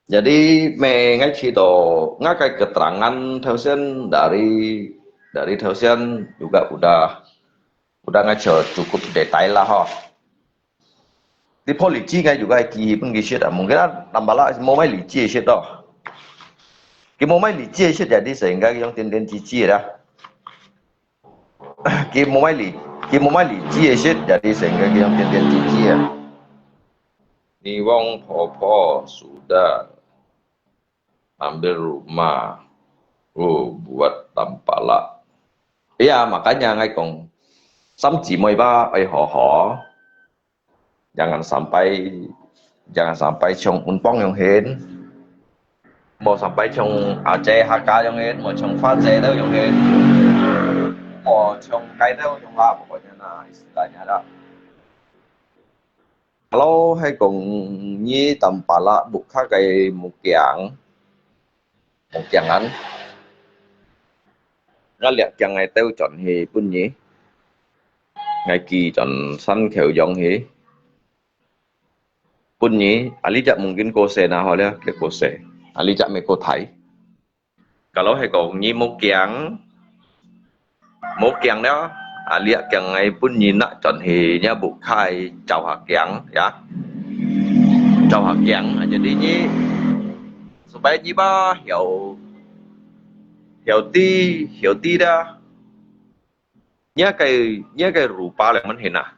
Jadi, me ngai cito, ngai kai keterangan tausian dari, dari tausian juga udah, udah ngai cukup detail lah, ho. Di politik ngai juga ki pun ki shit, mungkin lah tambah lah mau mai licik shit toh. Ki mau mai licik shit jadi sehingga yang 天天 cici dah. Ki mau mai li, ki mau mai licik shit jadi sehingga ki yang 天天 cici ya. Ni wong popo sudah ambil rumah, oh, buat tampalak. Iya, makanya ngai kong, sam 姊妹吧，愛好好，jangan sampai, jangan sampai 像 Unpong 樣形，無 sampai 像阿姐客家樣形，無 像花姐都樣形，無 像該都樣啦，無可能啦，istilahnya啦。 Hello，係講你Tampalak buka个木匠，木匠啊。𠊎掠匠个兜轉去分你，𠊎寄轉山口洋去分你。啊，你隻mungkin過世那好了，佢過世。啊，你隻咪過大。 Kalau係講你無驚，無驚了，啊，你也驚个分人啊，轉去你也無開照下驚，ya。照下驚，啊，jadi你，supaya你吧，曉，曉知，曉知啦。若个，若个rupa了，恁樣啊。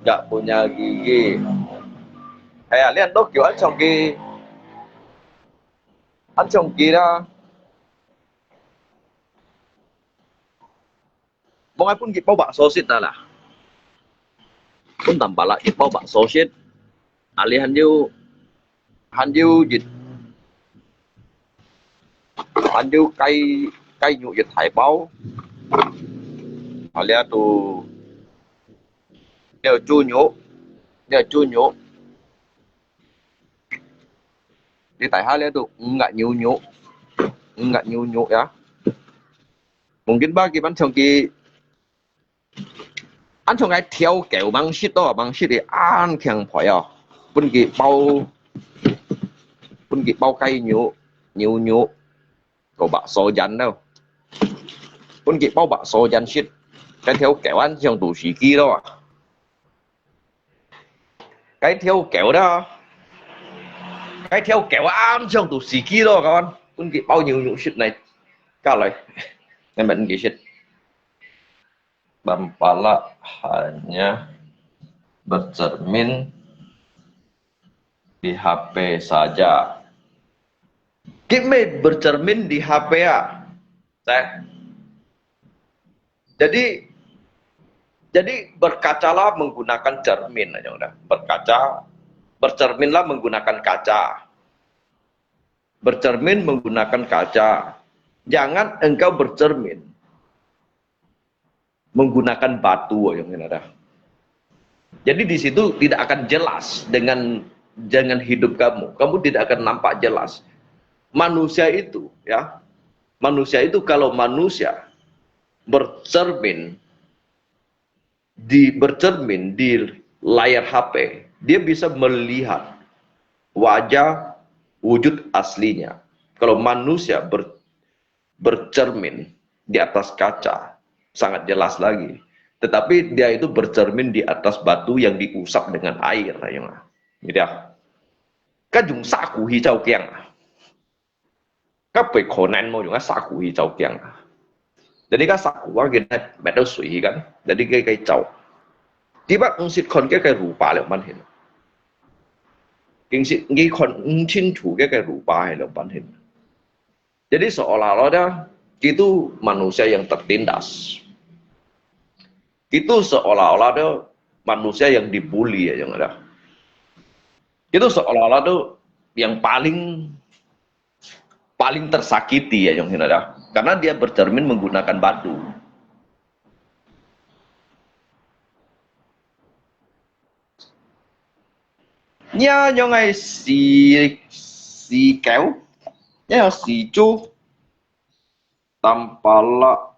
Nggak punya gigi. Hai ya, lihat tu kiu an chong ki. An chong ki lah. Mong ai pun ki pau bakso sit lah. Pun tampalak ki pau bakso sit. Alih han yu, han yu yit. Han yu kai, kai nyu yit hai pau. Alih tu, lihat tu nyu, lihat tu nyu. Di tai ha lihat tu, enggak nyu nyu. Enggak nyu nyu ya. Mungkin bagi pan chong ki An chong ngai 條狗 mangsit to, mangsit di an khiang phoi哦。分佢包，分佢包雞肉、牛肉，個 bakso 印咯。分佢包 bakso 印食，該條狗 an chong 都係佢咯。該條狗啦，該條狗 an chong 都係佢咯，kawan。分佢包牛肉食來，加來，你問佢食。 Tampalak hanya bercermin di H P saja. Kit mei bercermin di H P ah. Jadi, jadi berkacalah menggunakan cermin aja udah. Berkaca, bercerminlah menggunakan kaca. Bercermin menggunakan kaca. Jangan engkau bercermin menggunakan batu, yang ada. Jadi di situ tidak akan jelas dengan, dengan hidup kamu. Kamu tidak akan nampak jelas. Manusia itu, ya, manusia itu kalau manusia bercermin di, bercermin di layar H P, dia bisa melihat wajah wujud aslinya. Kalau manusia ber, bercermin di atas kaca, sangat jelas lagi. Tetapi dia itu bercermin di atas batu yang diusap dengan air, ya. Gitu ya. Kan 用沙鼓去照鏡啊。 該背可能無用啊，沙鼓去照鏡啊。Jadi該沙鼓啊，佢乜都水去kan。Jadi佢佢照。Tiba 毋識看佢个 rupa 了半天。佢係佢看毋清楚佢个 rupa 係了半天。Jadi seolah-olah dia itu manusia yang tertindas. Itu seolah-olah dia manusia yang dibully aja ada. Itu seolah-olah tu yang paling paling tersakiti ya, yang sini ada. Karena dia bercermin menggunakan batu. Nya nyong ai si, si keu, nya si cu, tampalak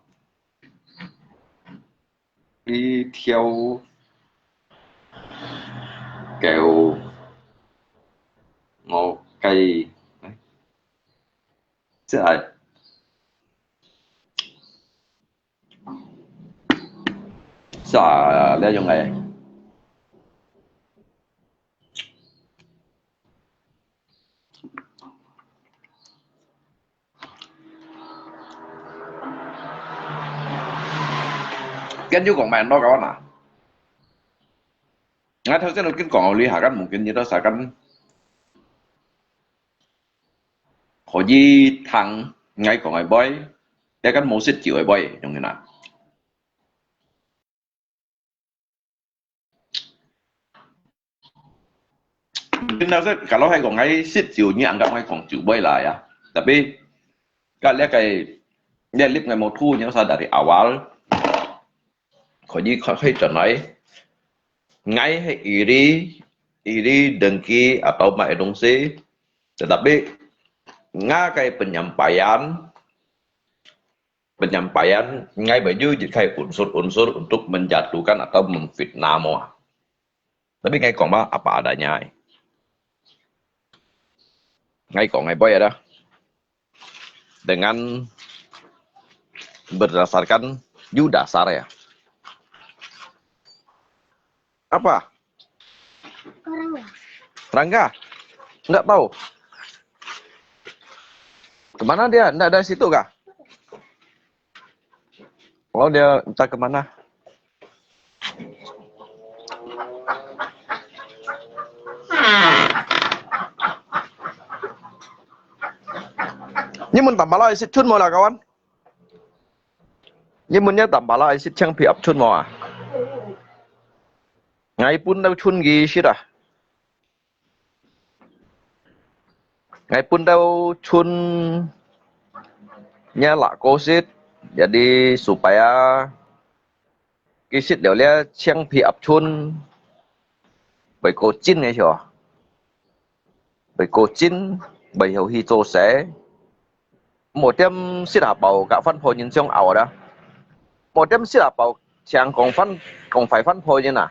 一條狗，OK，哎，這，啥，這用个？ Kan又講蠻多个話嘛。𠊎頭先都跟講了，你下間mungkin你都下間可以聽𠊎講个話，這間無食酒个話，用个啦。 Mungkin kalau係講𠊎食酒，你anggap𠊎講酒杯啦ya。Tapi，該這個，這粒𠊎無吐，你usah dari awal，可以，可以轉來。𠊎係iri，iri dengki atau買東西，tetapi，𠊎个penyampaian， penyampaian，𠊎baju一個unsur-unsur untuk menjatuhkan atau memfitnah mua. Tapi𠊎講嘛，apa adanya。𠊎講个話ada，dengan berdasarkan you dasar ya。Apa？Rangga。Nggak tahu. Kemana dia? Nggak ada situ kah? Oh, dia entah ke mana. Ni mun tambah lah isi chun mo lah, kawan. Ni mun nya tambah lah isi chang pi ap chun mo ah. Ngai pun tau chun gi sit ah. Ngai pun tau chun nya lah ko sit, jadi supaya ki sit liau lia chang pi ap chun, bai ko chin ngai sio, bai ko chin, bai hiau hi zo se. Mo tiam sit ha bau ka fan pho nyin siang au da. Mo tiam sit ha bau chang kong fan, kong fai fan pho nyin ah.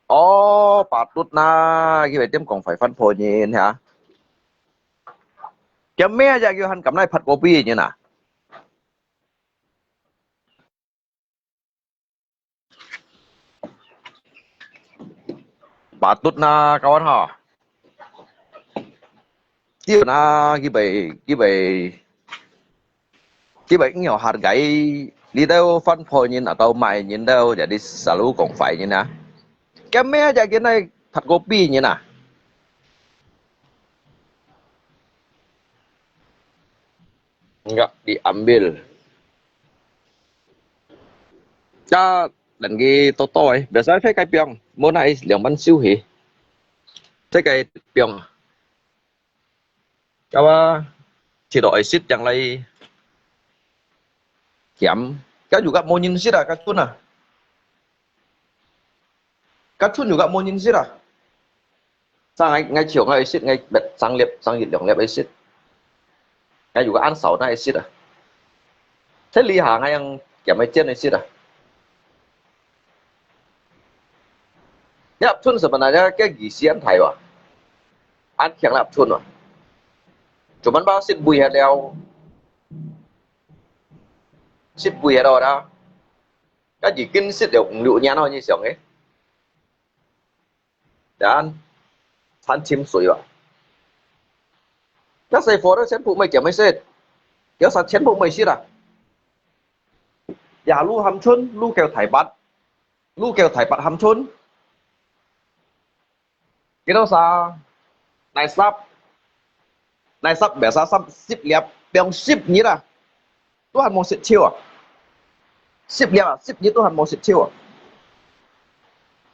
Oh, patut na, ki bai tiam kong fai fan pho nyin ha. Kiam me aja ki han kam nai phat kopi nyin ah. Patut na kawan ha. Tiu na ki bai, ki bai, ki bai ngiau hargai. Li tau fan pho nyin atau mai nyin tau jadi selalu kong fai nyin ah. Kiam me aja ki nai phat kopi nyin ah. Enggak diambil. Ka dan ki toto eh. Biasa fai kai piang, mo na is liang ban siu he. Fai kai piang. Kawa, ciro ai sit yang lai. Kiam. Ka juga mo nyin sit ah, ka chun ah. Ka chun juga mo nyin sit ah. Sang ngai, ngai chiu ngai sit, ngai bet sang liep, sang yit liang liep ai sit. Ngai juga an sao na ai sit ah. Thế li ha ngai yang kiam ai chien ai sit ah. Liep chun sebenarnya ke gisian thai wa. An kiang liep chun wa. Cuman ba sit bui ha liao. Sit bui ha liao da. Ka ji kin sit liao ung liu nian ho ni siang eh. Dan, chan chim sui wa. Ka sai fo da chen pu mai kiam mai sit. Kiao sa chen pu mai sit ah. Ya lu ham chun, lu keo thai bat. Lu keo thai bat ham chun. Kito sa, nai sap, nai sap biasa sap sip liap, piang sip nit ah. Tuhan mo sip chiu ah. Sip liap ah, sip nit Tuhan mo sip chiu ah.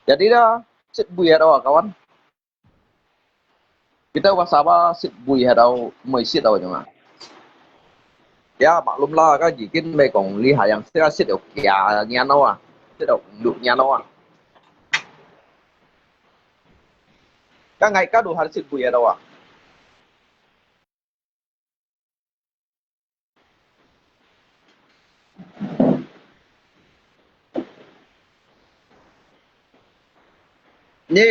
Jadi da, sip bui ah, kawan. Kita wa saba sip bui ah, tau, mo sip tau nyong ah. Ya, maklum lah, ka ji kin mai kong li ha yang sia sit liao kia nian lo ah, sit liao ung liu nian lo ah. Ka ngai ka Tuhan sit bui ah tau ah. Ni,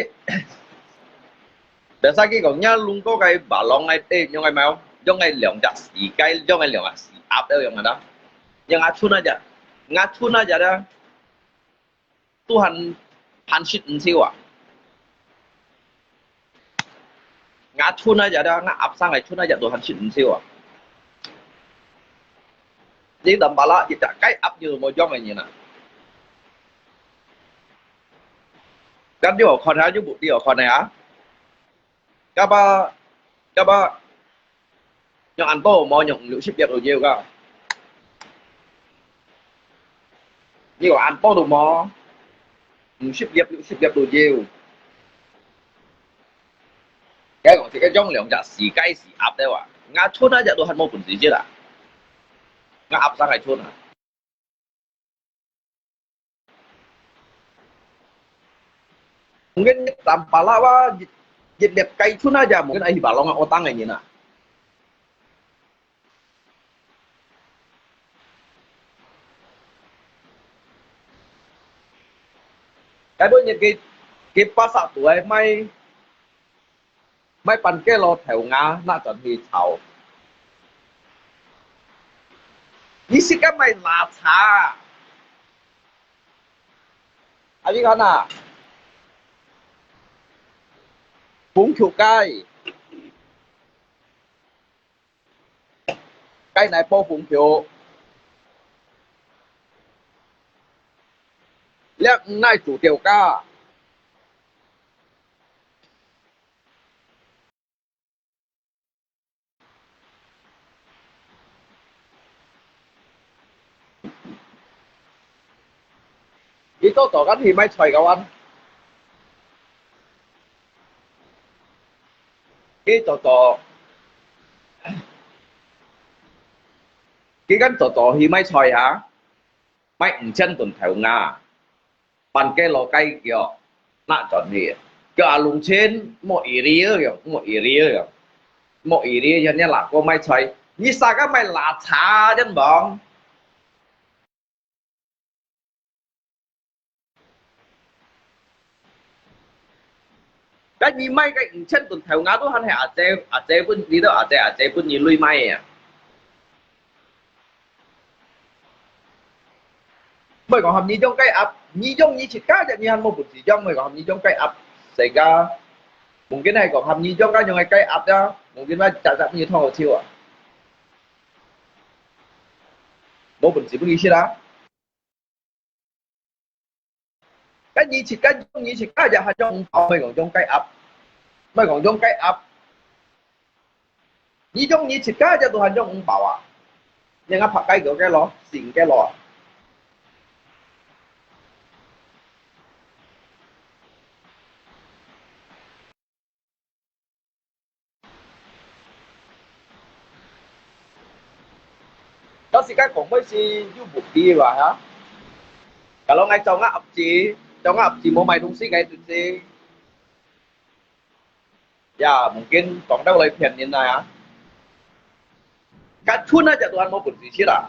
biasa ki kong, nya lung ko kai balong ai te, nyong ai mau, nyong ai liang jak si kai, nyong ai liang si ap te nyong ada. Nyong a chun aja, nga chun aja da. Tuhan han sit nsiu ah. Nga chun aja da, nga ap sang ai chun aja Tuhan sit nsiu ah. Ni dam bala, kita kai ap nyu mo jong ai ni na. Kan nyu khon ha, nyu bu ti khon ha. Kaba, kaba, nyong an to mo, nyong lu sip liap lu jiu ka. Ni ko an to lu mo, lu sip liap, lu sip liap lu jiu. Cái còn thì cái giống lượng chặt xì cái xì áp đấy à. Nga chun aja Tuhan mo pun si jit ah. Nga ap sang ai chun ah. Mungkin tam pala wa, jit liap kai chun aja, mungkin ai balong otang ai ni na. Cái bữa nhiệt cái, cái pa sa tuổi mai, mai pan cái lo theo ngã, nã chọn hi chào. Ni si cái mai la cha. Ai, ni kan a? Bung kiu kai. 該來報紅票，這毋係做調查。 佢早早間去買菜个話，佢早早，佢間早早去買菜哈，買五千噸豆芽，半個老雞腳，拿轉去，叫阿龍清，莫一日樣，莫一日樣，莫一日樣，你哪個買菜，你啥个買拉茶真忙。 該你買个五千噸豆芽都還係阿姐，阿姐分，你兜阿姐，阿姐分你鐳買个啊。莫講喊你種雞鴨，你種你自家隻，你還無本事種，莫講喊你種雞鴨，世界，mungkin係講喊你種該種个雞鴨呀，mungkin乜隻隻你通好笑啊。無本事分你食啊。 該你自家種你自家隻還種五包，莫講種雞鴨，莫講種雞鴨。你種你自家隻都還種五包啊？你愛拍雞腳个咯，成个咯啊？ 到時間講會係有目的个哈。Kalau𠊎找𠊎阿姊，找𠊎阿姊無買東西，𠊎就係，ya，mungkin講到來騙人啊。該春啊，隻都還無本事食啊。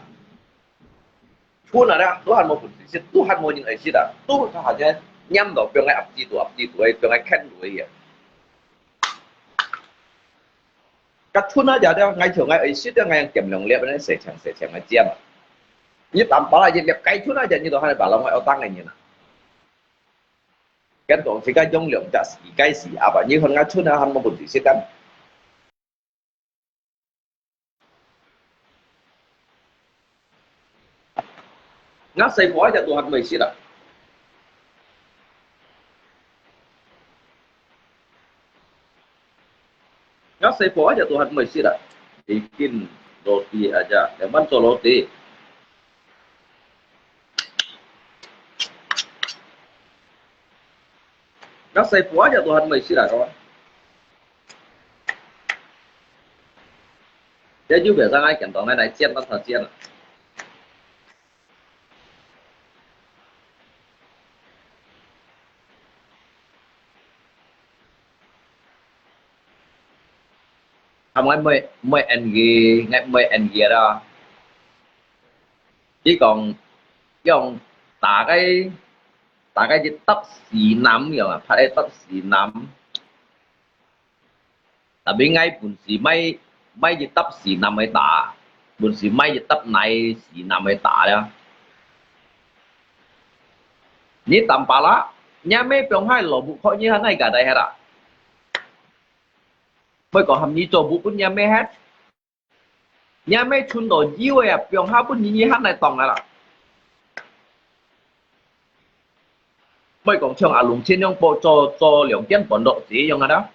春啊，都還無本事食，都還無人愛食啊，都下下黏到放个鴨子肚，鴨子肚个，放个坑肚个啊。該春啊，隻，𠊎像𠊎愛食个，𠊎用劍兩粒，恁樣細長細長个尖啊。你單把啦，一粒雞春啊，隻，你都還把攏愛當个人啊。跟講自家用兩隻四雞四鴨啊，你看𠊎春啊，還無本事食啊。 𠊎細婆一隻都還毋會食啊。𠊎細婆一隻都還毋會食啊。Bikin roti aja，兩碗做roti。𠊎細婆一隻都還毋會食啊，講。 這就表示𠊎見到𠊎來煎，當好煎啊。啊，𠊎毋會，毋會N G，𠊎毋會N G啦。你講用大概，大概一搭四男樣啊，拍一搭四男。 Tapi𠊎本事買，買一搭四男个打，本事買一搭泥四男个打了。你tambah啦，若咩放下老母靠你還哪个得忒啊？莫講喊你做母分若咩忒。 若咩伸到幼个啊，放下分你，你還來當啊啦。莫講像阿龍親樣做，做兩間半落子樣啊啦。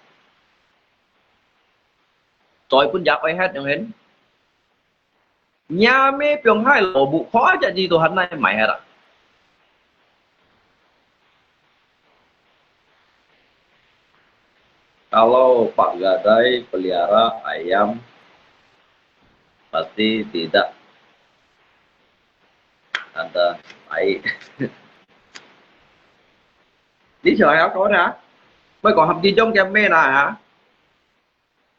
做分若愛忒樣形。若咩放下老母，看一隻你都還來買忒啦。 Kalau Pak Gadai pelihara ayam, pasti tidak ada tai。你想要講啥？莫講含佢種个咩啦哈？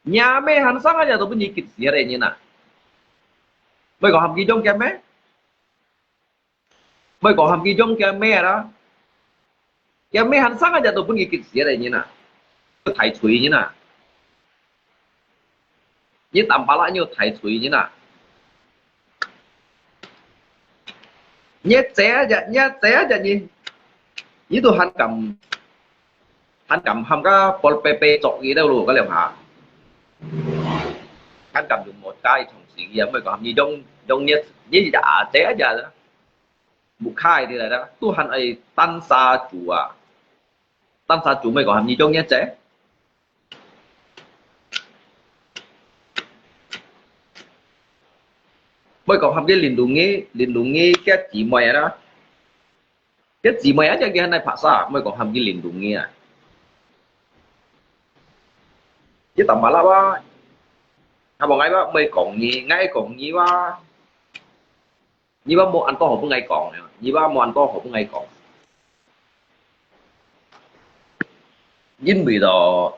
若咩還生啊，也都分你激死个人啊！莫講含佢種个咩？ 莫講含佢種个咩啦，个咩還生啊，也都分佢激死个人啊，大嘴人啊！你tambah啦，你有大嘴人啊！你這隻，你這隻人，你都還敢 還敢含个Pol PP做佢兜咯，該兩下。看感覺無介意同時啊，莫講你用用你你隻阿姐啊，隻啦，無介意的啦，都還愛單殺主啊，單殺主莫講你用你姐。 莫講喊佢林如意，林如意个姊妹啊啦，个姊妹啊，正佢還來拍啥？莫講喊佢林如意啊。佢打麻辣哇，啊無𠊎話莫講你，𠊎講你哇，你話無恁多好分𠊎講，你話無恁多好分𠊎講。因為咯，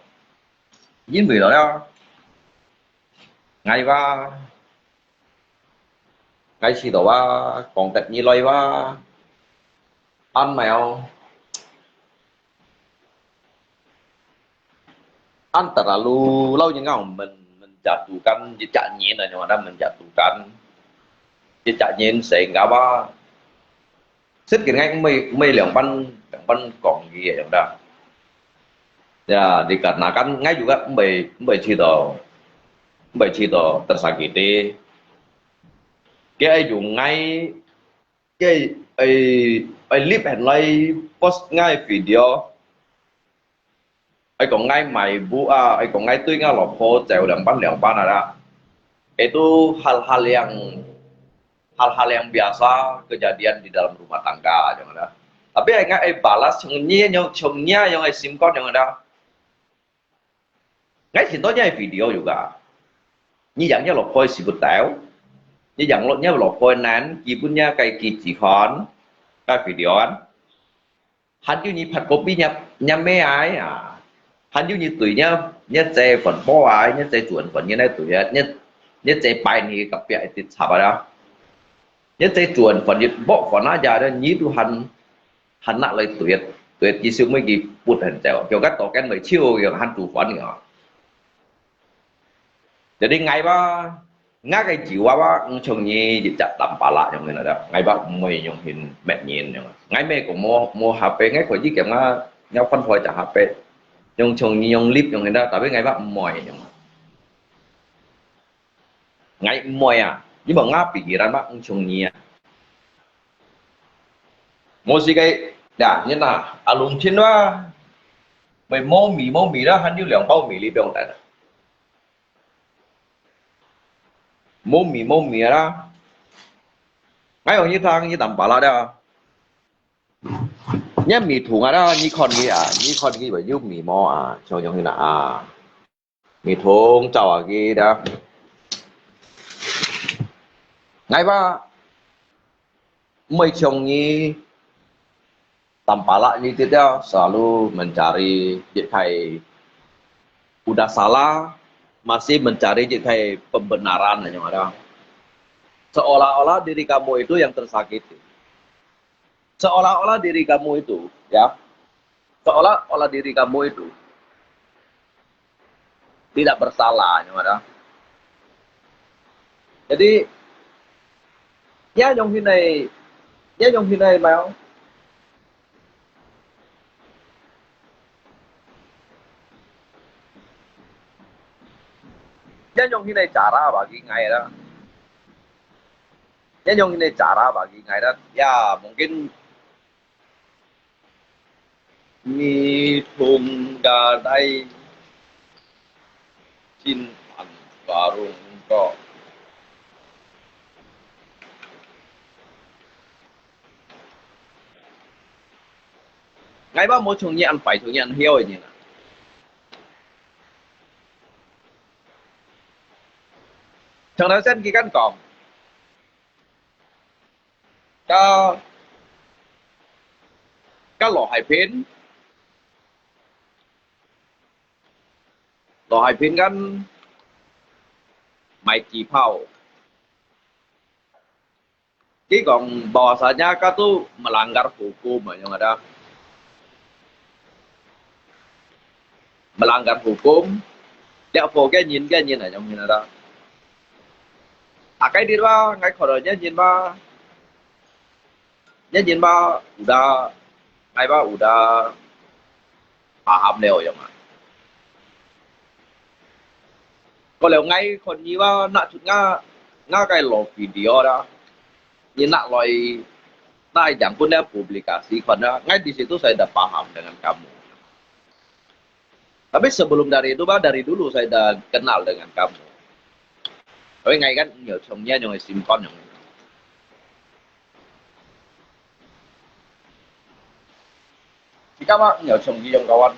因為咯呀，𠊎話。 𠊎試著啊，講得你來啊，恁樣，恁terlalu，老人家menjatuhkan，一隻人啊，orang menjatuhkan，一隻人sehingga啊， Sét kén ngai，每每兩班兩班講語个樣啦。Ya，你看，那kan ngai juga mbai mbai知道，mbai知道tersakiti。佢愛用ngai，佢愛愛立起來post ngai video。 愛講𠊎買屋啊，愛講𠊎對𠊎老婆走兩半兩半啊啦。Itu hal-hal yang hal-hal yang biasa kejadian di dalam rumah tangga，樣啦。Tapi𠊎愛balas，像你樣，像你樣个心肝樣啦。𠊎聽到你个video juga，你養你老婆个屎朏豆，你養你老婆个男，基本你个幾幾款，个video啊。 還有你拍copy若若妹仔啊，還有你對若若姐煩惱啊，若姐轉煩你來對啊，若若姐擺你隔壁一直插啊啦。若姐轉煩你莫煩啊，呀，你都還還拿來對啊，對啊，其實每个不很走，叫个多跟來笑，叫還煮飯个。Jadi ngai ba 𠊎个酒啊，毋像你一隻tampalak樣个啦，𠊎捌毋會樣形搣人樣。𠊎乜講無無HP，𠊎可以兼啊，要翻開隻HP，用像你用lift樣个啦，tapi𠊎捌毋會樣。𠊎毋會啊，因為𠊎pikiran捌毋像你啊。無時个呀，你呐，阿龍親哇，會無味無味啦，還有兩包米你不用帶啦。 無味無味啦。𠊎用一趟一tampalak了。你味同啊啦，你看佢啊，你看佢有味無啊？像像佢啦啊，味同走啊佢啦。𠊎話，毋會像你 tampalak你tidak selalu mencari一个udah salah masih mencari一个pembenaran yang ada. Seolah-olah diri kamu itu yang tersakiti. Seolah-olah diri kamu itu, ya, seolah-olah diri kamu itu tidak bersalah, yang ada. Jadi, ya, yang hinay, ya, yang hinay mau. Ya, yang hinay cara bagi ngai lah. Ya, yang hinay cara bagi ngai lah. Ya, mungkin 你同个大金盘 warung ko. Ngai ba mo chong yan pai chong yan hiao ini na. Chong na sen ki kan kong. Ka, ka lo hai pin. Lo hai pin kan mai ki pao. Ki kong bahwasanya ka tu melanggar hukum, yang ada. Melanggar hukum, liak po ke nyin ke nyin, yang nyin ada. Akai dit ba, ngai kho nyin ba. Nyin nyin ba, udah, ngai ba, udah paham liao, yang ah. 過了，𠊎看你話，拿出𠊎，𠊎个老video啦，你拿來，拿來yang pun dia publikasi看啦，𠊎di situ saya dah paham dengan kamu. Tapi sebelum dari itu, bah, dari dulu saya dah kenal dengan kamu. Tapi ngai kan nyo chong nya nyong simpan nyong. Jika mak nyo chong iyong kawan,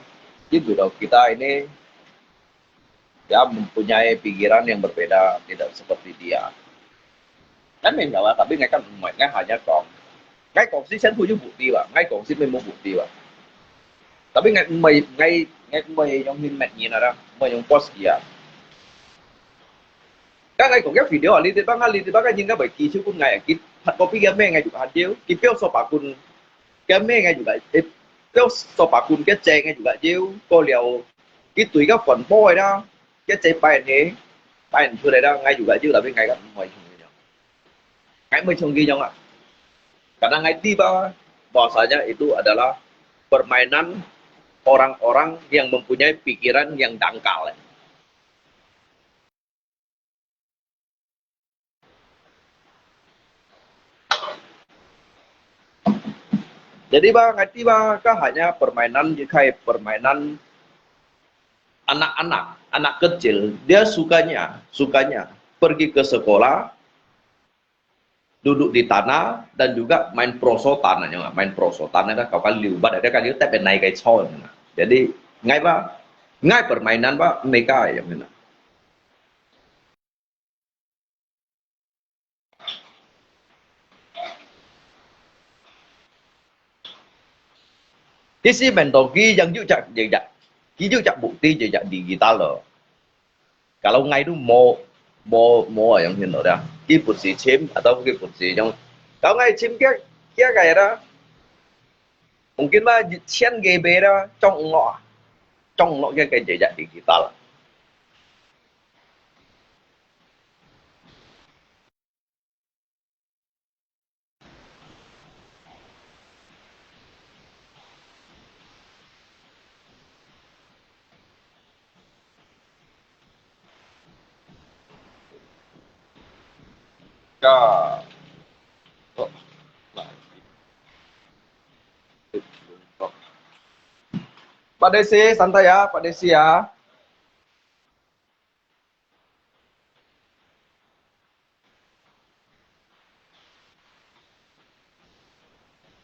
gitu dong kita ini dia mempunyai pikiran yang berbeda, tidak seperti dia. Kan memang lah, tapi ngai kan ngai hanya kong. Ngai kong si sen hu yu bukti bah, ngai kong si memang bukti bah. Tapi ngai mai ngai ngai mai yang hin met nyin ada, mai yang pos dia. Kan ngai kong ya video ali tiba ngali tiba kan nyin ka bai ki chu kun ngai ki pat kopi ya me ngai juga hatiu, ki pio so pakun ya me ngai juga, eh, pio so pakun ke che ngai juga jiu, ko liao ki tui ka fon boy da, ke che pai ne, pai chu le da ngai juga jiu tapi ngai ka mai chung ni. Ngai mai chung ki nyong ah. Karena ngai tiba bahwasanya itu adalah permainan orang-orang yang mempunyai pikiran yang dangkal. Jadi bah, ngai tiba ka hanya permainan, jikai permainan anak-anak, anak kecil. Dia sukanya, sukanya pergi ke sekolah, duduk di tanah dan juga main perosotan aja, main perosotan ada kau kan liu bat ada kan liu tapi naik kai choi. Jadi ngai bah, ngai permainan bah mereka yang mana. Di si mentoki yang juga juga, juga bukti juga digital lo. Kalau ngai tu mo mo mo yang hin lo dah. Ki put si chim atau ki put si yang. Kalau ngai chim kia kia kaya dah. Mungkin mah 千 GB dah, trong ngok, trong ngok kia kaya juga digital. Ka. Oh. Nah. Pak Desi, santai ya, Pak Desi ya.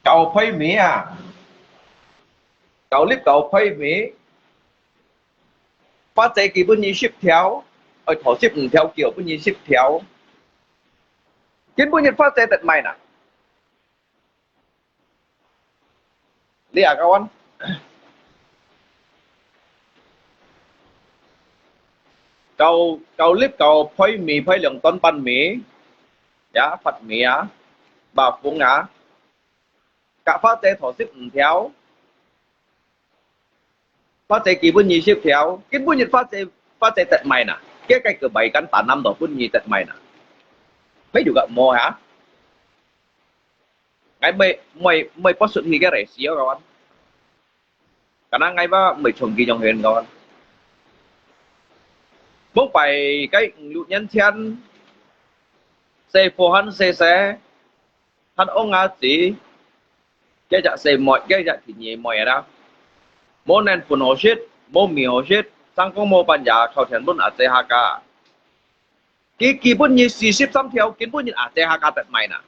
Kau phơi mì à? Kau lip kau phơi mì. Phát 姐佢分你十條，愛頭十五條，叫分你十條。根本你發姐得賣啦。 Lia kawan. Kau, kau lip kau phơi mì phơi 兩段半米, ya, phát mì ya, ba phung ya. Kak phát 姐頭十五條, phát 姐佢分你十條, 根本你發姐, phát 姐得賣啦。Cái cái kebaikan tanam tu pun 你得賣啦。Phải juga mo ya. Ngai mai, mai, mai pasut hi kere sio kawan. Karena ngai ba mai chong ki nyong hen kawan. Mong pai kai nglu nyan thian. Se pho han se se. Han ong a zi. Kia jak se moi, kia jak thi nyi moi da. Mo nen pun ho shit, mo mi ho shit. Sang kong mo pan ya khau thian pun a zi ha ka. Ki, ki pun nyi si sip sam thiau, kin pun nyi a zi ha ka tet mai na.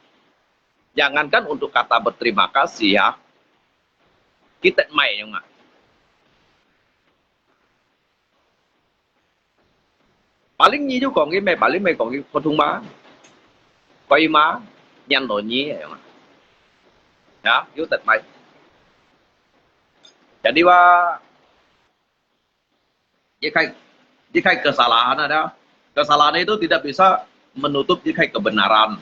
Jangankan untuk kata berterima kasih ya. Ki tet mai nyong a. Paling nyi ju kong ki me, paling me kong ki pho thung ma. Koi ma, nyan lo nyi nyong a. Ya, ju tet mai. Jadi wa, Jikai, jikai kesalahan ada. Kesalahan itu tidak bisa menutup jikai kebenaran.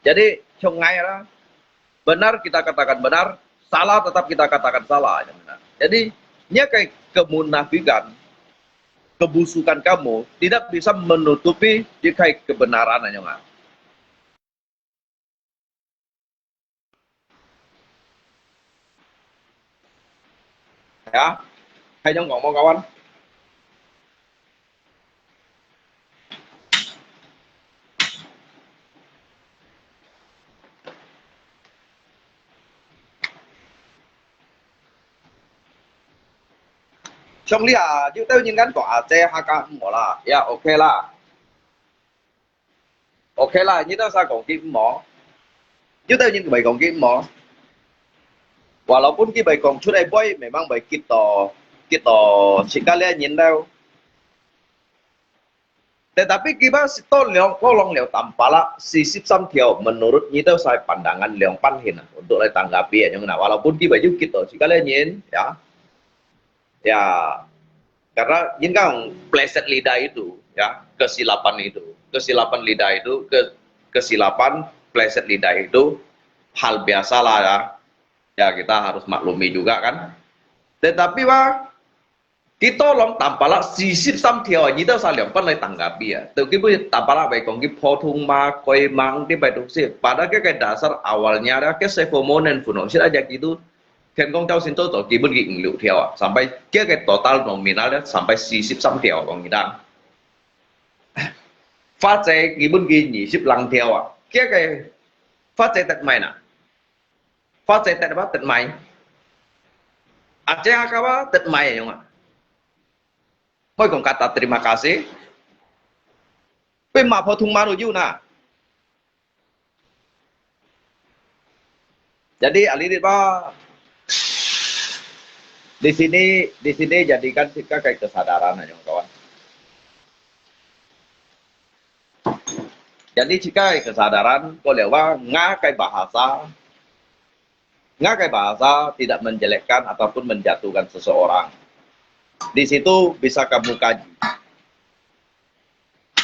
Jadi, chong ngai lah. Benar kita katakan benar, salah tetap kita katakan salah. Jadi, nyakai kemunafikan, kebusukan kamu tidak bisa menutupi jikai kebenaran. Ya, hay nyong kong mo kawan. 像你啊，有兜人敢講啊，這客家毋好啦，也OK啦。OK啦，你兜儕講佢毋好，有兜人會講佢毋好。Walaupun佢會講出來話，memang會激到，激到自家个人了。Tetapi kita sito liang kolong liang tampalak sisip samtiaw menurut kita saya pandangan liang panhin untuk lai tanggapi ya, yang na walaupun kita juga kita juga lain ya. Ya, karena ini kan pleset lidah itu ya, kesilapan itu, kesilapan lidah itu, ke, kesilapan pleset lidah itu hal biasa lah ya. Ya kita harus maklumi juga kan. Tetapi bah, kita liang tampalak sisip samtiaw，你兜儕兩半來tanggapi啊。就基本tampalak會講佢普通嘛，該嘛，這擺東西。Padahal佢个dasar awalnya，佢細貨無能分哦，現在佢都天公教先做做基本佢五六條啊，sampai佢个total nominal咧，sampai sisip samtiaw講佢當。Fajar基本佢二十零條啊，佢个fajar得買呐。 Fajar tet apa? Tet mai. Aceh Hakka apa? Tet mai ya, Yong, ah. Koi kong kata terima kasih. Pe ma pho thung ma yu na. Jadi, alilip ba, di sini, di sini jadikan kita kayak kesadaran, Yong, kawan. Jadi, jika kesadaran, ko liau ba, ngakai bahasa, ngakai bahasa tidak menjelekkan ataupun menjatuhkan seseorang. Di situ bisa kamu kaji.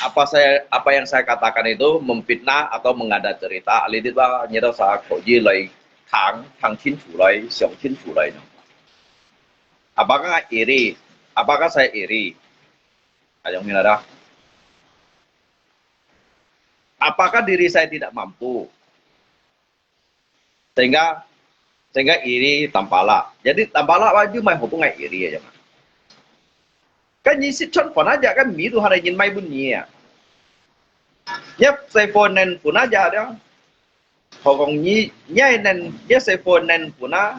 Apa saya, apa yang saya katakan itu memfitnah atau mengada cerita, alilip ba, nyata sa koji lai tang, tang 清楚 lai, 想清楚 lai. Apakah iri? Apakah saya iri? Ayong minada. Apakah diri saya tidak mampu? Sehingga, sehingga iri tampalak. Jadi tampalak wajib mai hubung ngai iri aja mah. Kan nyi sit chon pon aja kan mi tu hana nyin mai bun nyi ya. Nyap sai pon nen pun aja dia. Hokong nyi, nyai nen, nyai sai pon nen pun a.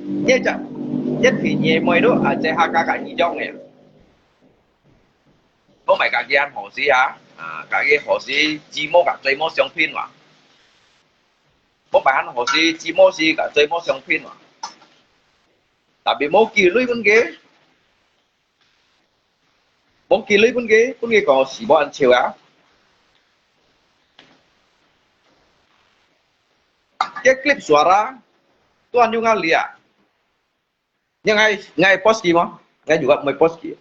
Nyai ja, nyai pi nyai moi tu, a, sai ha ka ka nyi jong ya. 我毋係家己很好勢啊，啊，家己好勢，姊妹甲最無相片哇。我毋係很好勢，姊妹是甲最無相片哇。Tapi無機會分佢，無機會分佢，分佢講死無安笑啊。Cái clip suara，tuan yung ngali啊。 Yang ngai, ngai post ki mo? Ngai juga mai post ki.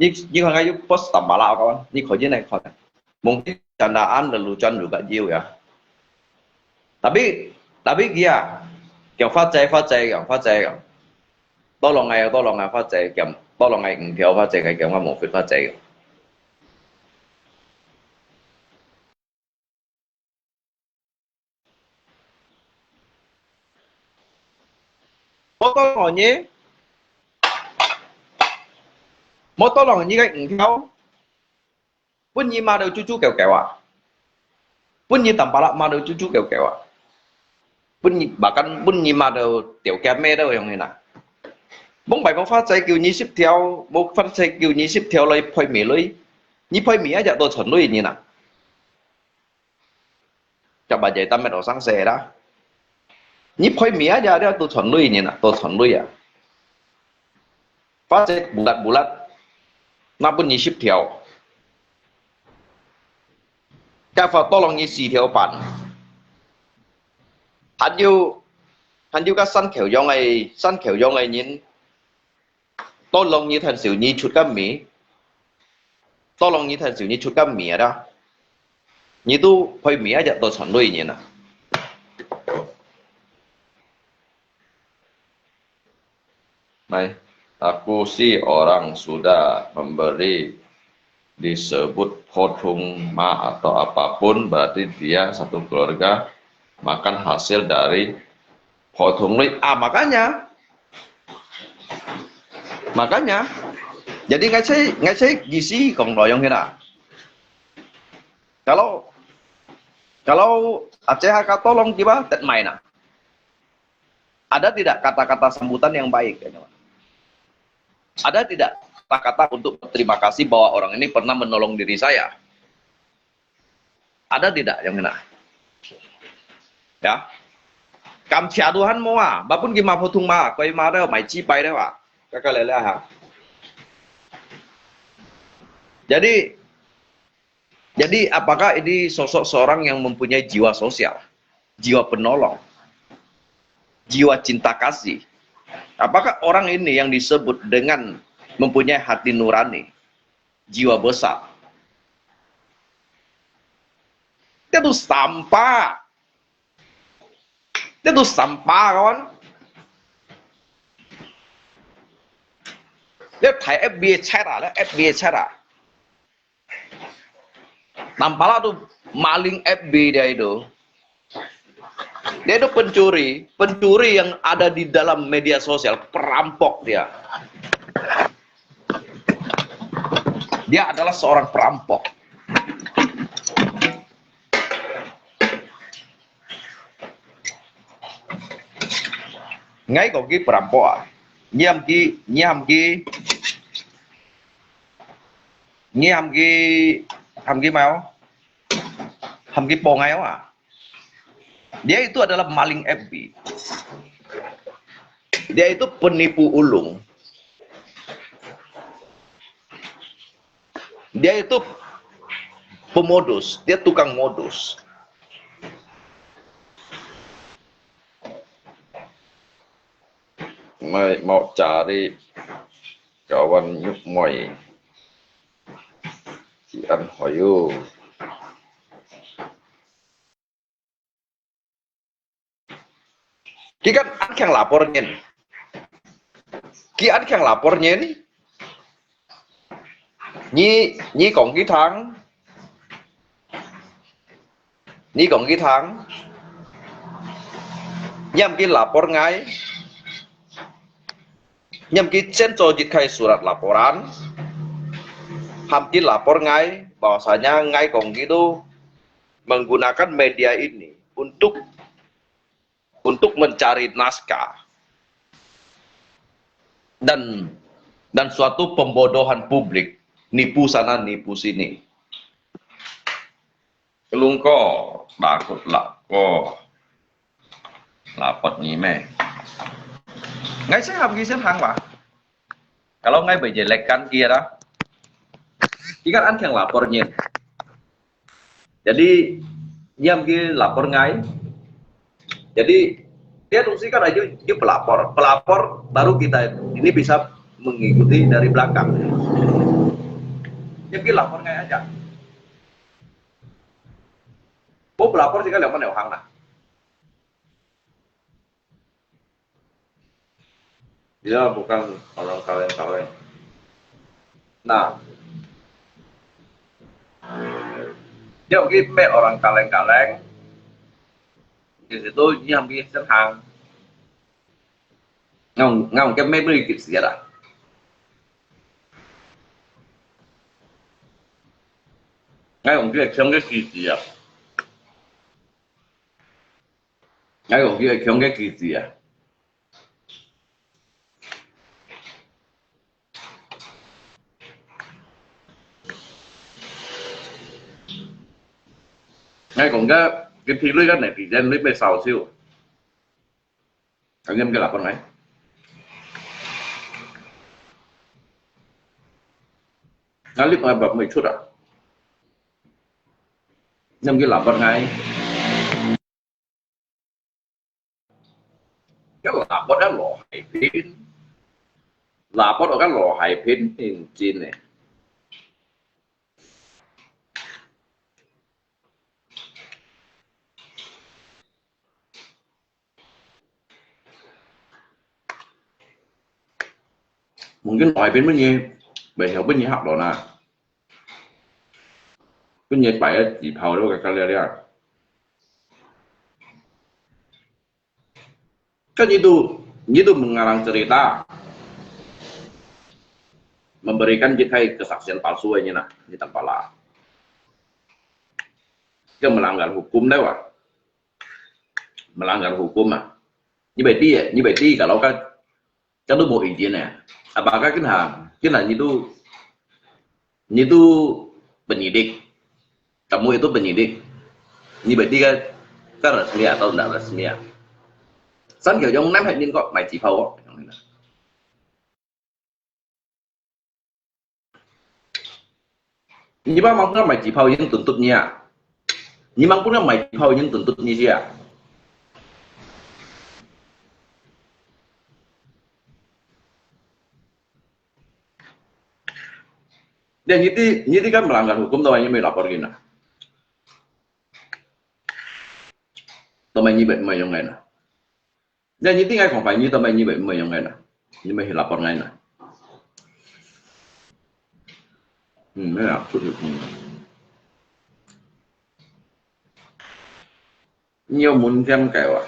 Ni, ni ngai yu post tambah lah kawan. Ni kau je nai kau. Mungkin candaan lelucon juga jiu ya. Tapi, tapi kia, kiang 發仔，發仔，kiang 發仔，kiang. Tolong ngai, tolong ngai 發仔，kiang, tolong ngai 五條 發仔，kiang ngai 無 fit 發仔。 Motor ngoni, motor ngoni cái 五條，分你罵到豬豬狗狗啊，分你打巴拉罵到豬豬狗狗啊，分你，bahkan分你罵到條街尾都用你啦。Mong bai mong 發仔叫二十條，mong 發仔叫二十條來賠米鐳，你賠米啊，只到存鐳你啦。 Coba jadi tamat orang sangse dah. Ni poi mi aja dia tu chon lui ni na, tu chon lui ya. Pasal bulat-bulat, na pun ni sip thiau. Kau fa tolong ni si thiau pan. Han yu, han yu ka san kheu yong ai, san kheu yong ai nin. Tolong ni than siu ni chut ka mi. Tolong ni than siu ni chut ka mi ada. Ni tu poi mi aja to chon lui ni na. Mai, aku si orang sudah memberi disebut pothung ma atau apapun, berarti dia satu keluarga makan hasil dari pothung lui. Ah, makanya. Makanya. Jadi ngai sai, ngai sai gisi kong loyong kena. Kalau, kalau Aceh ka tolong kiba, tet mai na. Ada tidak kata-kata sambutan yang baik? Kata. Ada tidak kata-kata untuk berterima kasih bahwa orang ini pernah menolong diri saya? Ada tidak yang kena? Ya. Kam cia Tuhan mo a, bapun ki ma pho thung ma, koi ma deo, mai ci pai deo a. Kaka lele ha. Jadi, jadi apakah ini sosok seorang yang mempunyai jiwa sosial, jiwa penolong, jiwa cinta kasih? Apakah orang ini yang disebut dengan mempunyai hati nurani, jiwa besar? Itu sampah. Itu sampah kawan. Dia thai F B I check lah, F B I check lah. Nampak lah tu maling F B dia itu. Dia itu pencuri, pencuri yang ada di dalam media sosial, perampok dia. Dia adalah seorang perampok. Ngai kong ki perampok a. Nyiam ki, nyiam ki, nyiam ki, ham ki mau, ham ki po ngai a. Dia itu adalah maling F B. Dia itu penipu ulung. Dia itu pemodus, dia tukang modus. Mai mau cari kawan nyuk moi. Kian hoyo. Kikan an kheng lapor nyen. Ki an kheng lapor nyen. Nyi, nyi kong ki thang. Nyi kong ki thang. Nyiam ki lapor ngai. Nyiam ki cen co jit khai surat laporan. Ham ki lapor ngai, bahwasanya ngai kong ki tu menggunakan media ini untuk, untuk mencari nafkah dan, dan suatu pembodohan publik, nipu sana, nipu sini. Kelungko, takut lako. Lapot ni me. Ngai sing ham ki sing hang wa. Kalau ngai bai jelekkan ki ra. Ikan an kheng lapor nyen. Jadi, nyiam ki lapor ngai. Jadi, dia tungsi kan aja dia pelapor. Pelapor baru kita ini bisa mengikuti dari belakang. Nyiam ki lapor ngai aja. Bo pelapor sih kan liang mana orang nah. Dia bukan orang kaleng-kaleng. Nah, dia mungkin orang kaleng-kaleng. Di situ dia mungkin senang. Ngau, ngau ke mai beri kit siya dah. Ngai kong ki ai khiong ke ki siya. Ngai kong ki ai khiong ke ki siya. Ngai kong ke, ke thi lui ke netizen lui pe sao siu. Anh em ke lapor ngai. Ngai lip ngai bap mui chut à. Anh em ke lapor ngai. Cái lapor đó lò hài phiến. Lapor đó cái lò hài phiến tiền chin này. Mungkin lò hài phiến bún gì, bè hiểu bún gì học đó nè. Bún gì phải chỉ phao đó cái cái lia lia. Kan itu, itu mengarang cerita. Memberikan jithai kesaksian palsu aja nah, di tempat lah. Itu melanggar hukum deh, wah. Melanggar hukum ah. Ini berarti ya, ini berarti kalau kan, kan tu mau izin ya. Apakah kena, kena nyitu, nyitu penyidik, kamu itu penyidik, nyitu penyidik ka, ka resmi atau ndak resmi? Sân kieu yong nam hai min kok mai 紙炮哦。 你把忙着买机票已经等等你啊！你忙不了买机票已经等等你去啊！Ya, niti, niti kan melanggar hukum, tau ini may lapor gina. Tau may ini may yung ngayon. 那你定爱讲白，你都没，你没，没用个啦，你没去拉帮人啦。嗯，没有，出去，嗯。你有门槛个哇？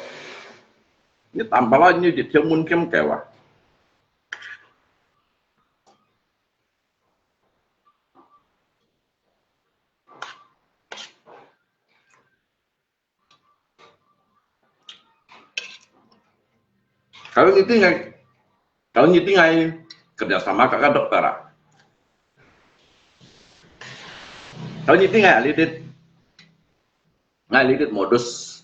你打巴拉，你就挑门槛个哇？ Kalau nyiting ai, kalau nyiting ai kerjasama ka doktor ah. Kalau nyiting ai alidit, ngai alidit modus,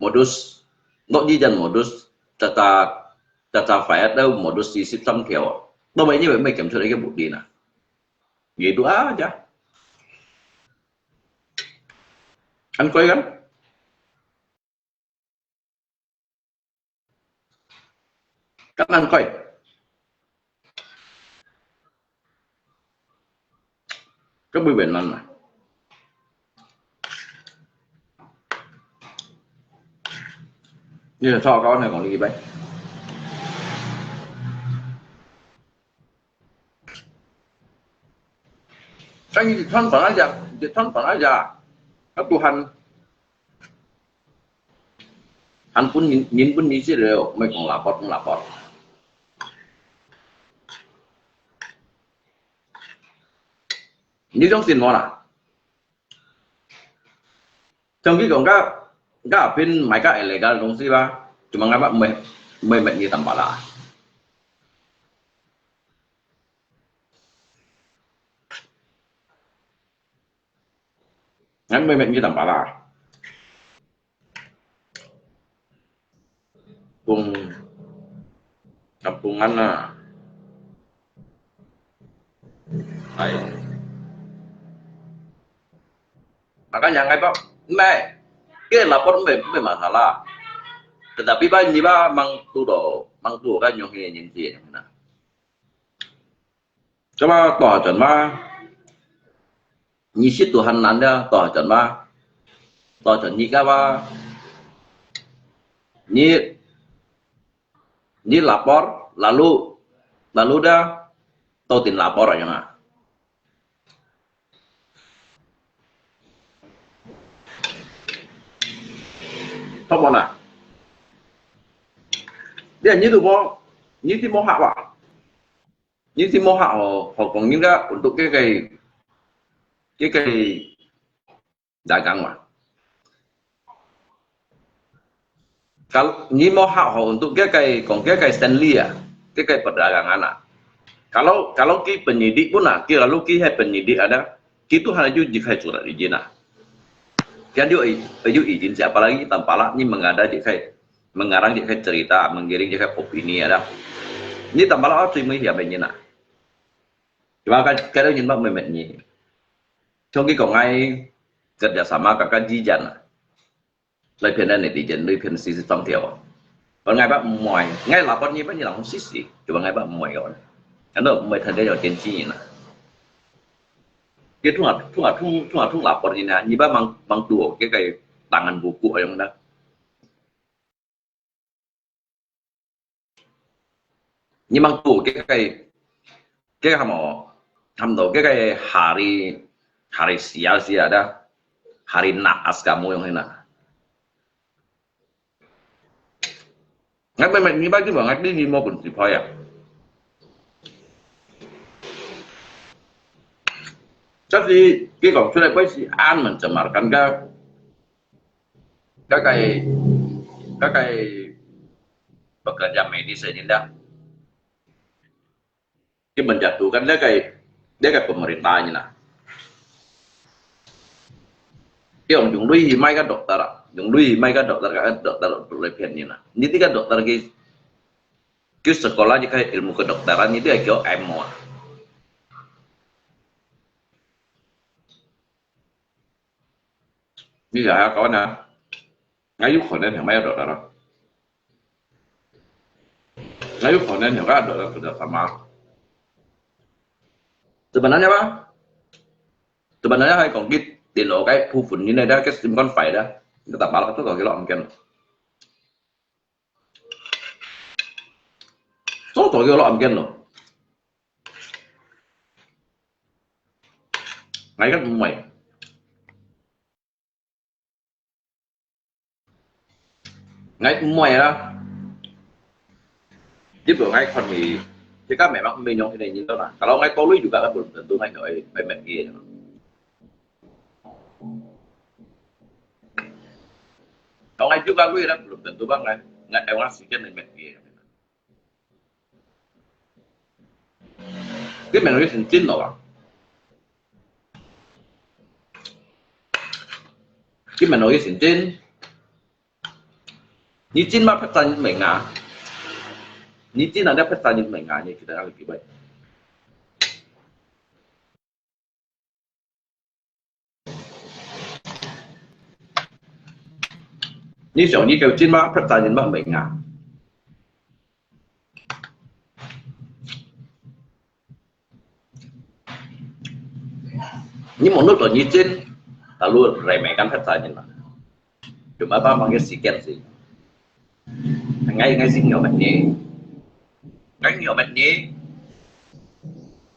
modus, nok jijan modus, tata, tata fayat dau modus sisip sam keo. Tau mai ni mai kem chut ai ke bukti na. Gitu aja. An koi kan? Kan an koi. Kan bui ben man ma. Ni thọ kau ne kong li bai. Kan ni thon pa aja, ni thon pa aja. Ka Tuhan. Han pun nin, nin pun ni si leo, mai kong lapor, kong lapor. Ni jong sin mo la. Trong khi kong ka, ka pin mai ka illegal dong si ba. Cuma ngai ba mai, mai mai ni tam pa la. Ngan mai mai ni tam pa la. Pung, kampungan na. Ai. Makanya ngai ba, mai, ke lapor mai, mai masalah. Tetapi ba ni ba mang tu do, mang tu kan yung hini nyin ti na. Coba toh jan ma. Ni si Tuhan nanda toh jan ma. Toh jan ni ka ba. Ni, ni lapor, lalu, lalu dah toh tin lapor aja ma. Thok mo na. Dia ni tu mo, ni ti mo hak wa. Ni ti mo hak ho, ho kong ni ka untuk ke kai, ke kai dagang wa. Kalau ni mo hak ho untuk ke kai, kong ke kai Stanley ah, ke kai perdagangan ah. Kalau, kalau ki penyidik pun ah, ki lalu ki hai penyidik ada, ki tu hanya ju jikai surat izin ah. Kan ju, ju izin siapa lagi tanpa lah ni mengada jikai, mengarang jikai cerita, menggiring jikai opini ada. Ni tanpa lah tu mesti apa ni nah. Cuma kan, kalau ni mak memet ni. Trong khi kong ai kerjasama kakak jijan ah. Lai phiên netizen, lai phiên sisi tong thiao. Còn ngai bác mồi, ngai lapor ni bác ni lòng sisi, coba ngai bác mồi kawan. Kan tu mồi thân đây là chiến sĩ nè. Cái thua, thua, thua, thua, thua lapor ni nè, ni bác mang, mang tua cái cái tangan buku yang đó. Ni mang tu cái cái cái hamo, hamo cái cái hari, hari sial sial dah, hari naas kamu yang hina. Ngai mai mai ni ba ji ba ngai ni ni mo kun si phoi ah. Chắc gì cái còn chưa đây bác sĩ an mình sẽ mà căn cái cái cái cái cái pekerja medis ini dah. 佢menjatuhkan呢個，呢個pemerintah-nya nah。用，用鐳去買个dokter啊，用鐳去買个dokter，个dokter來騙人啊。你這個dokter佢，佢sekolah佢个ilmu kedokteran，你這個叫M啊。你這下講啊， Ngayu konen yang maya dok dara. Ngayu konen yang ka dok dara sama. Sebenarnya apa? Sebenarnya hai kong kit di lo kai pu fun ni ne da ke sim kon fai da. Kita tak balak tu kau kilo mungkin. So tu kilo mungkin lo. Ngai kan mai. Ngai mui lah. Di bu ngai kon ni, jika memang menyong ini ini lah. Kalau ngai tolui juga kan belum tentu ngai ngai ngai mati. Kalau ngai juga lui kan belum tentu bang ngai ngai orang sikian ngai mati. Cái mẹ nói cái thần kinh đó à? Cái mẹ nói cái thần kinh. Ni chin ma phet sa ni meng a. Ni chin na phet sa ni meng a ni kita kali kibai. Ni siang ni kêu chin ma phet sa ni ma meng a. Ni mong nút lo ni chin, lalu remehkan phet sa ni ma. Cuma apa manggil sikian sih. Ngai ngai sing yo met ni. Ngai yo met ni.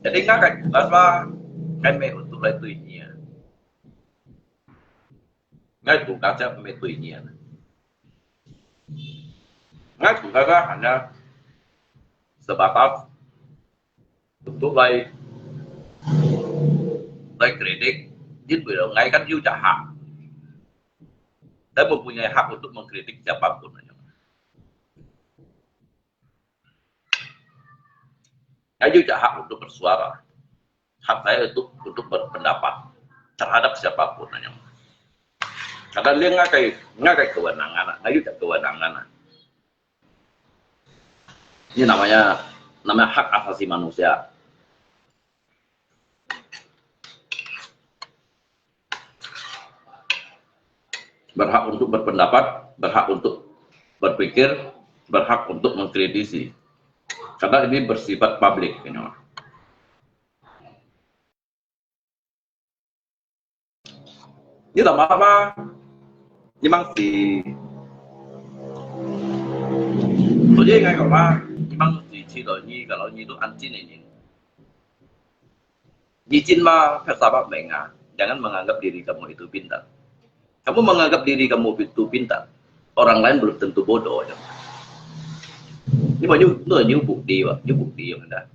Jadi ngai kai tugas ba, ngai me untuk lai tui ni. Ngai tugas je me tui ni. Ngai tugas ba hanya sebatas untuk lai lai kritik, jadi bila ngai kan you hak. Saya mempunyai hak untuk mengkritik siapapun. Saya juga hak untuk bersuara. Hak saya untuk untuk berpendapat terhadap siapapun. Kadang dia ngakai ngakai kewenangan, ngayu tak kewenangan. Ini namanya namanya hak asasi manusia. Berhak untuk berpendapat, berhak untuk berpikir, berhak untuk mengkritisi. Karena ini bersifat publik, you know. Ini tak apa-apa. Ini memang si. Jadi, ngai kau mah, ini memang si, si lo ni, kalau ni tu anjing ini. Licin mah, phet sa mah meng a. Jangan menganggap diri kamu itu pintar. Kamu menganggap diri kamu itu pintar, orang lain belum tentu bodoh. Ni mah you, you bukti, bah, you bukti yang ada.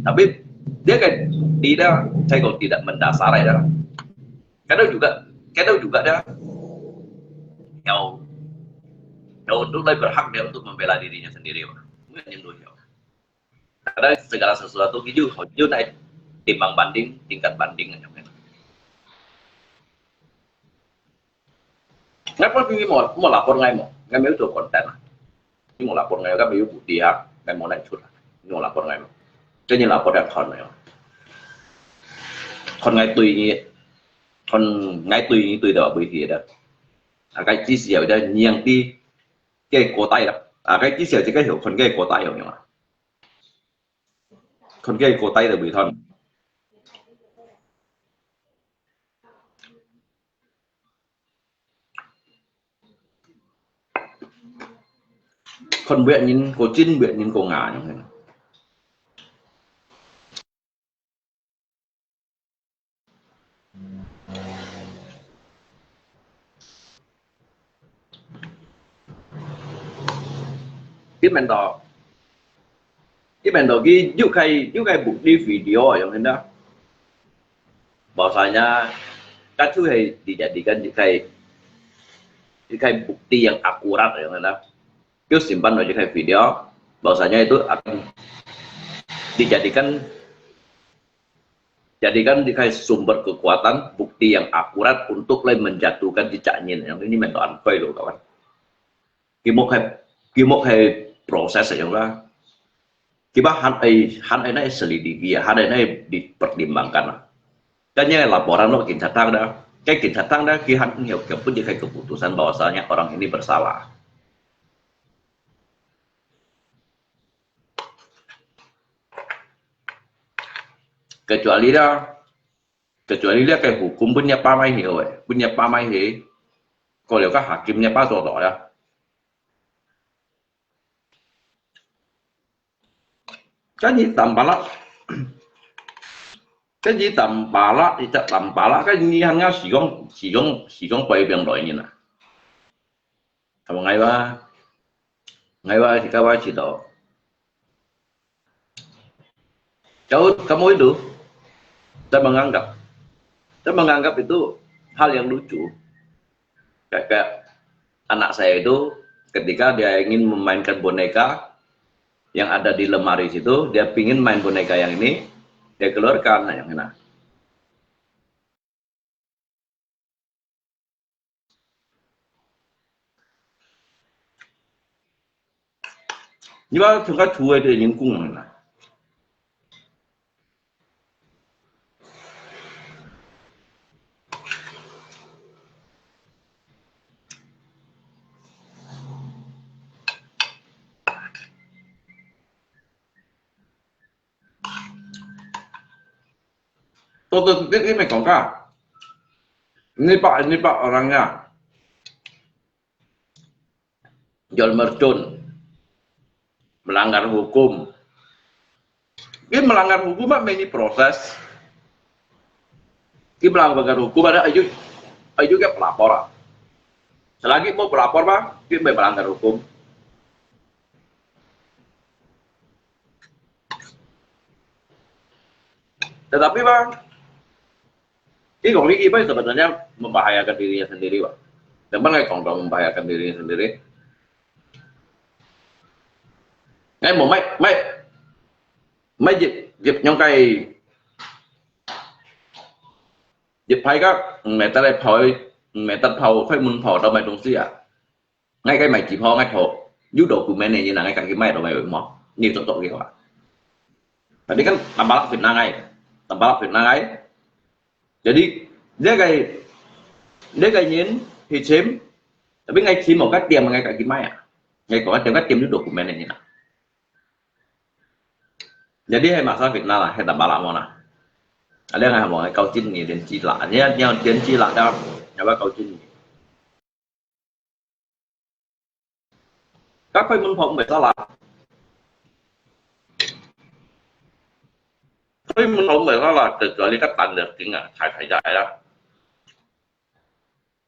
Tapi dia kan tidak, saya kok tidak mendasar ya. Kadang juga, kadang juga dia, ya, ya untuk lebih berhak dia untuk membela dirinya sendiri, bah. Mungkin itu ya. Kadang segala sesuatu gitu, you naik timbang banding, tingkat banding aja kan. Ngai pun pingin mau, mau lapor ngai mau, ngai mau tu konten lah. Ni mau lapor ngai, kan mau bukti ya, ngai mau naik cut lah. Ni mau lapor ngai mau. Jadi lapor yang kon ya. Kon ngai tui ni, kon ngai tui ni tui dah boleh dia dah. Akai ci siau dah niang di, ke kotai dah. Akai ci siau jika hiu kon ke kotai yang ni mah. Kon ke kotai dah boleh ton. Kon buat nyin, ko chin buat nyin ko nga yang kan. Cái mình đó, cái mình đó cái you khai, you khai bukti video yang kan dah. Bahwasanya kacau hai dijadikan you khai, you khai bukti yang akurat yang kan dah. Kêu simpan lo you khai video, bahwasanya itu akan dijadikan, jadikan dikai sumber kekuatan, bukti yang akurat untuk lai menjatuhkan cicak nyin. Yang ini mentoan koi lo, kawan. Kimok hai, kimok hai proses yang lah. Kiba han ai, han ai nai selidiki ya, han ai nai dipertimbangkan lah. Kan yang laporan lo kin datang dah. Kai kin datang dah, ki han ngiau kepun dikai keputusan bahwasanya orang ini bersalah. Kecuali dah, kecuali dah kai hukum pun nya pamai he, oi, pun nya pamai he. Kau liau ka hakim nya pa to to ya. Kan ni tampalak, kan ni tampalak, ita tampalak, kan ni hanya sidong, sidong, sidong pai biang loi ni na. Kamu ngai ba, ngai ba, sika ba sito. Kau, kamu itu, saya menganggap, saya menganggap itu hal yang lucu. Kayak, kayak anak saya itu, ketika dia ingin memainkan boneka yang ada di lemari situ, dia pingin main boneka yang ini, dia keluarkan yang ini. Ni ba tengka tuai de yin kung na. Tuh, tuh, ini, ini kong ka. Ini pak, ini pak orangnya. Jual mercun. Melanggar hukum. Ini melanggar hukum apa ini proses? Ini melanggar hukum ada ayo, ayo ke pelapor. Selagi mau pelapor, Pak, ini melanggar hukum. Tetapi, Pak, ini kong ini sebenarnya membahayakan dirinya sendiri, Pak. Memang kong membahayakan dirinya sendiri. Ngai mau mai, mai, mai jip, jip nyong kai, jip pai ka, ngai ta lai pau, ngai ta pau, khai mun pau, tau mai tong sia. Ngai kai mai jip pau, ngai pau, yu dokumen ni, ngai kai mai tau mai mo, ni tok tok ni wa. Tapi kan tampalak fitnah ngai, tampalak fitnah ngai. Jadi, dia kai, dia kai nyin, hichim, tapi ngai chim mo, ka tiam ngai kai mai ya. Ngai ko ka tiam, ka tiam yu dokumen ni na. Jadi hai masalah fitnah lah, hai tampalak mo na. Ada ngai mo, kau chin ni, dia chin lah. Dia, dia, dia chin lah, dia, dia apa kau chin ni. Ka koi mun pau mbai salah. Koi mun pau mbai salah, kecuali ka tan le king ah, thai thai jai lah.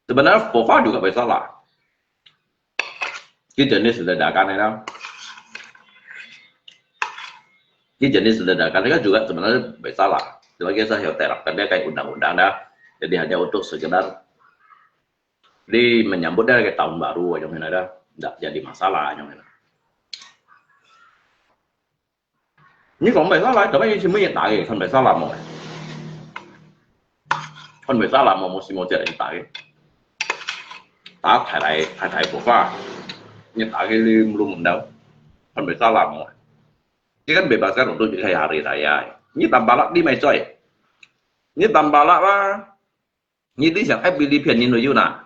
Sebenarnya FOFA juga mbai salah. Ki jenis ledakan ni lah. Ki jenis ledakan ni kan juga sebenarnya mbai salah. Sebagai saya terapkan dia kayak undang-undang dah. Jadi hanya untuk sekedar di menyambut dia ke tahun baru aja ngena dah, ndak jadi masalah aja ngena. Ni kong mbai salah, tapi ini semua yang tahu, kan mbai salah mo. Kan mbai salah mo, mesti mo jadi tahu. Tak thai thai thai thai FOFA. Ni tahu ni belum undang. Kan mbai salah mo. Ini kan bebaskan untuk di hari raya. Ini tampalak di mai coy. Ini tampalak lah. Ni di siang ai Filipin ni lo yu na.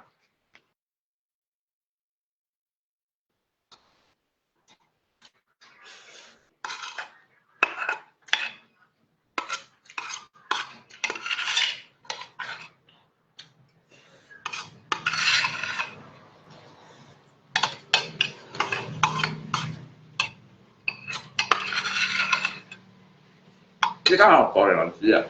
Ini kan hal toleransi ya.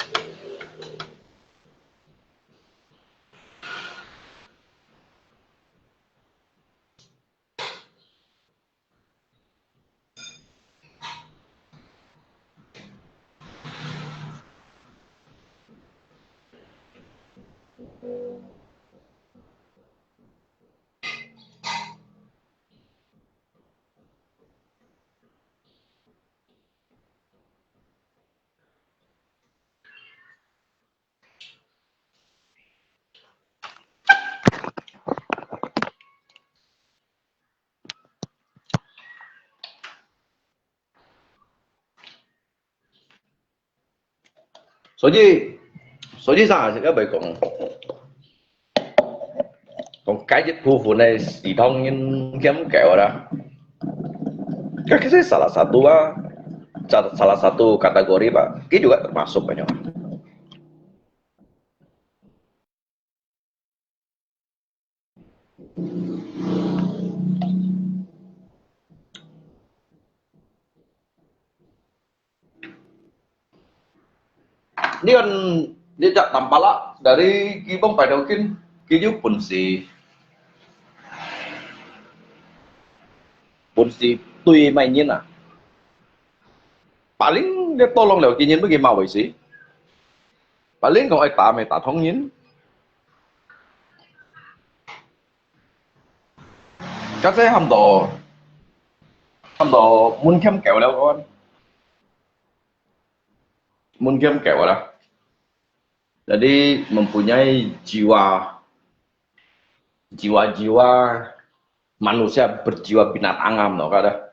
所以，所以上下个袂讲，讲解决部分个系统人兼够啦。Kasi salah satu ah, salah satu kategori ba, kita juga termasuk banyak. Ni kan, ni jak tampak lah dari kibong pai dau kin, kiyu pun si, pun si tui mai nyin ah. Paling dia tolong liao kin nyin bagi mau si. Paling kau ai ta mai ta thong nyin. Kasi ham to, ham to mun kiam keu liao kan. Mun kiam keu lah. Jadi mempunyai jiwa, jiwa-jiwa manusia berjiwa binatang am no kada.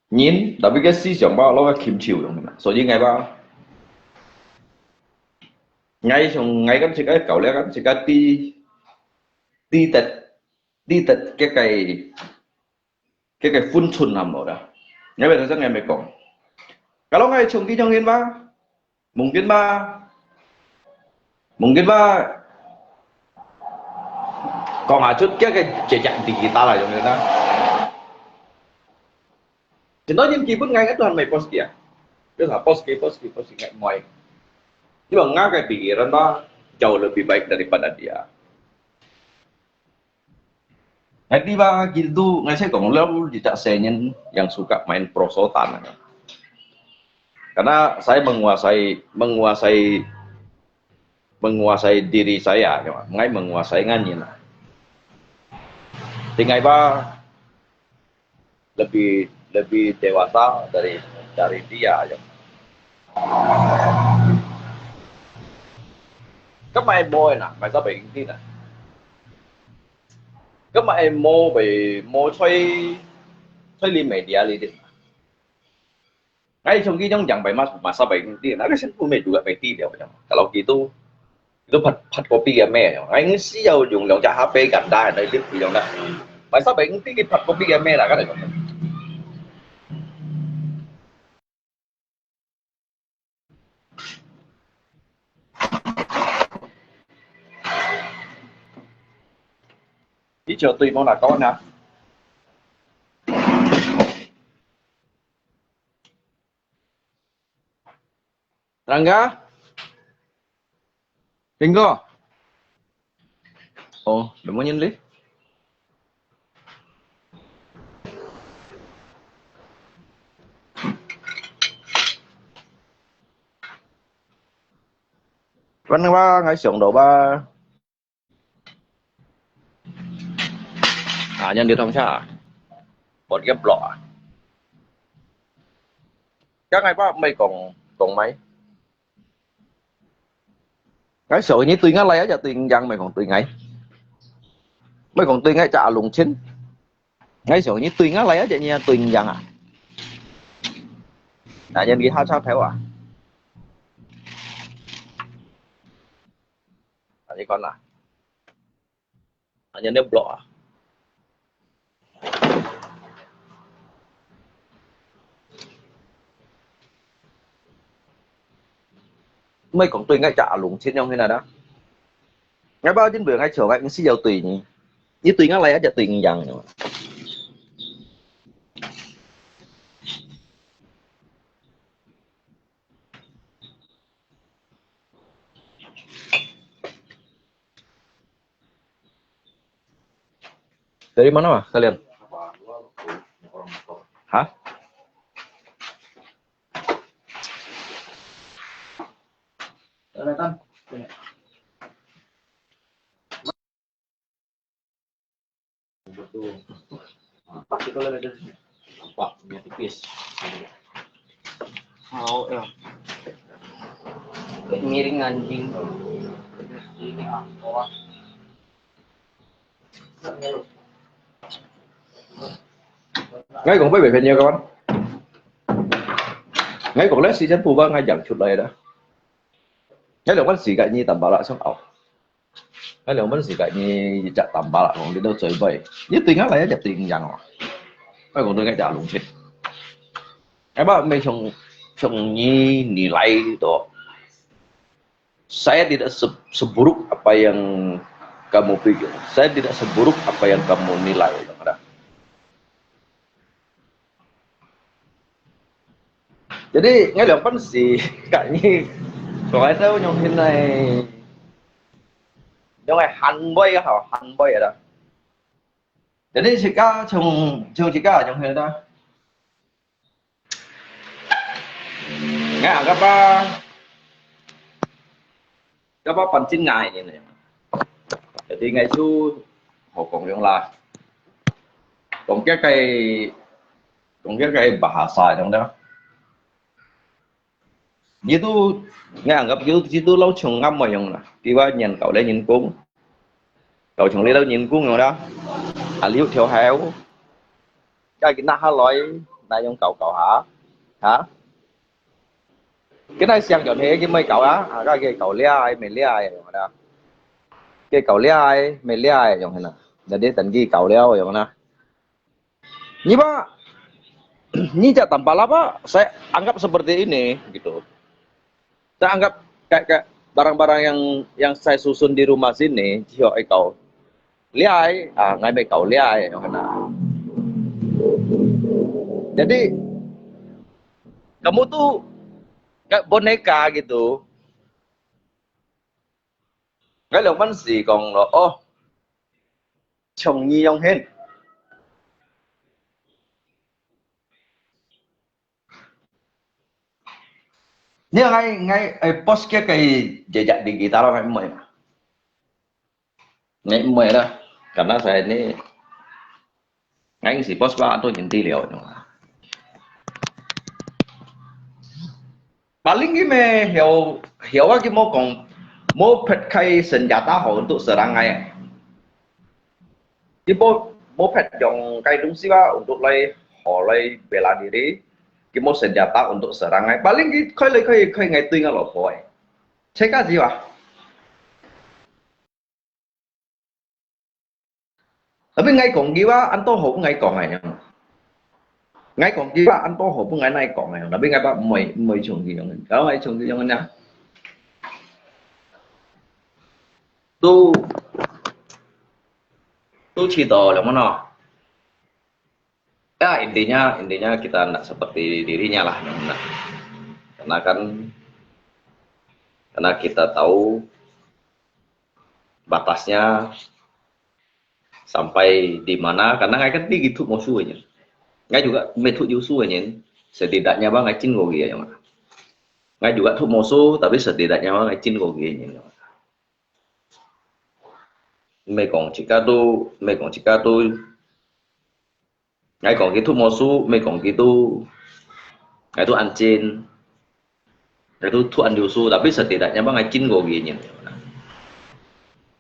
Nyin, tapi ke si siang ba lo ke kim chiu dong. So ye ngai ba. Ngai siang ngai kan cik ai kau le kan cik ai ti, ti tet, ti tet ke kai, ke kai phun chun ham lo da. Ngai ba sa ngai mai kong. Kalau ngai chung ki jong yin ba, mungkin ba, mungkin ba, kong a chut ke ke jejak digital lah jong yin na. Contohnya, meskipun ngai Tuhan mai pos dia. Dia lah pos ke, pos ke, pos ke ngai mai. Cuma ngai ke pikiran ba jauh lebih baik daripada dia. Ngai tiba gitu, ngai saya kong leu tidak senyen yang suka main perosotan. Karena saya menguasai, menguasai, menguasai diri saya, ngai menguasai ngan nyin. Tinggai ba lebih, lebih dewasa dari, dari dia ya. Kau mai boy na, mai sa bai inti na. Kau mai mo bai mo choi, choi li media li di. Ngai chung ki jong jang bai mas, mas sa bai inti na, ke sen pu mai juga bai ti liao ya. Kalau gitu, itu phat, phat kopi ya mai ya. Ngai ngi si yau yung liang ja ha bai kan da, na di pu yung na. Mai sa bai inti ki phat kopi ya mai la kan. Ijo tui mo na kawan ha. Rangga. Tingko. Oh, nemu nyin li. Wan wa ngai siang do ba. Ah, yang di thong cha. Bot ke blok ah. Kang ai ba mai kong, kong mai. Ngai siang ni tui ngai lai aja tui yang mai kong tui ngai. Mai kong tui ngai cha alung chen. Ngai siang ni tui ngai lai aja ni tui yang ah. Nah, yang di ha cha theu ah. Nah, ni kon ah. Anh em block à? Mày cũng tùy ngay chả lùng xin nhau thế nào đó. Ngay bao tin vừa ngay chiều ngay cũng xin nhau tùy nhỉ. Như tùy ngay lại chắc tùy ngay yang. Dari mana, Mas, kalian? Hah? Pasti kalau ada nampak, dia tipis. Mau ya. Miring anjing. Ini ah, bawah. Ngay cũng với bảy phần nhiều các bạn. Ngay cũng lấy season phu ba ngay chẳng chút lại đó. 該兩萬四个你tambah啦，想拗。該兩萬四个你一隻tambah啦，講你都最尾，你對𠊎來一隻對五樣哦。我講對𠊎隻弄切。Apa macam macam ni nilai tu. Saya tidak se- seburuk apa yang kamu pikir. Saya tidak seburuk apa yang kamu nilai. Jadi, 𠊎兩萬四个你，講來都用現在，用个handphone也好，handphone也得。Jadi，自家從從自家用現在。 Ngài anggap apa? Anggap apa penting ngài ini? Jadi ngài tu hô kong yong lah. Kong kia cái, kong kia cái bahasa yong dah. Itu ngài anggap itu itu lau chung ngam mo yong lah. Kiwa nyan kau le nyin kung. Kau chung le lau nyin kung yong dah. Aliu thiau heo. Cái kia nà ha loi, nà yong kau kau ha? Ha? Cái nà siang chọn he cái mày kau á, à, cái kia kau lia ai, mày lia ai, yong na. Cái kau lia ai, mày lia ai, yong na. Jadi tadi kau lia, yong na. Ni ba, ni cak tambah lah pak, saya anggap seperti ini, gitu. Saya anggap kayak, kayak barang-barang yang yang saya susun di rumah sini, jiho ikau. Liai, ah, ngai mei kau liai, yong na. Jadi, kamu tu kayak boneka gitu. Ngai 兩萬四講咯，哦，從你用現。你愛愛愛 post 个个 jejak digital 愛毋愛嘛？你毋愛啦，karena saya ini，𠊎係 post 吧，都已經知了。Paling 佢咩曉曉啊，佢無講，無拍開 senjata 好 untuk serang 𠊎。 佢無無拍用該東西啊，untuk來好來 bela diri，佢無 senjata untuk serang𠊎。Paling 佢開來開去開𠊎對𠊎老婆誒，切家子哇！Tapi 𠊎講佢啊，恁多好分𠊎講誒樣。 𠊎講佢話恁多好分𠊎哪講个，tapi𠊎話毋會毋會像佢樣个，kalau𠊎像佢樣个呢，都都知道了嘛喏。Ya intinya intinya kita ndak seperti dirinya lah, nah. Karena kan karena kita tahu batasnya sampai di mana, karena ngai kan tinggi thuk mosu aja. Ngai juga metut yusu aja. Setidaknya bang ngai cin kogi aja. Ngai juga thuk mosu, tapi setidaknya bang ngai cin kogi aja. Mekong cika tu, mekong cika tu, ngai kong gitu mosu, mekong gitu, ngai tu ancin, ngai tu tu an yusu, tapi setidaknya bang ngai cin kogi aja.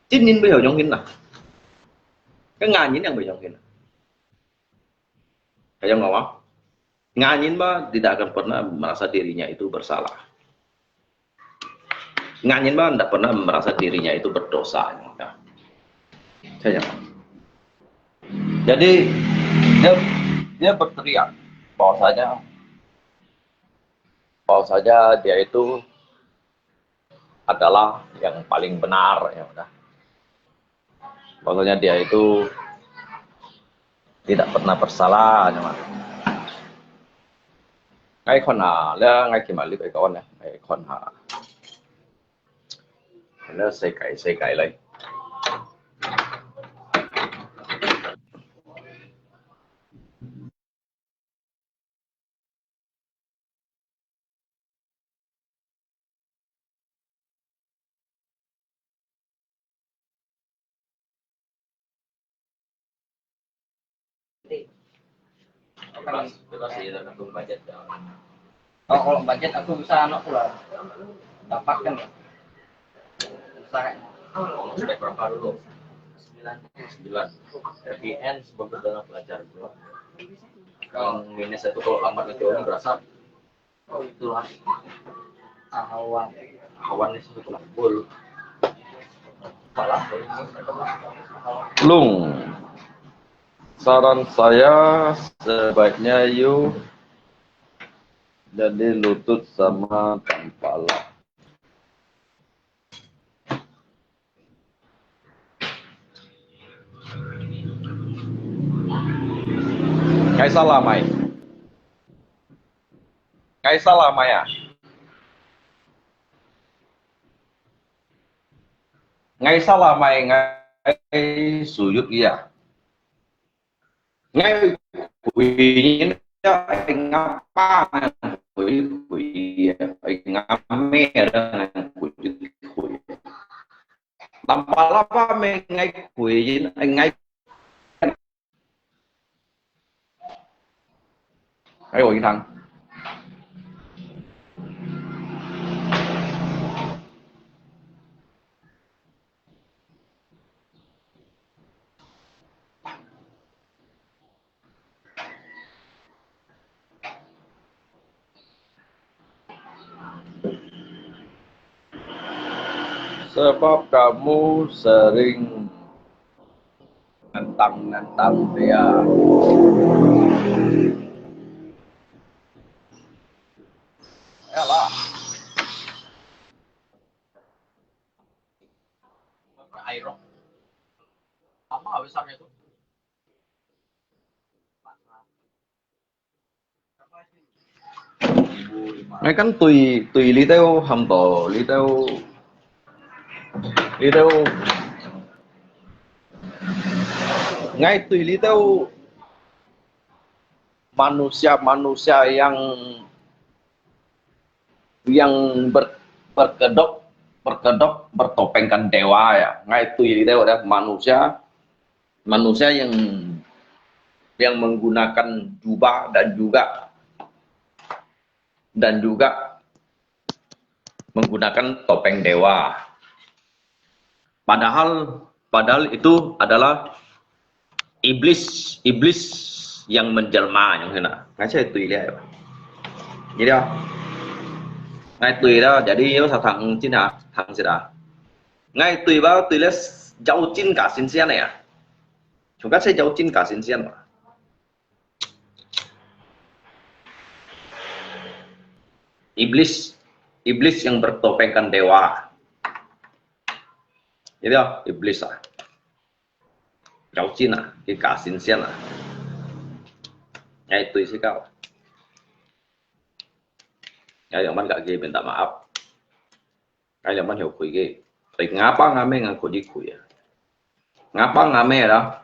Cin nin 不要用心啦，跟 ngah nin yang 不要用心啦。 Kaya ngawang, ngah nin ba tidak akan pernah merasa dirinya itu bersalah. Ngah nin ba tidak pernah merasa dirinya itu berdosa. Ya. Kaya. Jadi dia dia berteriak bahwasanya bahwasanya dia itu adalah yang paling benar, ya udah. Bahwasanya dia itu tidak pernah bersalah, ya. Ngai khon ha, le ngai kimal lip ekon ya, ngai khon ha. Le sekai sekai lai. Bebas, bebas sih, tergantung budget ya. Oh, kalau budget aku bisa anak pula. Dapatkan. Usaha. Kamu sudah berapa dulu? Sembilan. Sembilan. R P N sebagai dana pelajar bro. Kalau minus itu kalau lambat nanti orang berasa. Oh, itulah. Ahawan. Ahawan ni sini pula bul. Pala. Lung. Saran saya sebaiknya you jadi lutut sama tampala. Ngai salah mai. Ngai salah mai ah. Ngai salah mai ngai sujud ia. Ngai kui nyin ia, ngapa ngai kui kui ia, ngame ngai kui kui. Tanpa lapa me ngai kui nyin, ngai 还有一堂。 Sebab kamu sering nentang-nentang dia. Yalah. Air. Sama besarnya itu. Ngai kan tùy, tùy 這兜喊到，這兜，這兜，ngai tùy 這兜 manusia-manusia yang, yang ber-, berkedok, berkedok, bertopengkan dewa ya. Ngai tùy 這兜 ada manusia, manusia yang, yang menggunakan jubah dan juga, dan juga menggunakan topeng dewa. Padahal, padahal itu adalah iblis, iblis yang menjelma yang sana. Ngai saya tùy 這兜。Jadi, ngai tùy 這兜，jadi yo sa thang cina, thang sida. Ngai tùy ba tùy 這妖精假神仙的呀。Chúng ta sẽ 妖精假神仙嘛。 Iblis, iblis yang bertopengkan dewa. Jadi, iblis ah. 妖精啊，佢假神仙啊。Ngai tùy 這兜。Ngai 仰般甲佢 minta maaf。Ngai 仰般後悔个。Tapi ngapa ngame ngan kok 後悔啊？Ngapa ngame lah?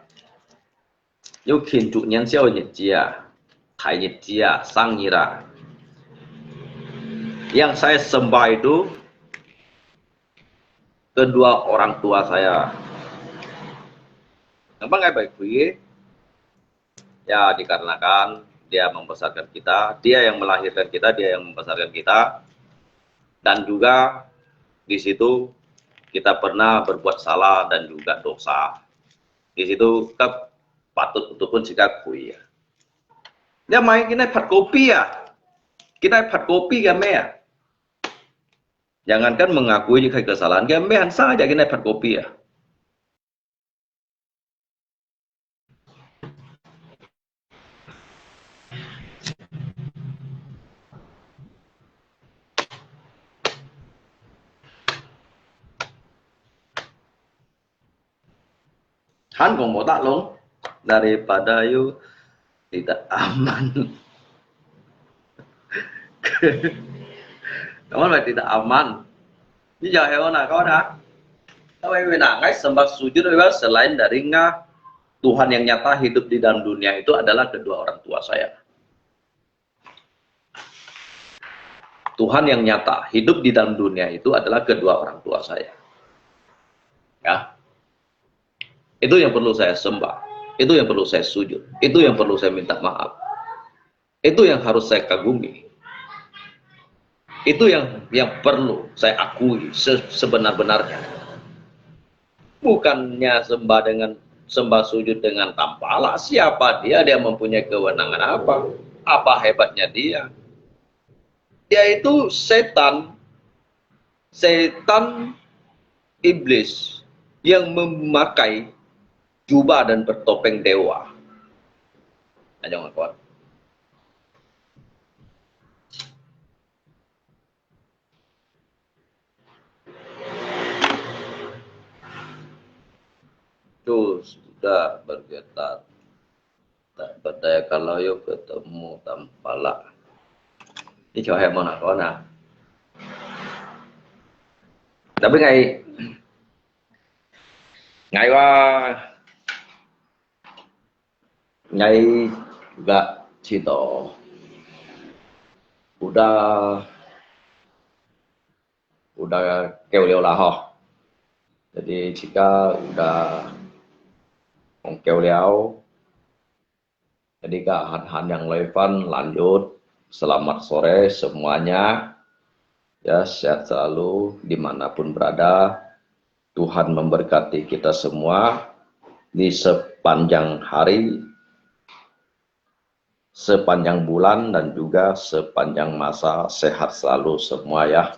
Yo 慶祝年宵个日子啊，大日子啊，生日啊。Yang saya sembah itu kedua orang tua saya. Ngapa ngai 后悔个？ Ya, dikarenakan dia membesarkan kita, dia yang melahirkan kita, dia yang membesarkan kita, dan juga di situ kita pernah berbuat salah dan juga dosa. Di situ ka patut untuk pun 自家 kui ya. Dia mai kena 罰過俾啊，kena 罰過俾个咩啊？Jangankan mengakui kesalahan, kaya 咩 han saja kena 罰過俾啊。 Han kong mo tak long daripada you tidak aman. Kamu tidak aman. Ini jauh hewan nak kau dah. Kau ini nak ngai sembah sujud selain dari nga Tuhan yang nyata hidup di dalam dunia itu adalah kedua orang tua saya. Tuhan yang nyata hidup di dalam dunia itu adalah kedua orang tua saya. Ya. Itu yang perlu saya sembah. Itu yang perlu saya sujud. Itu yang perlu saya minta maaf. Itu yang harus saya kagumi. Itu yang yang perlu saya akui se- sebenar-benarnya. Bukannya sembah dengan sembah sujud dengan tampala. Siapa dia? Dia mempunyai kewenangan apa? Apa hebatnya dia? Dia itu setan. setan iblis yang memakai jubah dan bertopeng dewa. Ayo ngakon. 就 sudah bergetar. Tak percaya kalau you ketemu tampalak. Ini cakap hai mana kau nak? Tapi ngai, ngai wa, ngai juga 知道，udah udah 夠了啦吼。Jadi jika udah 講夠了，jadi ka han han yang loifan lanjut. Selamat sore semuanya. Ya, sehat selalu dimanapun berada. Tuhan memberkati kita semua di sepanjang hari, sepanjang bulan, dan juga sepanjang masa. Sehat selalu semua ya.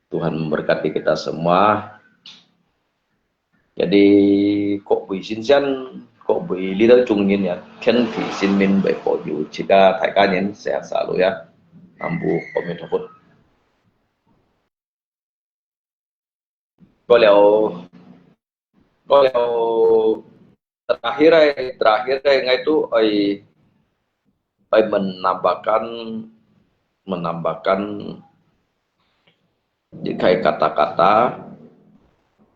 Tuhan memberkati kita semua. Jadi,各位先生，各位領導中人呀，天地神明為保佑自家大家人，sehat selalu ya. Nam mô Bổn Sư Thích Ca Mâu Ni. 過了，過了，terakhir ai, terakhir ai，ngai tu ai, ai menambahkan, menambahkan 一個kata-kata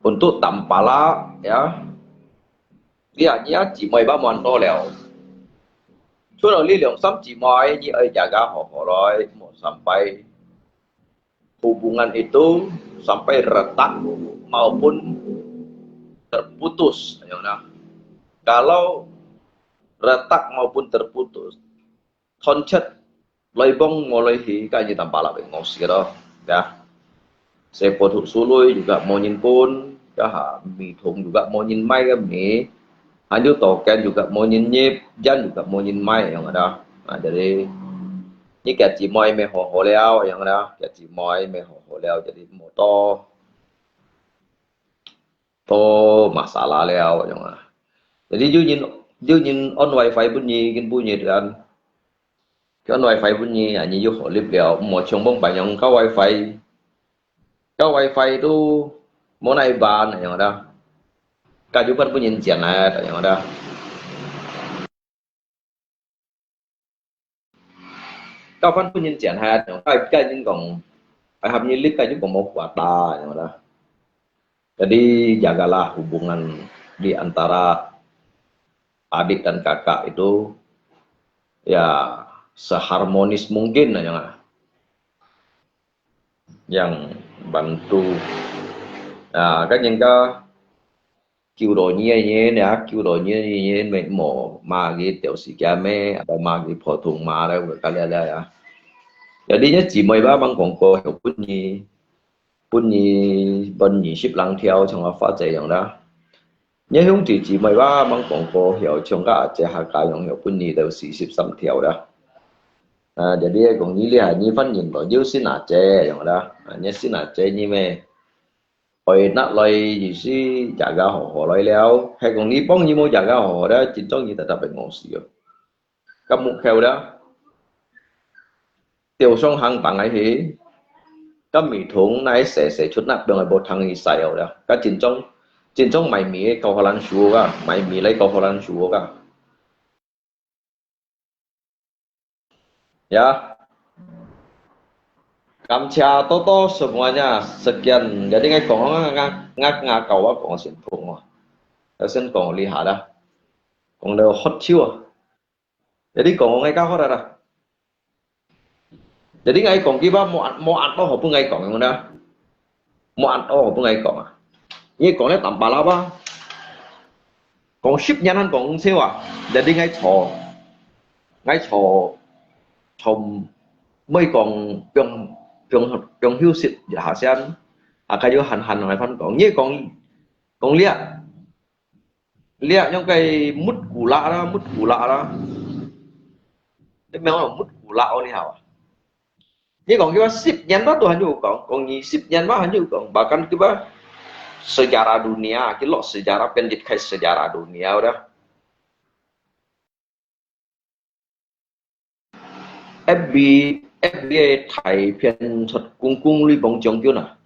untuk tampalak ya. Ya，你啊姊妹把滿多了。除了你兩三姊妹，你愛jaga好好來，莫sampai hubungan itu sampai retak maupun terputus. Ayong na. Kalau retak maupun terputus, thon chet loi bông mô loi hì, ka nyi tam pa la bê ngô si đó, ya. Xe bột hút su lui juga mô nyin kun, ka ha mì thùng juga mô nyin mai ka mì. Hanyu tô ken juga mô nyin nyip, jan juga mô nyin mai, ayong ada. Nah, jadi, nyi kia chi moi mê hô hô liao, ayong ada. Kia chi moi mê hô hô liao, jadi mô tô. Tô masalah liao, ayong ah. Jadi, yu nyin, yu nyin on wifi bun nyi, kin bun nyi dan. Kion wifi bun nyi, anyi yu hô lip liao, mô chông bông banyong ka wifi. Ka wifi tu mô nai ban, ayong ada. Ka yu ban bun nyin jian ai, ayong ada. Ka ban bun nyin jian ai, ayong ka, ka nyin kong, ai hap nyi lip ka yu kong mô kuat ta, ayong ada. Jadi, jagalah hubungan di antara adik dan kakak itu, ya, seharmonis mungkin, ayong ah. Yang bantu. Nah, kan yang ka kiu do nyi nyi ya, kiu do nyi nyi mê mô ma ki tiểu 時間 mê, atau ma ki phổ thông ma le ka le le ya. Jadi nyi chi moi ba mang kong ko hiu bun nyi, bun nyi, bun nyi sip lang thiao, chang a fa zai yang da. Nyi hiung chi chi moi ba mang kong ko hiu, chang ka a zai ha ka yang hiu bun nyi dau 四十三條啦。 啊，jadi kong nyi li ha nyi fan nyin lo, yu sin a zai yang da. 啊，nyi sin a zai nyi mê. Oi nak loi yi si jaga hô hô loi liao. Hai kong nyi bông nyi mô jaga hô hô da, chính trong nyi ta ta bê ngô si yo. Ka muk kheo da. Tiểu song hàng bằng ai hì. Ka mì thùng nai sẻ sẻ chút nak bê ngoi bô thang yi sai yo da. Ka chính trong, chính trong mai mì kau hô lan shu ka, mai mì lai kau hô lan shu ka. Ya. Cảm ơn 多多 semuanya. Sekian. Jadi ngai kong ngak ngak ngak kau wa kong sin phung wa. Ka sin kong li ha da. Kong le hot chiu. Jadi kong ngai ka hot da. Jadi ngai kong ki ba mo mo an to ho bu ngai kong yang da. Mo an to ho bu ngai kong a. Ngai kong le tam pa la ba. Kong sip nyan han kong seu a. Jadi ngai cho. Ngai cho. Cho moi kong piong piong piong hiu sit ha sian. A ka yu han han ngai fan kong. Ngai kong kong lia. Lia nyong kai mut ku la la, mut ku la la. Te mèo mut ku la o ni hao. 你講佢話十年嘛都還有講，講二十年嘛還有講，bahkan佢話sejarah dunia，佢落sejarah pendek kai sejarah dunia udah。F B，F B个大片出公公你幫將軍啊，